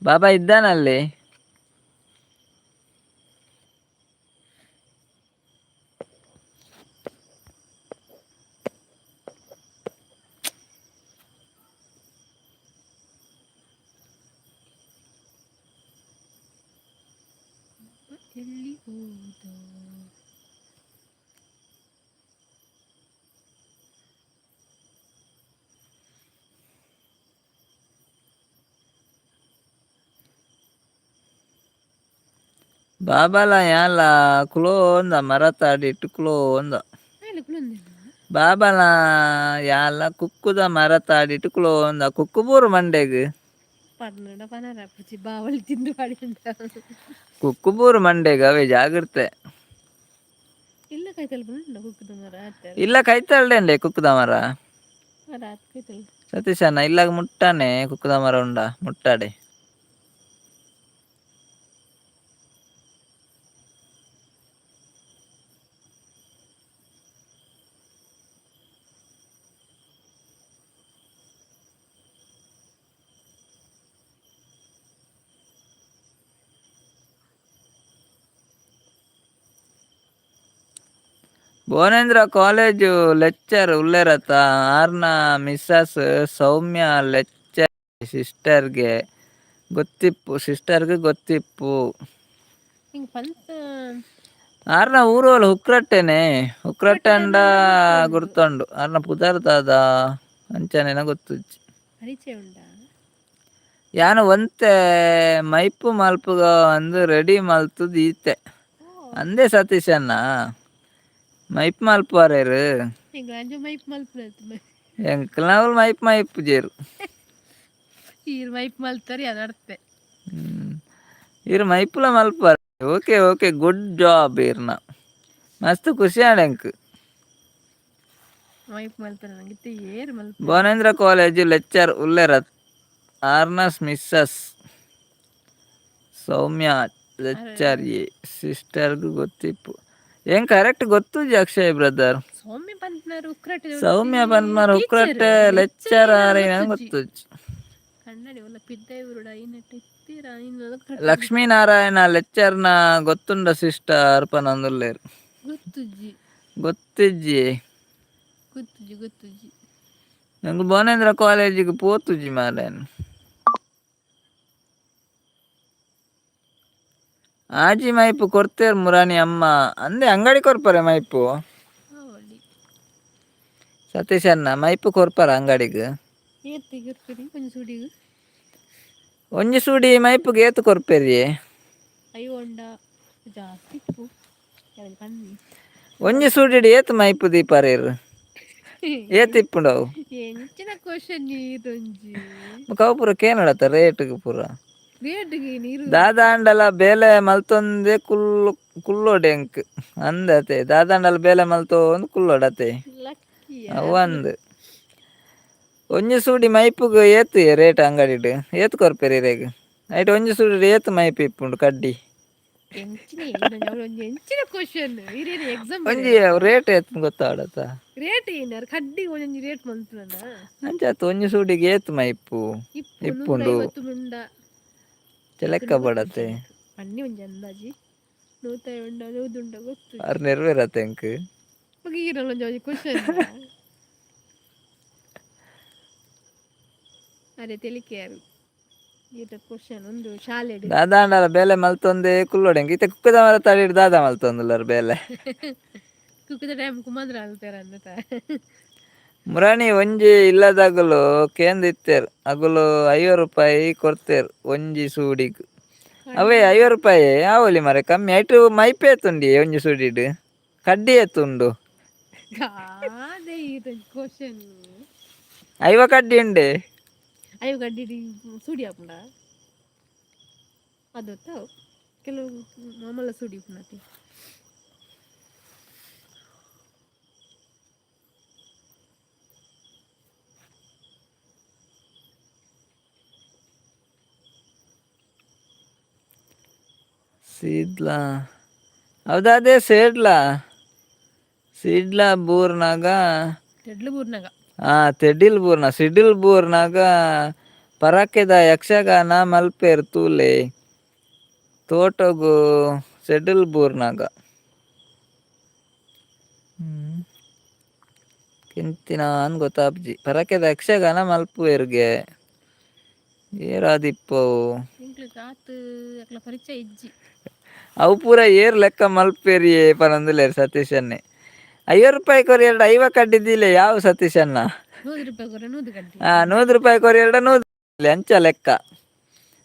ಬಾಬಾ ಇದ್ದಾನಲ್ಲಿ. ಎಲ್ಲಿ ಹೋದ? ಬಾಬಾಲ ಯಾಲ ಕುಲೋಂದ ಮರತ ಅಡಿಟ್ ಕುಲೋಂದ. ಬಾಬಾಲ ಯಾಲ ಕುಕ್ಕುದ ಮರತ ಅಡಿಟ್ ಕುಲೋಂದ ಕುಕ್ಕು ಬೂರು ಮಂಡೆಗ್. ಕುಕ್ಕುಬೂರು ಮಂಡೆಗ್ ಅವೇ ಜಾಗ್ರತೆ. ಇಲ್ಲ ಕೈತಲ್ಡೆ ಕುಕ್ಕುದ ಮರ. ಸತೀಶಣ್ಣ ಇಲ್ಲಾಗ ಮುಟ್ಟಾನೆ ಕುಕ್ಕುದ ಮರ ಉಂಡ ಮುಟ್ಟಾಡೆ. ಭುವನೇಂದ್ರ ಕಾಲೇಜು ಲೆಕ್ಚರ್ ಉಲ್ಲೇರತ್ತ ಆರ್ನ ಮಿಸ್ಸಸ್ ಸೌಮ್ಯ ಲೆಕ್ಚರ್ ಸಿಸ್ಟರ್ಗೆ ಗೊತ್ತಿಪ್ಪು, ಸಿಸ್ಟರ್ಗೆ ಗೊತ್ತಿಪ್ಪು. ಆರ್ನ ಊರು ಹುಕ್ರಟ್ಟೆನೆ, ಹುಕ್ರಟ್ಟೆಂಡ ಗುರ್ತುಂಡು. ಆರ್ನ ಪುದರ್ ದಾದ ಅಂಚನೆನ ಗೊತ್ತುಜ್ಜಿ. ಯಾನ್ ಒಂತೆ ಮೈಪು ಮಲ್ಪುಗ ಅಂದ್ ರೆಡಿ ಮಲ್ತುದು ಈತೆ ಅಂದೇ ಸತೀಶಣ್ಣ. ಮೈಪ್ ಮಲ್ಪುವರೇರು ಎಂಕ್ಲನವ್ಲು ಮೈಪ್ ಮೈಪುಜೆರ್. ಈರ್ ಮೈಪುಲ ಮಲ್ಪುವರ್. Okay okay, good job ಈರ್ನ, ಮಸ್ತ್ ಖುಷಿ ಆಂಡ್ ಎಂಕ್. ಭುವನೇಂದ್ರ ಕಾಲೇಜ್ ಲೆಕ್ಚರ್ ಉಲ್ಲೇರತ್ ಆರ್ನಸ್ ಮಿಸ್ಸಸ್ ಸೌಮ್ಯ ಲೆಕ್ಚರ್ ಸಿಸ್ಟರ್ಗ್ ಗೊತ್ತಿಪ್ಪು. ಏನ್ ಕರೆಕ್ಟ್ ಗೊತ್ತುಜಿ ಅಕ್ಷಯ್ ಬ್ರದರ್. ಸೌಮ್ಯ ಪನ್ಪುನಾರ್ ಉಕ್ರಟ್ಟೆ ಲೆಕ್ಚರ್ ಆರೈನ ಗೊತ್ತುಜ್ಜಿ. ಲಕ್ಷ್ಮೀನಾರಾಯಣ ಲೆಕ್ಚರ್ನ ಗೊತ್ತುಂಡ ಸಿಸ್ಟರ್ ಪನೊಂದುಲ್ಲೆರ್. ಗೊತ್ತಿಜ್ಜಿ. ಎಂಕ್ ಭುವನೇಂದ್ರ ಕಾಲೇಜಿಗ್ ಪೋತುಜಿ ಮಾರ್ರೆ. ಆಜಿ ಮೈಪು ಕೊರ್ತೆರ್ ಮುರಾನಿ ಅಮ್ಮ ಅಂದೆ ಅಂಗಡಿ ಕೊರ್ಪರೆ ಮೈಪು. ಸತೀಶ್ ಅಣ್ಣ ಮೈಪು ಕೊರ್ಪರ ಅಂಗಡಿಗ್? ಒಂಜಿ ಸೂಡಿ ಮೈಪುಗ್ ಏತ್ ಕೊರ್ಪೆರಿಯೆ? ಒಂಜಿ ಸೂಡಿಡ್ ಏತ್ ಮೈಪು ದೀಪರೇರ್, ಏತ್ ಇಪ್ಪುಂಡು ಅವು? ಬೊಕ ಅವು ಪೂರ ಕೇನೊಡತ್ತ ರೇಟ್ಗ್ ಪೂರ. ದಾದಾಂಡಲ ಬೇಲೆ ಮಲ್ತೊಂದೆ ಕುಲ್ಲು ಕುಲ್ಲೊಡೆ ಎಂಕ್ ಅಂದತೆ, ದಾದಾಂಡಲ ಬೇಲೆ ಮಲ್ತೊಂದು ಕುಲ್ಲೊಡತೆ ಅವು ಅಂದ್. ಒಂಜಿ ಸೂಡಿ ಮೈಪುಗ್ ಏತ್ ರೇಟ್ ಅಂಗಡಿಡ್, ಏತ್ ಕೊರ್ಪೆರ್ ಇರೆಗ್? ಐಟ್ ಒಂಜಿ ಸೂಡಿಡ್ ಏತ್ ಮೈಪು ಇಪ್ಪುಂಡು ಕಡ್ಡಿ? ಒಂಜಿ ರೇಟ್ ಏತ್ ಗೊತ್ತಾವಡತ? ಅಂಚಾತ್ ಒಂಜಿ ಸೂಡಿಗ್ ಏತ್ ಮೈಪು ಇಪ್ಪುಂಡು ಲೆಕ್ಕ ಬಡತೆ. ಆರ್ ನೆರ್ವೇರತೆ ಎಂಕ್. ದಾದಾಂಡಲ ಬೇಲೆ ಮಲ್ತೊಂದೆ ಕುಲ್ಲೊಡೆ ಎಂಕ್. ಇತ್ತೆ ಕುಕ್ಕುದ ಮರ ತಡಿಡ್ ದಾದ ಮಲ್ತೊಂದುಲ್ಲರ್ ಬೇಲೆ? ಮುರಾನಿ ಒಂಜಿ ಇಲ್ಲದಗುಲು ಕೇಂದ್ ಇತ್ತೆರ್, ಅಗುಲು 50 ರೂಪಾಯಿ ಕೊರ್ತೆರ್ ಒಂಜಿ ಸೂಡಿಗ್. ಅವೇ 50 ರೂಪಾಯಿ ಆವೊಲಿ ಮಾರ್ರೆ, ಕಮ್ಮಿ. ಐಟ್ ಮೈಪೆ ಏತುಂಡಿ ಒಂಜಿ ಸೂಡಿಡ್? ಕಡ್ಡಿ ಏತುಂಡು? 50 ಕಡ್ಡಿ ಉಂಡೆ. ಸೀದ್ಲಾ ಹೌದಾದೆ ಸೇಡ್ಲಾ ಸೀಡ್ಲಾ ಬೂರ್ನಾಗ ತೆಡಿಲ್ ಬೂರ್ನ ಸಿಡಿಲ್ ಬೂರ್ನಾಗ ಪರಕೆದ ಯಕ್ಷಗಾನ ಮಲ್ಪೆರ್ ತೂಲೆ ತೋಟೊಗು ಸೆಡಿಲ್ ಬೂರ್ನಾಗ. ಕೆಂತಿನ ಅಂದ್ ಗೊತ್ತಾಪ್ಜಿ. ಪರಕೆದ ಯಕ್ಷಗಾನ ಮಲ್ಪುವೆರ್ಗೆ ಏರಾದಿಪ್ಪವು? ಅವು ಪೂರ ಏರ್ ಲೆಕ್ಕ ಮಲ್ಪೆರಿಯೇ ಪನೊಂದುಲ್ಲೆರ್ ಸತೀಶನ್ನೇ. 50 ರೂಪಾಯಿ ಕೊರಿ ಎರಡು 50 ಕಡ್ಡಿ ಯಾವ ಸತೀಶಣ್ಣ? ಹಾ, 100 ರೂಪಾಯಿ ಕೊರಿ ಎರಡು 100 ಅಂಚ ಲೆಕ್ಕ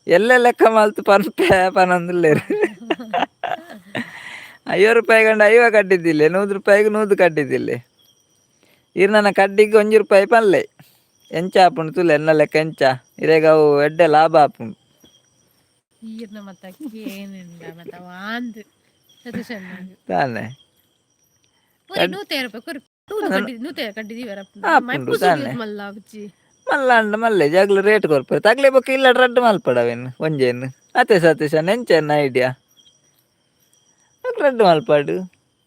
ಎಲ್ಲ ಲೆಕ್ಕ ಮಲ್ತು ಪನ್ಪೆ ಪನೊಂದುಲ್ಲೆರ್. ಐವತ್ತು ರೂಪಾಯಿ ಗಂಡ ಐವ ಕಟ್ಟಿದ್ದಿಲ್ಲ, 100 ರೂಪಾಯಿಗೆ 100 ಕಟ್ಟಿದ್ದಿಲ್ಲ. ಇರ್ ನನ್ನ ಕಡ್ಡಿಗೆ 1 ರೂಪಾಯಿ ಪಲ್ಲೆ ಎಂಚ ಆಪುಂಡು ತುಲೆ ಎನ್ನ ಲೆಕ್ಕ ಎಂಚ ಇರೆಗ ಅವು ಎಡ್ಡೆ ಲಾಭ ಆಪುಂಡು. ಈರ್ನ ಮತ್ತ ಏನಿಲ್ಲ ಮತ್ತ ವಾಂದ್ ಸತೀಶಣ್ಣ. ತಾನೆ. 150 ರೂಪಾಯಿ ಕೊರು, 100 ಕಡ್ಡಿ 150 ಕಡ್ಡಿದೀವರ. ಆಪುಂಡು ತಾನೆ. ಮಲ್ಲ ಬುಚ್ಚಿ. ಮಲ್ಲ ಅಂಡ ಮಲ್ಲೆ ಜಾಗ್ಲು ರೇಟ್ ಕೊರ್ಪೆ ತಗ್ಲೆ ಬೊಕ್ಕ ಇಲ್ಲ ರಡ್ಡು ಮಲ್ಪಡವೇನು ಒಂಜೇನು ಅತೆ ಸತೀಶ ಎಂಚೆನ್ನ ಐಡಿಯಾ? ರಡ್ಡು ಮಲ್ಪಾಡು,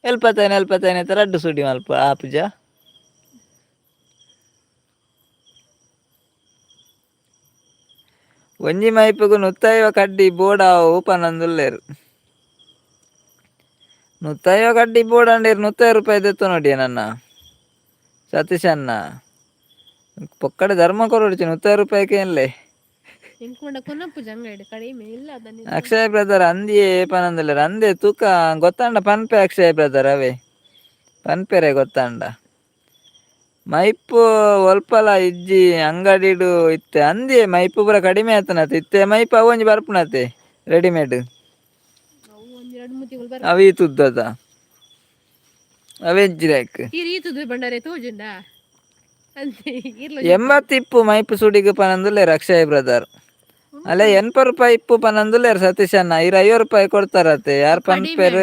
ಎಲ್ಪತ್ತೈನ ಎಲ್ಪತ್ತೈನ ಐತೆ, ರಡ್ಡು ಸುಡಿ ಮಲ್ಪ ಆಪುಜ. ಒಂಜಿ ಮೈಪುಗು 150 ಕಡ್ಡಿ ಬೋಡ ಪನೊಂದುಲ್ಲೆರ್. 150 ಕಡ್ಡಿ ಬೋಡಂಡೇರು 150 ರೂಪಾಯಿ ದೆತ್ತು ನೋಡಿ ನನ್ನ ಸತೀಶಣ್ಣ. ಪೊಕ್ಕಡೆ ಧರ್ಮ ಕೊರೊಡ್ಚಿ 150 ರೂಪಾಯಿಗೆ ಏನ್ಲೆ. ಎಂಕೊಂಡ ಕೊನಪ್ಪು ಜಂಗಡಿ ಕಡಿಮೆ ಇಲ್ಲ ಅದನ್ನ. ಅಕ್ಷಯ್ ಬ್ರದರ್ ಅಂದಿಯೇ ಪನೊಂದುಲ್ಲೆರ್. ಅಂದೆ ತೂಕ ಗೊತ್ತಾಂಡ ಪನ್ಪೆ ಅಕ್ಷಯ್ ಬ್ರದರ್, ಅವೇ ಪನ್ಪೆರೆ ಗೊತ್ತಾಂಡ. ಮೈಪು ಒಲ್ಪಲ ಇಜ್ಜಿ ಅಂಗಡಿಡು ಇತ್ತೆ ಅಂದಿಯೇ ಮೈಪು ಪೂರ ಕಡಿಮೆ ಆತನತೆ. ಇತ್ತೆ ಮೈಪು ಅವೊಂಜಿ ಬರ್ಪುನತೆ ರೆಡಿಮೇಡ್. ಅವು ಒಂದ್ ಎರಡು ಮೂರು ತಿಂಗಳು ಬರ. ಅವಿ ತುದ್ದದ ಅವೆಜ್ಜಿದಾಕ್. ಈ ರೀತದ ಬಂಡಾರೆ ತೋಜುಂಡ ಅಂತೆ ಇರ್ಲ. 80 ಇಪ್ಪು ಮೈಪು ಸುಡಿಗೆ ಪನೊಂದುಲ್ಲೆರ್ ಅಕ್ಷಯ್ ಬ್ರದರ್. ಅಲ್ಲ, 80 ರೂಪಾಯಿ ಇಪ್ಪು ಪನೊಂದುಲ್ಲೆರ್ ಸತೀಶ್ ಅಣ್ಣ. ಇರ್ 50 ರೂಪಾಯಿ ಕೊಡ್ತಾರತೆ ಯಾರು ಪನ್ಪೆರ್.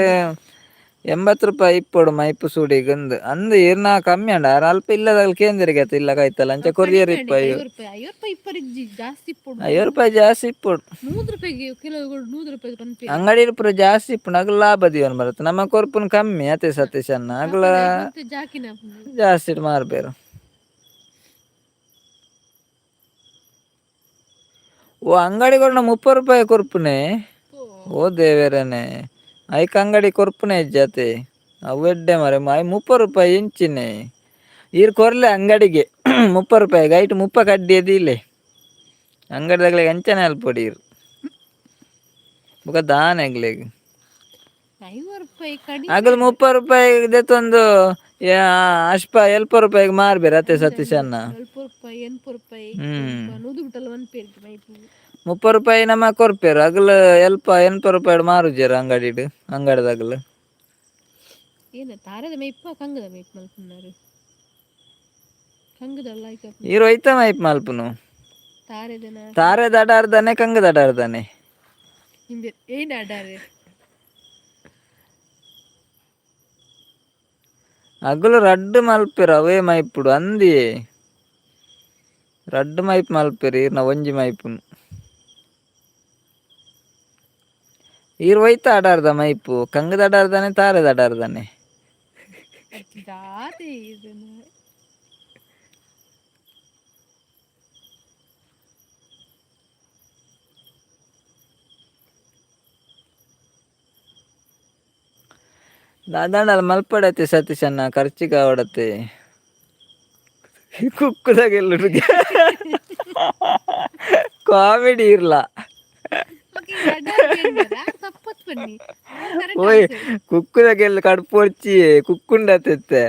80 ರೂಪಾಯಿ ಇಪ್ಪೊಡು ಮೈಪು ಸುಡಿಗೆ ಅಂದ್ ಅಂದ್ ಇರ್ನ ಕಮ್ಮಿ ಅಂಡ ಅಲ್ಪ ಇಲ್ಲದಾಗ ಕೇಂದ್ರಿಗೆ ಇಲ್ಲ ಕಾಯ್ತಲ್ಲ ಅಂಚ ಕೊರಿಯರ್ ಇಪ್ಪ. 50 ರೂಪಾಯಿ, 50 ರೂಪಾಯಿ ಇಪ್ಪರಿಜ್ಜಿ ಜಾಸ್ತಿ ಇಪ್ಪೊಡು. 50 ರೂಪಾಯಿ ಜಾಸ್ತಿ ಇಪ್ಪೊಡು. 100 ರೂಪಾಯಿಗೆ ಕೆಲವು 100 ರೂಪಾಯಿ ಪನ್ಪೆ. ಅಂಗಡಿ ಪೂರ ಜಾಸ್ತಿ ಇಪ್ಪುಂಡು, ಅಗಲ ಲಾಭ ದಿವನ್ ಬರುತ್ತೆ. ನಮ್ಮ ಕೊರ್ಪುನ್ ಕಮ್ಮಿ ಅತೆ ಸತೀಶ್ ಅಣ್ಣ, ಅಗಲ ಮತ್ತೆ ಜಾಕಿನ. ಜಾಸ್ತಿ ಮಾರ್ಬೇರು. ಓ ಅಂಗಡಿ ಕೊಡ್ನ 30 ರೂಪಾಯಿ ಕೊರ್ಪುನೆ. ಓ ದೇವರನೆ, ಐಕ್ ಅಂಗಡಿ ಕೊರ್ಪುನೆ ಇಜ್ಜತೆ. ಅವು ಎಡ್ಡೆ ಮರೆ ಮಾಯ್ 30 ರೂಪಾಯಿ ಇಂಚಿನೆ. ಈರ್ ಕೊರ್ಲೆ ಅಂಗಡಿಗೆ 30 ರೂಪಾಯಿ ಐಟ್ 30 ಕಡ್ಡಿ ಅದಿಲ್ಲೆ ಅಂಗಡಿದಾಗಲೆ ಅಂಚನೆ ಅಲ್ಪೊಡಿ ಇರು ಬೊಕ ದಾನೆ ಅಗ್ಲೆಗ್. 50 ರೂಪಾಯಿ ಕಡಿಮೆ. ಅಗಲ 30 ರೂಪಾಯಿ ದೆತ್ತೊಂದು ಅಶ್ಪ 70 ರೂಪಾಯಿಗೆ ಮಾರ್ಬೇರೆ ಅತ್ತೆ ಸತೀಶ್ ಅಣ್ಣ. 70 ರೂಪಾಯಿ, 80 ರೂಪಾಯಿ. 100 ಬಿಟ್ಟಲ್ಲ ಒನ್ ಪೇರಿಗೆ ಮೈಪು. 30 ರೂಪಾಯಿ ನಮ್ಮ ಕೊರ್ಪೇರು ಅಗಲ ಎಲ್ಪ 80 ರೂಪಾಯಿ ಮಾರುಜೇರು ಅಂಗಡಿಡು ಅಂಗಡಿದಾಗಲು. ಏನ ತಾರದ ಮೈಪ ಕಂಗದ ಮೈಪ್ ಮಲ್ಪುನಾರು ಕಂಗದಲ್ಲ ಆಯ್ತು. ಈರು ಒಯ್ತ ಮೈಪ್ ಮಲ್ಪುನು. ತಾರೆದನ. ತಾರೆ ದಡಾರ್ದಾನೆ ಕಂಗ ದಡಾರ್ದಾನೆ. ಹಿಂದೆ ಏನ್ ಆಡಾರೆ? ಅಗಲು ರಡ್ಡು ಮಲ್ಪೆರು ಅವೇ ಮೈಪುಡು ಅಂದಿಯೇ ರಡ್ಡು ಮೈಪ್ ಮಲ್ಪೆರು ಈರ್ನ ಒಂಜಿ ಮೈಪುನು. ಈರ್ ಒಯ್ತ ಆಡಾರ್ದ ಮೈಪು ಕಂಗದ ಅಡಾರ್ದಾನೆ ತಾರೆದ ಅಡಾರ್ದಾನೆ. ದಾದೆ ಇದನ್ನ. ದಾದಾಂಡಲ ಮಲ್ಪಡತ್ತೆ ಸತೀಶಣ್ಣ, ಖರ್ಚಿಗೆ ಆವಡತ್ತೆ. ಕುಕ್ಕುದಾಗ ಎಲ್ಲುಡುಗೆ ಕಾಮಿಡಿ ಇರ್ಲ. ತಪ್ಪತ್ ಬನ್ನಿ. ಓಯ್ ಕುಕ್ಕುದಾಗ ಎಲ್ಲ ಕಡ್ಪೊಡ್ಚಿ ಕುಕ್ಕುಂಡತ್ತೆ.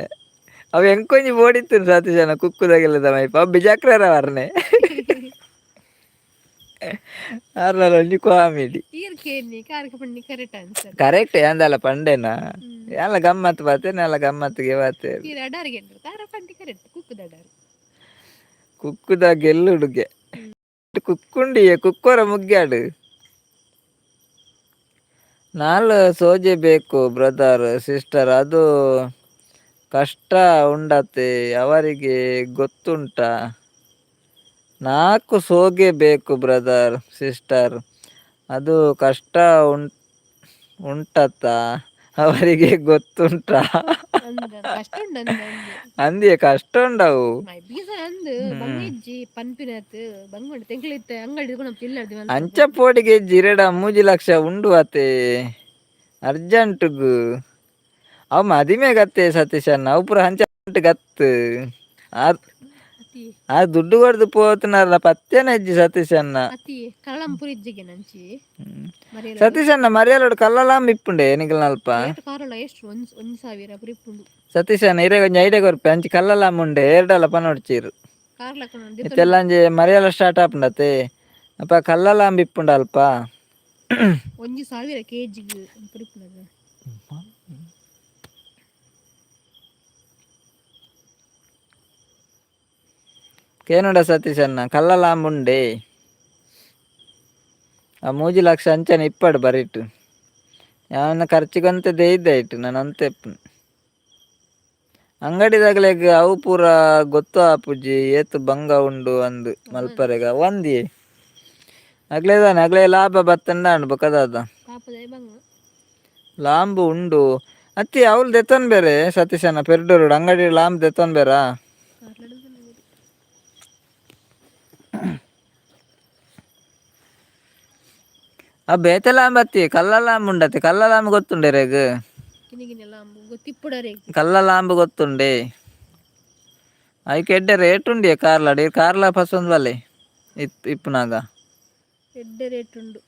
ಅವ ಎಂಕೊಂಜಿ ಬೋಡಿತ್ತು ಸತೀಶಣ್ಣ ಕುಕ್ಕುದಾಗೆಲ್ಲದ ಮೈಪ ಅವ್ ಬಿಜಾಕ್ರ ವರ್ನೆ ಆರ್ನಲ್ಲ ಒಂಜಿ ಕಾಮಿಡಿ. ಈರ್ಕೇನಿ ಕಾರ್ಕ ಪಣ್ಣಿ correct answer. Correct ಅಂದಲ್ಲ ಪಂಡೆನಾ ಎಲ್ಲ ಗಮ್ಮತ್ತು ಬಾತೇನೆ ಎಲ್ಲ ಗಮ್ಮತ್ತಿಗೆ ಬಾತೆ. ಈರ್ ಅಡಾರಿಗೆ ಕಾರ ಪಂಡಿ ಕರೆಕ್ಟ್ ಕುಕ್ಕುದ ಅಡಾರು. ಕುಕ್ಕುದ ಗೆಲ್ಲುಡುಗೆ ಕುಕ್ಕುಂಡಿಯೆ ಕುಕ್ಕೋರ ಮುಗ್ಯಾಡು. ನಾಲ್ ಸೋಜೆ ಬೇಕು ಬ್ರದರ್ ಸಿಸ್ಟರ್, ಅದು ಕಷ್ಟ ಉಂಡತೆ ಅವರಿಗೆ ಗೊತ್ತುಂಟ. 4 ಸೋಗೆ ಬೇಕು ಬ್ರದರ್ ಸಿಸ್ಟರ್, ಅದು ಕಷ್ಟ ಉಂಟತ್ತ ಅವರಿಗೆ ಗೊತ್ತುಂಟ. ಅಂದ್ರ ಕಷ್ಟ ಉಂಡು ಅಂದ್ ಅಂದ್. ಅಂದಿಯೇ ಕಷ್ಟ ಉಂಡವು. ಮೈ ಬೀಸ ಅಂದ್ ಬಂಗಿಜ್ಜಿ ಪನ್ಪಿನತ್ ಬಂಗುಂಡು ತೆಂಕ್ಲಿತ್ತೆ ಅಂಗಡಿ ಚಿಲ್ಲರ್ದಿ. ಅಂಚ ಪೋಡಿಗೆ ಜಿರಡ 3 ಲಕ್ಷ ಉಂಡು ಅತೆ ಅರ್ಜೆಂಟ್ಗು. ಅವು ಮದಿಮೆ ಗತ್ತೆ ಸತೀಶಣ್ಣ, ಅವು ಪೂರ ಅಂಚ ಗತ್ತು ಅತಿ. ಆ ದುಡ್ಡು ಕೊಡ್ದು ಪೋತುನಲ್ಲ ಪತ್ತೇನ ಇಜ್ಜಿ ಸತೀಶಣ್ಣ. ಅತಿ ಕಳಂಪುರಿ ಇಜ್ಜಿಗೆ ನಂಚಿ. ಮರಿಯಲ್ಲ. ಸತೀಶಣ್ಣ ಮರಿಯಲೋಡು ಕಲ್ಲಲಾಂಬ ಇಪ್ಪುಂಡೆ ನಿಗಲ್ನಲ್ಪ. ಏಟ್ ಕಾರಲ್ಲ ಎಷ್ಟು ಒಂದ್ ಒಂದ್ ಸಾವಿರ ಪುರಿಪುಂಡು. ಸತೀಶಣ್ಣ ಇರೆ ಒಂಜಿ ಐಡಿಯಾ ಕೊರ್ಪೆ. ಅಂಚಿ ಕಲ್ಲಲಾಂಬ ಉಂಡೆ ಎರಡಲ್ಲ ಪನೊಡ್ಚೀರು. ಕಾರ್ಲಕ್ಕ. ಇತ್ತೆಲ್ಲ ಅಂಜಿ ಮರಿಯಲ ಸ್ಟಾರ್ಟ್ ಆಪುಂಡತೆ ಅಪ್ಪ ಕಲ್ಲಲಾಂಬ ಇಪ್ಪುಂಡ ಅಲ್ಪ. 1000 ಕೆಜಿಗ್ ಪುರಿಪುನಗ. ಕೇನುಡ ಸತೀಶಣ್ಣ ಕಲ್ಲಲಾಂಬುಂಡೆ. ಆ 3 ಲಕ್ಷ ಅಂಚನೆ ಇಪ್ಪಡು ಬರಿಟ್. ಯಾವನ ಖರ್ಚಿಗಂತೆ ದೇಯ್ದಾಯ್ತು ನಾನು ಅಂತೆ. ಅಂಗಡಿದಾಗಲೆಗ್ ಅವು ಪೂರ ಗೊತ್ತು ಆಪುಜಿ, ಏತ್ ಬಂಗ ಉಂಡು ಅಂದ್ ಮಲ್ಪರೆಗ ಒಂದಿಯೇ ಅಗ್ಲೇದಾನೆ ಅಗ್ಲೇ ಲಾಭ ಬತ್ತಂಡ ಬೊಕದಾದ. ಪಾಪದ ಬಂಗ. ಲಾಂಬು ಉಂಡು ಅತ್ತಿ, ಅವ್ಲು ದೆತ್ತೊನ್ ಬೇರೆ ಸತೀಶಣ್ಣ, ಪೆರ್ಡೂರು ಅಂಗಡಿ ಲಾಂಬ್ ದೆತ್ತೊನ್ ಬೇರಾ. ಕಾರ್ಲಡ್. ಆ ಬೇತೆ ಲಾಂಬ್ ಅತ್ತಿ, ಕಲ್ಲ ಲಾಂಬ್ ಉಂಡತ್ತಿ. ಕಲ್ಲ ಲಾಂಬ್ ಗೊತ್ತುಂಡೆ ರೇಗ್? ಕಿನಿಗಿನೆಲ್ಲ ಗೊತ್ತಿಪ್ಪುಡರೆ. ಕಲ್ಲ ಲಾಂಬ್ ಗೊತ್ತುಂಡೆ? ಐಕ್ ಎಡ್ಡೆ ರೇಟ್ ಉಂಡಿಯೆ ಕಾರ್ಲಾಡ್. ಕಾರ್ಲ ಪಸೊಂದು ಬಲ್ಲೆ ಇಪ್ ಇಪ್ಪುನಾಗ. ಎಡ್ಡೆ ರೇಟ್ ಉಂಡು.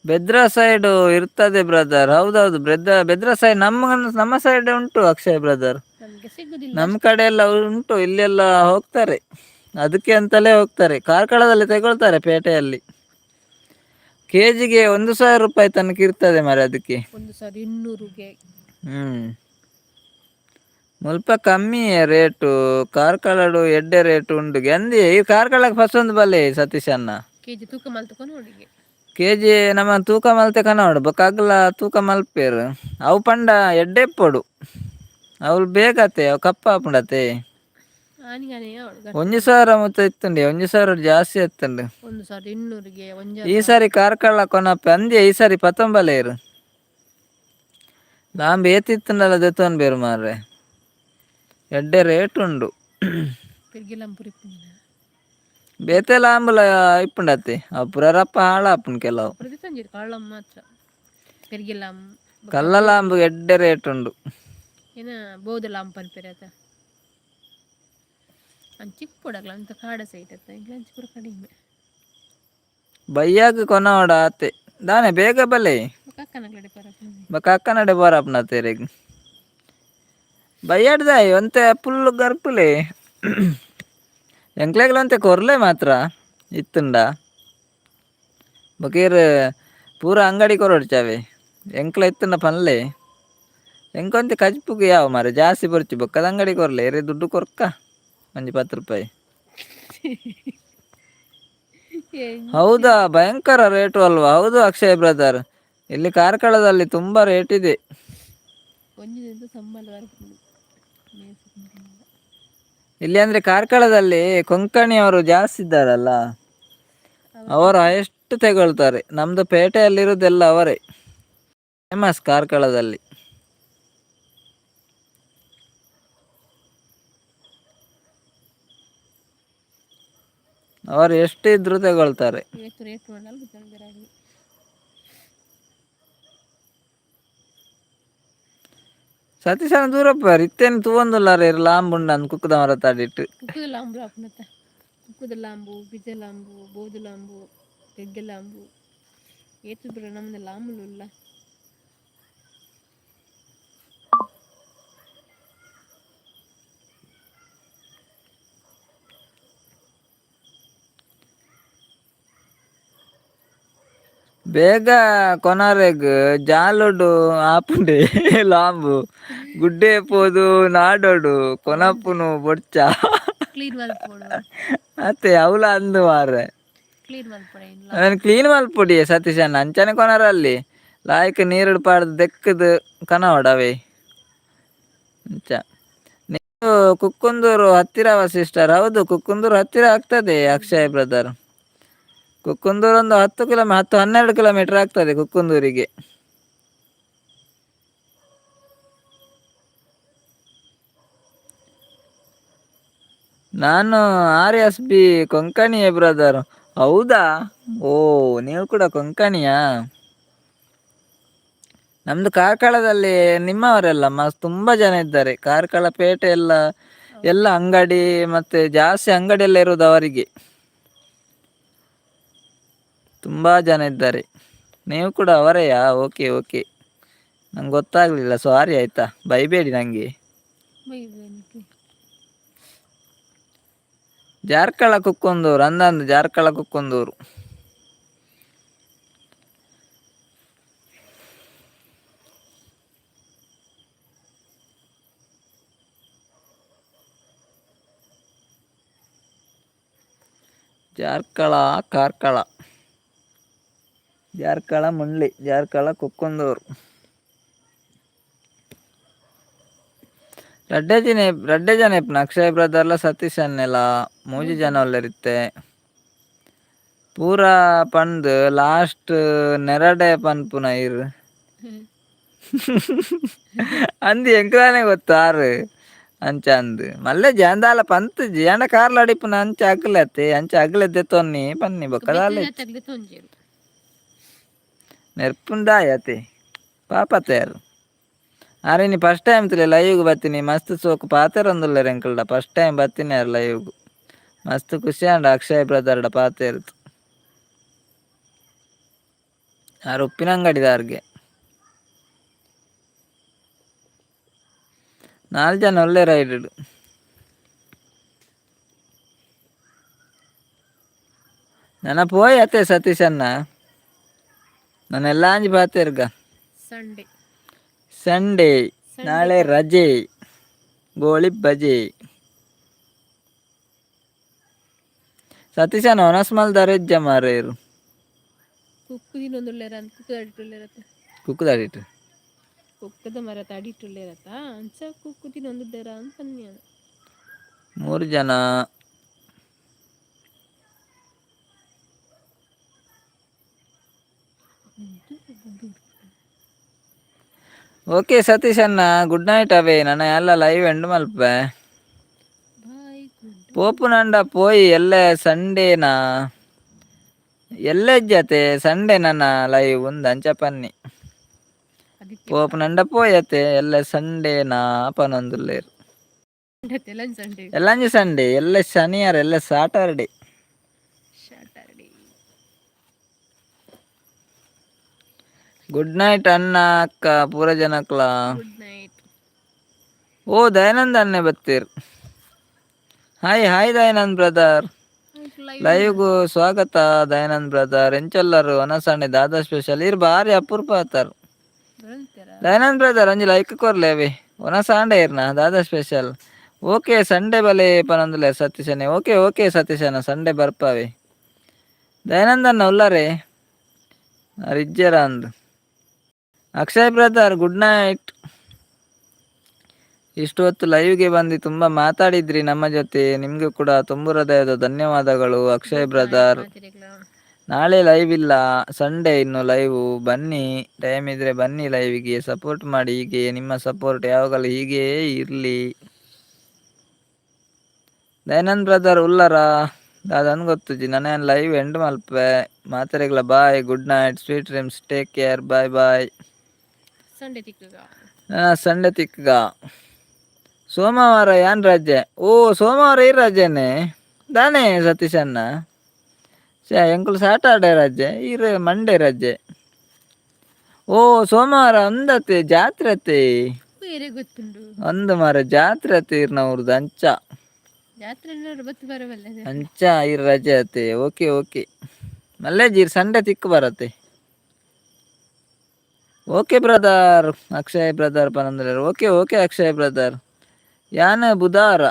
ಬೆದ್ರ ಸೈಡ್ ಇರ್ತದೆ ಬ್ರದರ್. ಹೌದೌದು, ಬೆದ್ರ ಬೆದ್ರ ಸೈಡ್, ನಮ್ಮ ನಮ್ಮ ಸೈಡ್ ಉಂಟು ಅಕ್ಷಯ್ ಬ್ರದರ್. ನಮ್ಗೆ ಸಿಗುದಿಲ್ಲ. ನಮ್ಮ ಕಡೆ ಎಲ್ಲ ಉಂಟು. ಇಲ್ಲೆಲ್ಲ ಹೋಗ್ತಾರೆ, ಅದಕ್ಕೆ ಅಂತಲೇ ಹೋಗ್ತಾರೆ. ಕಾರ್ಕಳದಲ್ಲಿ ತಗೊಳ್ತಾರೆ, ಪೇಟೆಯಲ್ಲಿ. ಕೆಜಿಗೆ 1000 ರೂಪಾಯಿ ತನಕ ಇರ್ತದೆ ಮರೆ ಅದಕ್ಕೆ. 1200ಗೆ. ಮುಲ್ಪ ಕಮ್ಮಿ ರೇಟು, ಕಾರ್ಕಳಡು ಎಡ್ಡೆ ರೇಟ್ ಉಂಡು ಅಂದಿ. ಈ ಕಾರ್ಕಳಕ್ಕೆ ಫಸ್ಟ್ ಬಲ್ಲೆ ಸತೀಶಣ್ಣ. ಕೆಜಿ ತೂಕ ಮಲ್ತಕೊಂಡು ನೋಡಿಗೆ. ಕೆಜಿ ನಮ್ಮ ತೂಕ ಮಲ್ತೆ ಕನವಡು ಬೊಕ್ಕ ಅಗ್ಲ ತೂಕ ಮಲ್ಪೇರು. ಅವು ಪಂಡ ಎಡ್ಡೆ ಇಪ್ಪೊಡು, ಅವ್ಲು ಬೇಗತೆ, ಅವು ಕಪ್ಪ ಆಪುಂಡತೆ. ಆನಿಗಾನೆ. 1000 ಮುತ್ತ ಇತ್ತುಂಡೆ, 1000 ಜಾಸ್ತಿ ಎತ್ತುಂಡು. 1200ಗೆ ಒಂಜಿ. ಈ ಸಾರಿ ಕಾರ್ಕಳ ಕೊನಪ್ಪೆ ಅಂದ್ಯ, ಈ ಸಾರಿ ಪತ್ತೊಂಬಲೇರು ಲಾಂಬ್ ಏತಿತ್ತುಂಡಲ ದೆತ್ತೊನ್ ಬೇರು ಮಾರ್ರೆ, ಎಡ್ಡೆ ರೇಟ್ ಉಂಡು. ಪೆರ್ಗಿಲಂ ಪುರಿಪುಂಡಿನ. ಬೇತೆ ಲಾಂಬುಲ ಇಪ್ಪುಂಡತ್ತೆ, ಅವು ಪೂರ ರಪ್ಪ ಹಾಳಾಪುಂಡು ಕೆಲವು. ಪ್ರತಿ ಕಾಳಂ ಮಾತ್ರ ಪೆರ್ಗಿಲಂ. ಕಲ್ಲ ಲಾಂಬು ಎಡ್ಡೆ ರೇಟ್ ಉಂಡು. ಏನ ಬೋದ ಲಾಂಬ್ ಪನ್ಪೆರ್ ಅತ. ಅಂಚಿಪ್ಪುಡಗ್ಲ ಅಂತ ಕಾಡ ಸೈಟ್ ಅತ್ತ, ಇಂಗ್ಲ ಅಂಚಿ ಪೂರ ಕಡಿಮೆ. ಬಯ್ಯಾಗ ಕೊನವಡ ಆತೆ ದಾನೆ, ಬೇಗ ಬಲೆ. ಬೊಕ ಅಕ್ಕನಗ್ಲಡೆ ಪರಪುನ. ಬೊಕ ಅಕ್ಕನಡೆ ಬೋರಪ್ಪನ ತೇರೆಗ್ ಬಯ್ಯಾಡ್ದಾಯ್ ಒಂತೆ ಪುಲ್ಲು ಗರ್ಪುಲೆ. ಎಂಕ್ಲೆಗ್ಲ ಒಂತೆ ಕೊರ್ಲೆ ಮಾತ್ರ ಇತ್ತುಂಡ. ಬೊಕ ಪೂರ ಅಂಗಡಿ ಕೊರೊಡ್ಚಾವೆ. ಎಂಕ್ಲ ಇತ್ತುಂಡ ಪನ್ಲೆ, ಎಂಕೊಂತೆ ಕಜ್ಪುಗು ಯಾವ ಮಾರೆ, ಜಾಸ್ತಿ ಬೊರ್ಚಿ. ಬೊಕ್ಕದ ಅಂಗಡಿ ಕೊರ್ಲೆ, ಎರೆ ದುಡ್ಡು ಕೊರ್ಕ ಒಂಜಿ 10 ರೂಪಾಯಿ. ಹೌದಾ, ಭಯಂಕರ ರೇಟು ಅಲ್ವಾ? ಹೌದು ಅಕ್ಷಯ್ ಬ್ರದರ್, ಇಲ್ಲಿ ಕಾರ್ಕಳದಲ್ಲಿ ತುಂಬಾ ರೇಟ್ ಇದೆ. ಒಂಜಿದಂತ ಸಂಬಳ ಬರ್ಪುಂಡು. ಇಲ್ಲಿ ಅಂದ್ರೆ ಕಾರ್ಕಳದಲ್ಲಿ ಕೊಂಕಣಿಯವರು ಜಾಸ್ತಿ ಇದ್ದಾರಲ್ಲ, ಅವರು ಎಷ್ಟು ತಗೊಳ್ತಾರೆ. ನಮ್ದು ಪೇಟೆಯಲ್ಲಿರುವುದೆಲ್ಲ ಅವರೇ, ಫೇಮಸ್ ಕಾರ್ಕಳದಲ್ಲಿ. ಅವರು ಎಷ್ಟು ಇದ್ರು ತಗೊಳ್ತಾರೆ. ಇವತ್ತು ರೇಟ್ ಮಾಡಲ್ಲ ಗೊತ್ತಾಗಿ. ಸತೀಶನ ದೂರಪ್ಪ ಇತ್ತೇನು ತೂವೊಂದುಲ್ಲಾರ ಲಾಂಬುಂಡು ಕುಕ್ಕುದ ಮರ ತಾಡಿಟ್ಟು. ಕುಕ್ಕುದ ಲಾಂಬು ಆಪುನತ, ಕುಕ್ಕುದ ಲಾಂಬು, ಬಿಜ ಲಾಂಬು, ಬೋದು ಲಾಂಬು, ಪೆಗ್ಗೆ ಲಾಂಬು, ಏತು ಬಿಡ ನಮ್ಮದು ಲಾಂಬುಲು ಉಲ್ಲ. ಬೇಗ ಕೊನಾರೆಗ್ ಜಾಲೊಡು ಆಪುಂಡೆ ಲಾಂಬು, ಗುಡ್ಡೆ ಪೋದು ನಾಡೋಡು ಕೊನಪ್ಪುನು ಬೊಡ್ಚ. ಕ್ಲೀನ್ ಮಲ್ಪೊಡು. ಅತ್ತೆ ಅವಲ ಅಂದು ಮಾರ್ರೆ. ಕ್ಲೀನ್ ಮಲ್ಪೊಡು. ಅದನ್ನ ಕ್ಲೀನ್ ಮಲ್ಪೊಡಿ ಸತೀಶಣ್ಣ, ಅಂಚನೆ ಕೊನರಲ್ಲಿ ಲಾಯ್ಕ್ ನೀರುಡು ಪಾಡ್ದು ದೆಕ್ಕದು ಕನವಡವೇ ಅಂಚ. ನೀವು ಕುಕ್ಕುಂದೂರು ಹತ್ತಿರವ ಸಿಸ್ಟರ್? ಹೌದು, ಕುಕ್ಕುಂದೂರು ಹತ್ತಿರ ಆಗ್ತದೆ ಅಕ್ಷಯ್ ಬ್ರದರ್. ಕುಕ್ಕುಂದೂರು ಒಂದು 10 ಕಿಲೋಮೀಟರ್, 10 12 ಕಿಲೋಮೀಟರ್ ಆಗ್ತದೆ ಕುಕ್ಕುಂದೂರಿಗೆ. ನಾನು R S B ಕೊಂಕಣಿಯೇ brother. ಹೌದಾ? ಓ, ನೀವು ಕೂಡ ಕೊಂಕಣಿಯಾ? ನಮ್ದು ಕಾರ್ಕಳದಲ್ಲಿ ನಿಮ್ಮವರೆಲ್ಲ ಮಸ್ತ್ ತುಂಬ ಜನ ಇದ್ದಾರೆ. ಕಾರ್ಕಳ ಪೇಟೆ ಎಲ್ಲ ಎಲ್ಲ ಅಂಗಡಿ ಮತ್ತೆ ಜಾಸ್ತಿ ಅಂಗಡಿ ಎಲ್ಲ ಇರುವುದು ಅವರಿಗೆ. ತುಂಬ ಜನ ಇದ್ದಾರೆ. ನೀವು ಕೂಡ ಅವರೆಯಾ? ಓಕೆ ಓಕೆ, ನಂಗೆ ಗೊತ್ತಾಗಲಿಲ್ಲ, ಸಾರಿ ಆಯಿತಾ, ಬೈಬೇಡಿ ನನಗೆ. Jarkala Kukkundoor ಅಂದಂದು, Jarkala Kukkundoor. Jarkala Karkala, Jarkala Mundli, Jarkala Kukkundoor. ರಡ್ಡೆ ಜನ, ರಡ್ಡೆ ಜನ ಇಪ್ಪನ ಅಕ್ಷಯ್ ಬ್ರದರ್ಲ ಸತೀಶ್ ಅನ್ನೆಲ ಮೂಜಿ ಜನ ಒಲ್ಲೆರಿತ್ತೆ. ಪೂರ ಪಂದ್ ಲಾಸ್ಟ್ ನೆರಡೆ ಪನ್ಪುನ ಇರ್ ಅಂದ್ ಎಂಕ್ದಾನೆ ಗೊತ್ತು ಆರು ಅಂಚ ಅಂದ್ ಮಲ್ಲೆ ಜಾಂದಾಲ ಪಂತ್ ಜಿಯಾಂಡ ಕಾರ್ಲ ಅಡಿಪುನ ಅಂಚ ಅಗ್ಲತ್ತೆ ಅಂಚ ಅಗ್ಲೆ ದೆತ್ತೊನ್ನಿ ಪನ್ನಿ ಬೊಕ್ಕ ದಾಲ. ತಗ್ಲಿ ತೊಂಜೇರು. ನೆರ್ಪುಂದಾಯತೆ ಪಾಪ ತೇರು ಆರೇನಿ. First time ತುಲೆ ಲೈವ್ಗ್ ಬತ್ತೀನಿ. ಮಸ್ತ್ ಸೋಕು ಪಾತೆರೊಂದುಲ್ಲೆರ್ ಎಂಕಲ್ಡ. ಫಸ್ಟ್ ಟೈಮ್ ಬತ್ತೀನಿ ಆರ್ ಲೈವ್ಗ್. ಮಸ್ತ್ ಖುಷಿ ಆಂಡ ಅಕ್ಷಯ್ ಬ್ರದರ್ಡ ಪಾತೆರ್ದು. ಆರ್ ಉಪ್ಪಿನಂಗಡಿದಾರ್ಗೆ. ನಾಲ್ ಜನ ಒಳ್ಳೆ ರೈಡ್. ನನ್ನ ಪೋಯ್ ಅತ್ತೆ ಸತೀಶ್ ಅಣ್ಣ. ನನ್ನ ಎಲ್ಲಾಂಜಿ ಪಾತೆರ್ಗ. ಸಂಡೇ. ಸಂಡೇ ನಾಳೆ ರಜೆ, ಗೋಳಿ ಬಜೆ. ಸತೀಶನ ಒನಸ್ಮಲ್ ದರೆಜ್ಜ ಮಾರೇರು. ಕುಕ್ಕು ದಿನೊಂದುಲ್ಲೆರ ಅಂತ ಕುಕ್ಕುದ ಅಡಿಟುಲ್ಲೆರತ್ತ. ಕುಕ್ಕುದಾಡಿಟ್ಟು. ಕುಕ್ಕದ ಮರತ ಅಡಿಟುಲ್ಲೆರತ್ತ, ಅಂಚ ಕುಕ್ಕು ತಿನ್ನೊಂದುಲ್ಲೆರ ಅಂತ ಪನ್ಯ. ಮೂರು ಜನ. ಓಕೆ ಸತೀಶ್ ಅಣ್ಣ, ಗುಡ್ ನೈಟ್ ಅವೇ. ನನ್ನ ಎಲ್ಲ ಲೈವ್ ಎಂಡ್ ಮಲ್ಪೆ. Bye, good. ಪೋಪುನಂಡ ಪೋಯಿ ಎಲ್ಲ ಸಂಡೇನಾ ಎಲ್ಲೆಜ್ಜತೆ ಸಂಡೇ ನನ್ನ ಲೈವ್ ಉಂದು ಅಂಚ ಪನ್ನಿ. ಅದಕ್ಕೆ. ಪೋಪುನಂಡ ಪೋಯತೆ ಎಲ್ಲ ಸಂಡೇನಾ ಪನೊಂದುಲ್ಲೇರು. ಎಲ್ಲ ಸಂಡೇ. ಎಲ್ಲಂಜಿ ಸಂಡೇ, ಎಲ್ಲ ಶನಿವಾರ, ಎಲ್ಲ Saturday. Saturday. Good night ಅಣ್ಣ, ಅಕ್ಕ, ಪೂರ ಜನಕ್ಲ. Good night. ಓ Dayanand ಅಣ್ಣೆ ಬತ್ತೀರ್. Hi hi Dayanand brother. ಲೈವ್ಗೂ ಸ್ವಾಗತ ದಯಾನಂದ್ ಬ್ರದರ್. ಎಂಚೊಲ್ಲರು ಒನಸಾಣೆ ದಾದಾ ಸ್ಪೆಷಲ್? ಇರ್ ಬಾರಿ ಅಪರೂಪ ಆತಾರ್. ಬರಂತೀರ. ದಯಾನಂದ್ ಬ್ರದರ್, ಒಂಜಿ ಲೈಕ್ ಕೊರ್ಲೆ ಅವೆ. ಒನಸಾಂಡೆ ಇರ್ನ ದಾದಾ special? Okay, Sunday ಬಲೆ ಪನೊಂದುಲ್ಲೆ ಸತೀಶನೇ. ಓಕೆ ಓಕೆ ಸತೀಶನ, ಸಂಡೇ ಬರ್ಪಾವೆ. ದಯಾನಂದ್ ಅಣ್ಣ ಉಲ್ಲಾರೆ ಇಜ್ಜರ ಅಂದು. Akshay brother, good night. ಇಷ್ಟು ಹೊತ್ತು ಲೈವ್ಗೆ ಬಂದು ತುಂಬ ಮಾತಾಡಿದ್ರಿ ನಮ್ಮ ಜೊತೆ. ನಿಮಗೂ ಕೂಡ ತುಂಬು ಹೃದಯದ ಧನ್ಯವಾದಗಳು ಅಕ್ಷಯ್ ಬ್ರದರ್. ನಾಳೆ ಲೈವ್ ಇಲ್ಲ, ಸಂಡೇ ಇನ್ನು ಲೈವ್. ಬನ್ನಿ, ಟೈಮ್ ಇದ್ರೆ ಬನ್ನಿ ಲೈವ್ಗೆ. ಸಪೋರ್ಟ್ ಮಾಡಿ ಹೀಗೆ. ನಿಮ್ಮ ಸಪೋರ್ಟ್ ಯಾವಾಗಲೂ ಹೀಗೇ ಇರಲಿ. ದಯಾನಂದ್ ಬ್ರದರ್ ಉಲ್ಲರ ದಾದನ್ ಗೊತ್ತುಜಿ. ನಾನು ಲೈವ್ ಎಂಡ್ ಮಲ್ಪೆ. ಮಾತೆರೆಗ್ಲ bye, good night, sweet dreams, take care, bye bye. Sunday ತಿಕ್ಕಗ. Sunday ತಿಕ್ಕಗ. ಸೋಮವಾರ ಯಾನ್ ರಜೆ. ಓ ಸೋಮವಾರ ಈ ರಜೆನೆ ದಾನೆ ಸತೀಶ್ ಅಣ್ಣ? ಛೇ, ಎಂಕುಲು ಸ್ಯಾಟರ್ಡೆ ರಜೆ, ಈರ್ ಮಂಡೇ ರಜೆ. ಓ ಸೋಮವಾರ ಒಂದತ್ತೆ ಜಾತ್ರೆ ಅತ್ತೆ. ಬೇರೆ ಗೊತ್ತುಂಡು. ಒಂದು ಮಾರ ಜಾತ್ರೆ ಅತ್ತೆ ಇರ್ನ ಊರ್ದು ಅಂಚ. ಜಾತ್ರೆ ಬತ್ತು ಬರಬಲ್ಲ. ಅಂಚ ಇರ್ ರಜೆ ಅತ್ತೆ. ಓಕೆ ಓಕೆ ಮಲ್ಲೇಜಿ, ಸಂಡೇ ತಿಕ್ಕು ಬರತ್ತೆ. Okay brother. Akshay brother ಪನಂದ್ರೆ okay okay Akshay brother. ಯಾನ ಬುಧಾರ,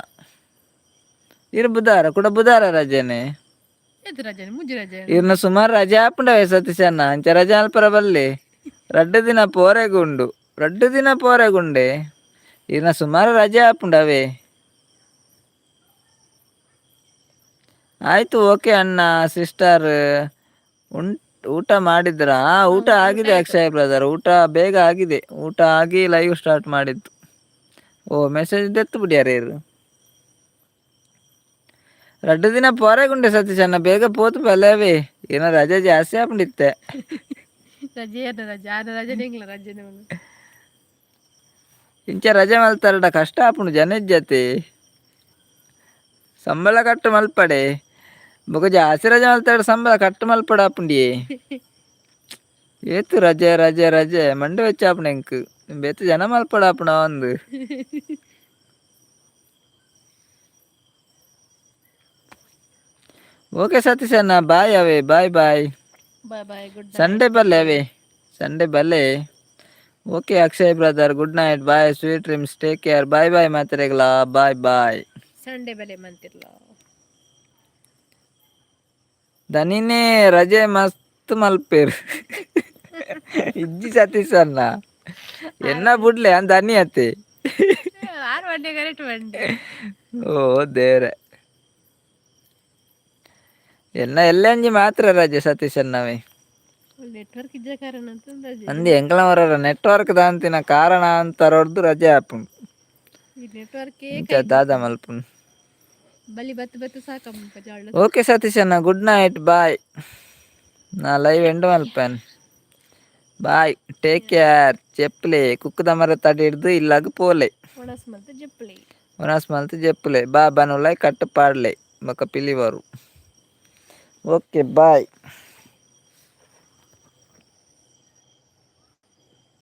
ಇರ್ ಬುಧಾರ ಕೂಡ ಬುಧಾರ ರಜೆನೆ. ಎದ್ದು ರಜೆ, ಮುಜ್ಜು ರಜೆ. ಇರ್ನ ಸುಮಾರು ರಜೆ ಆಪುಂಡವೆ ಸತೀಶ್ ಅಣ್ಣ. ಅಂಚ ರಜೆ ಅಲ್ಪರ ಬಲ್ಲಿ. ರಡ್ಡು ದಿನ ಪೋರೆಗುಂಡು, ರಡ್ಡು ದಿನ ಪೋರೆಗುಂಡೆ. ಇರ್ನ ಸುಮಾರು ರಜೆ ಆಪುಂಡವೆ. ಆಯ್ತು, ಓಕೆ ಅಣ್ಣ. ಸಿಸ್ಟರ್, ಊಟ ಮಾಡಿದ್ರಾ? ಊಟ ಆಗಿದೆ ಅಕ್ಷಯ್ ಬ್ರದರ್, ಊಟ ಬೇಗ ಆಗಿದೆ. ಊಟ ಆಗಿ ಲೈವ್ ಸ್ಟಾರ್ಟ್ ಮಾಡಿದ್ದು. ಓ ಮೆಸೇಜ್ ದೆತ್ತು ಬಿಡಿಯಾರ ಇರು. ರಡ್ಡು ದಿನ ಪೋರೆಗುಂಡೆ ಸತೀಶ್ ಅಣ್ಣ, ಬೇಗ ಪೋತು ಬಲ್ಲವೇ. ಏನೋ ರಜೆ ಜಾಸ್ತಿ ಆಪುಂಡಿತ್ತೆ. ರಜೆ ಅನ್ನ ರಜೆ ಆನ ರಜೆ ನಿಂಗ್ಲ ರಜೆ. ಇಂಚ ರಜೆ ಮಲ್ತಾರಡ ಕಷ್ಟ ಆಪುಂಡು ಜನ ಜೊತೆ. ಸಂಬಳ ಕಟ್ಟು ಮಲ್ಪಡೆ. ಬೊಕ ಜಾಸ್ತಿ ರಜೆ ಮಲ್ತಾಡ ಸಂಬಳ ಕಟ್ಟು ಮಲ್ಪಡ ಆಪುಂಡಿಯೇ. ಏತು ರಜೆ ರಜೆ ರಜೆ ಮಂಡೆ ವೆಚ್ಚ ಆಪುಂಡು ಎಂಕ್. ಬೇತೆ ಜನ ಮಲ್ಪಡ ಆಪುಂಡು ಒಂದು. ಓಕೆ ಸತೀಶ್ ಅಣ್ಣ, ಬಾಯ್ ಅವೇ, bye bye. Bye bye, good. Sunday ಬಲ್ಲೆ ಅವೇ, ಸಂಡೇ ಬಲ್ಲೆ. Okay Akshay brother, good night, bye, sweet dreams, take care, bye bye. ಮಾತ್ರೆಗಳ ಬಾಯ್ ಬಾಯ್. ಸಂಡೇ ಬಲೆ ಮಂತಿರ್ಲ. ದನಿನೇ ರಜೆ ಮಸ್ತ್ ಮಲ್ಪೇರು. ಇಜ್ಜಿ ಸತೀಶ್ ಅಣ್ಣ, ಎನ್ನ ಬುಡ್ಲೆ ಅಂದ ದನಿ ಅತ್ತೆ. ಆರು ಬಂಡೆ ಕರೆಕ್ಟ್ ಬಂಡೆ. ಓ ದೇವ್ರೆ, ಎನ್ನ ಎಲ್ಲಂಜಿ ಮಾತ್ರ ರಜೆ ಸತೀಶ್ ಅಣ್ಣವೇ. ನೆಟ್ವರ್ಕ್ ಇದ್ದ ಕಾರಣ ಅಂತ ರಜೆ. ಅಂದಿ ಎಂಕಲವರ ನೆಟ್ವರ್ಕ್ ದಾಂತಿನ ಕಾರಣ ಅಂತರೊಡ್ದು ರಜೆ ಆಪುಂಡು. ಈ ನೆಟ್ವರ್ಕ್. ಇಂಚ ದಾದ ಮಲ್ಪುಂಡು. ಬಲಿ ಬತ್ತು ಬತ್ತು ಸಾಕಮ್ಮ ಜಾಳು. ಓಕೆ ಸತೀಶ್ ಅಣ್ಣ, ಗುಡ್ ನೈಟ್, ಬಾಯ್. ನಾ ಲೈವ್ ಎಂಡ್ ಮಲ್ಪೇನ್. Bye, take care. ಚೆಪ್ಪಲೆ ಕುಕ್ಕುದ ಮರ ತಡಿ ಹಿಡ್ದು ಇಲ್ಲಾಗ ಪೋಲೆ. ಒಣಸ್ ಮತ್ತೆ ಜಪ್ಪಲಿ. ಒಣಸ್ ಮಲ್ತ್ ಜೆಪ್ಪುಲೆ ಬಾ ಬನುಲೈ ಕಟ್ಟು ಪಾಡ್ಲೆ ಬೊಕ ಪಿಲಿವರು. Okay, bye.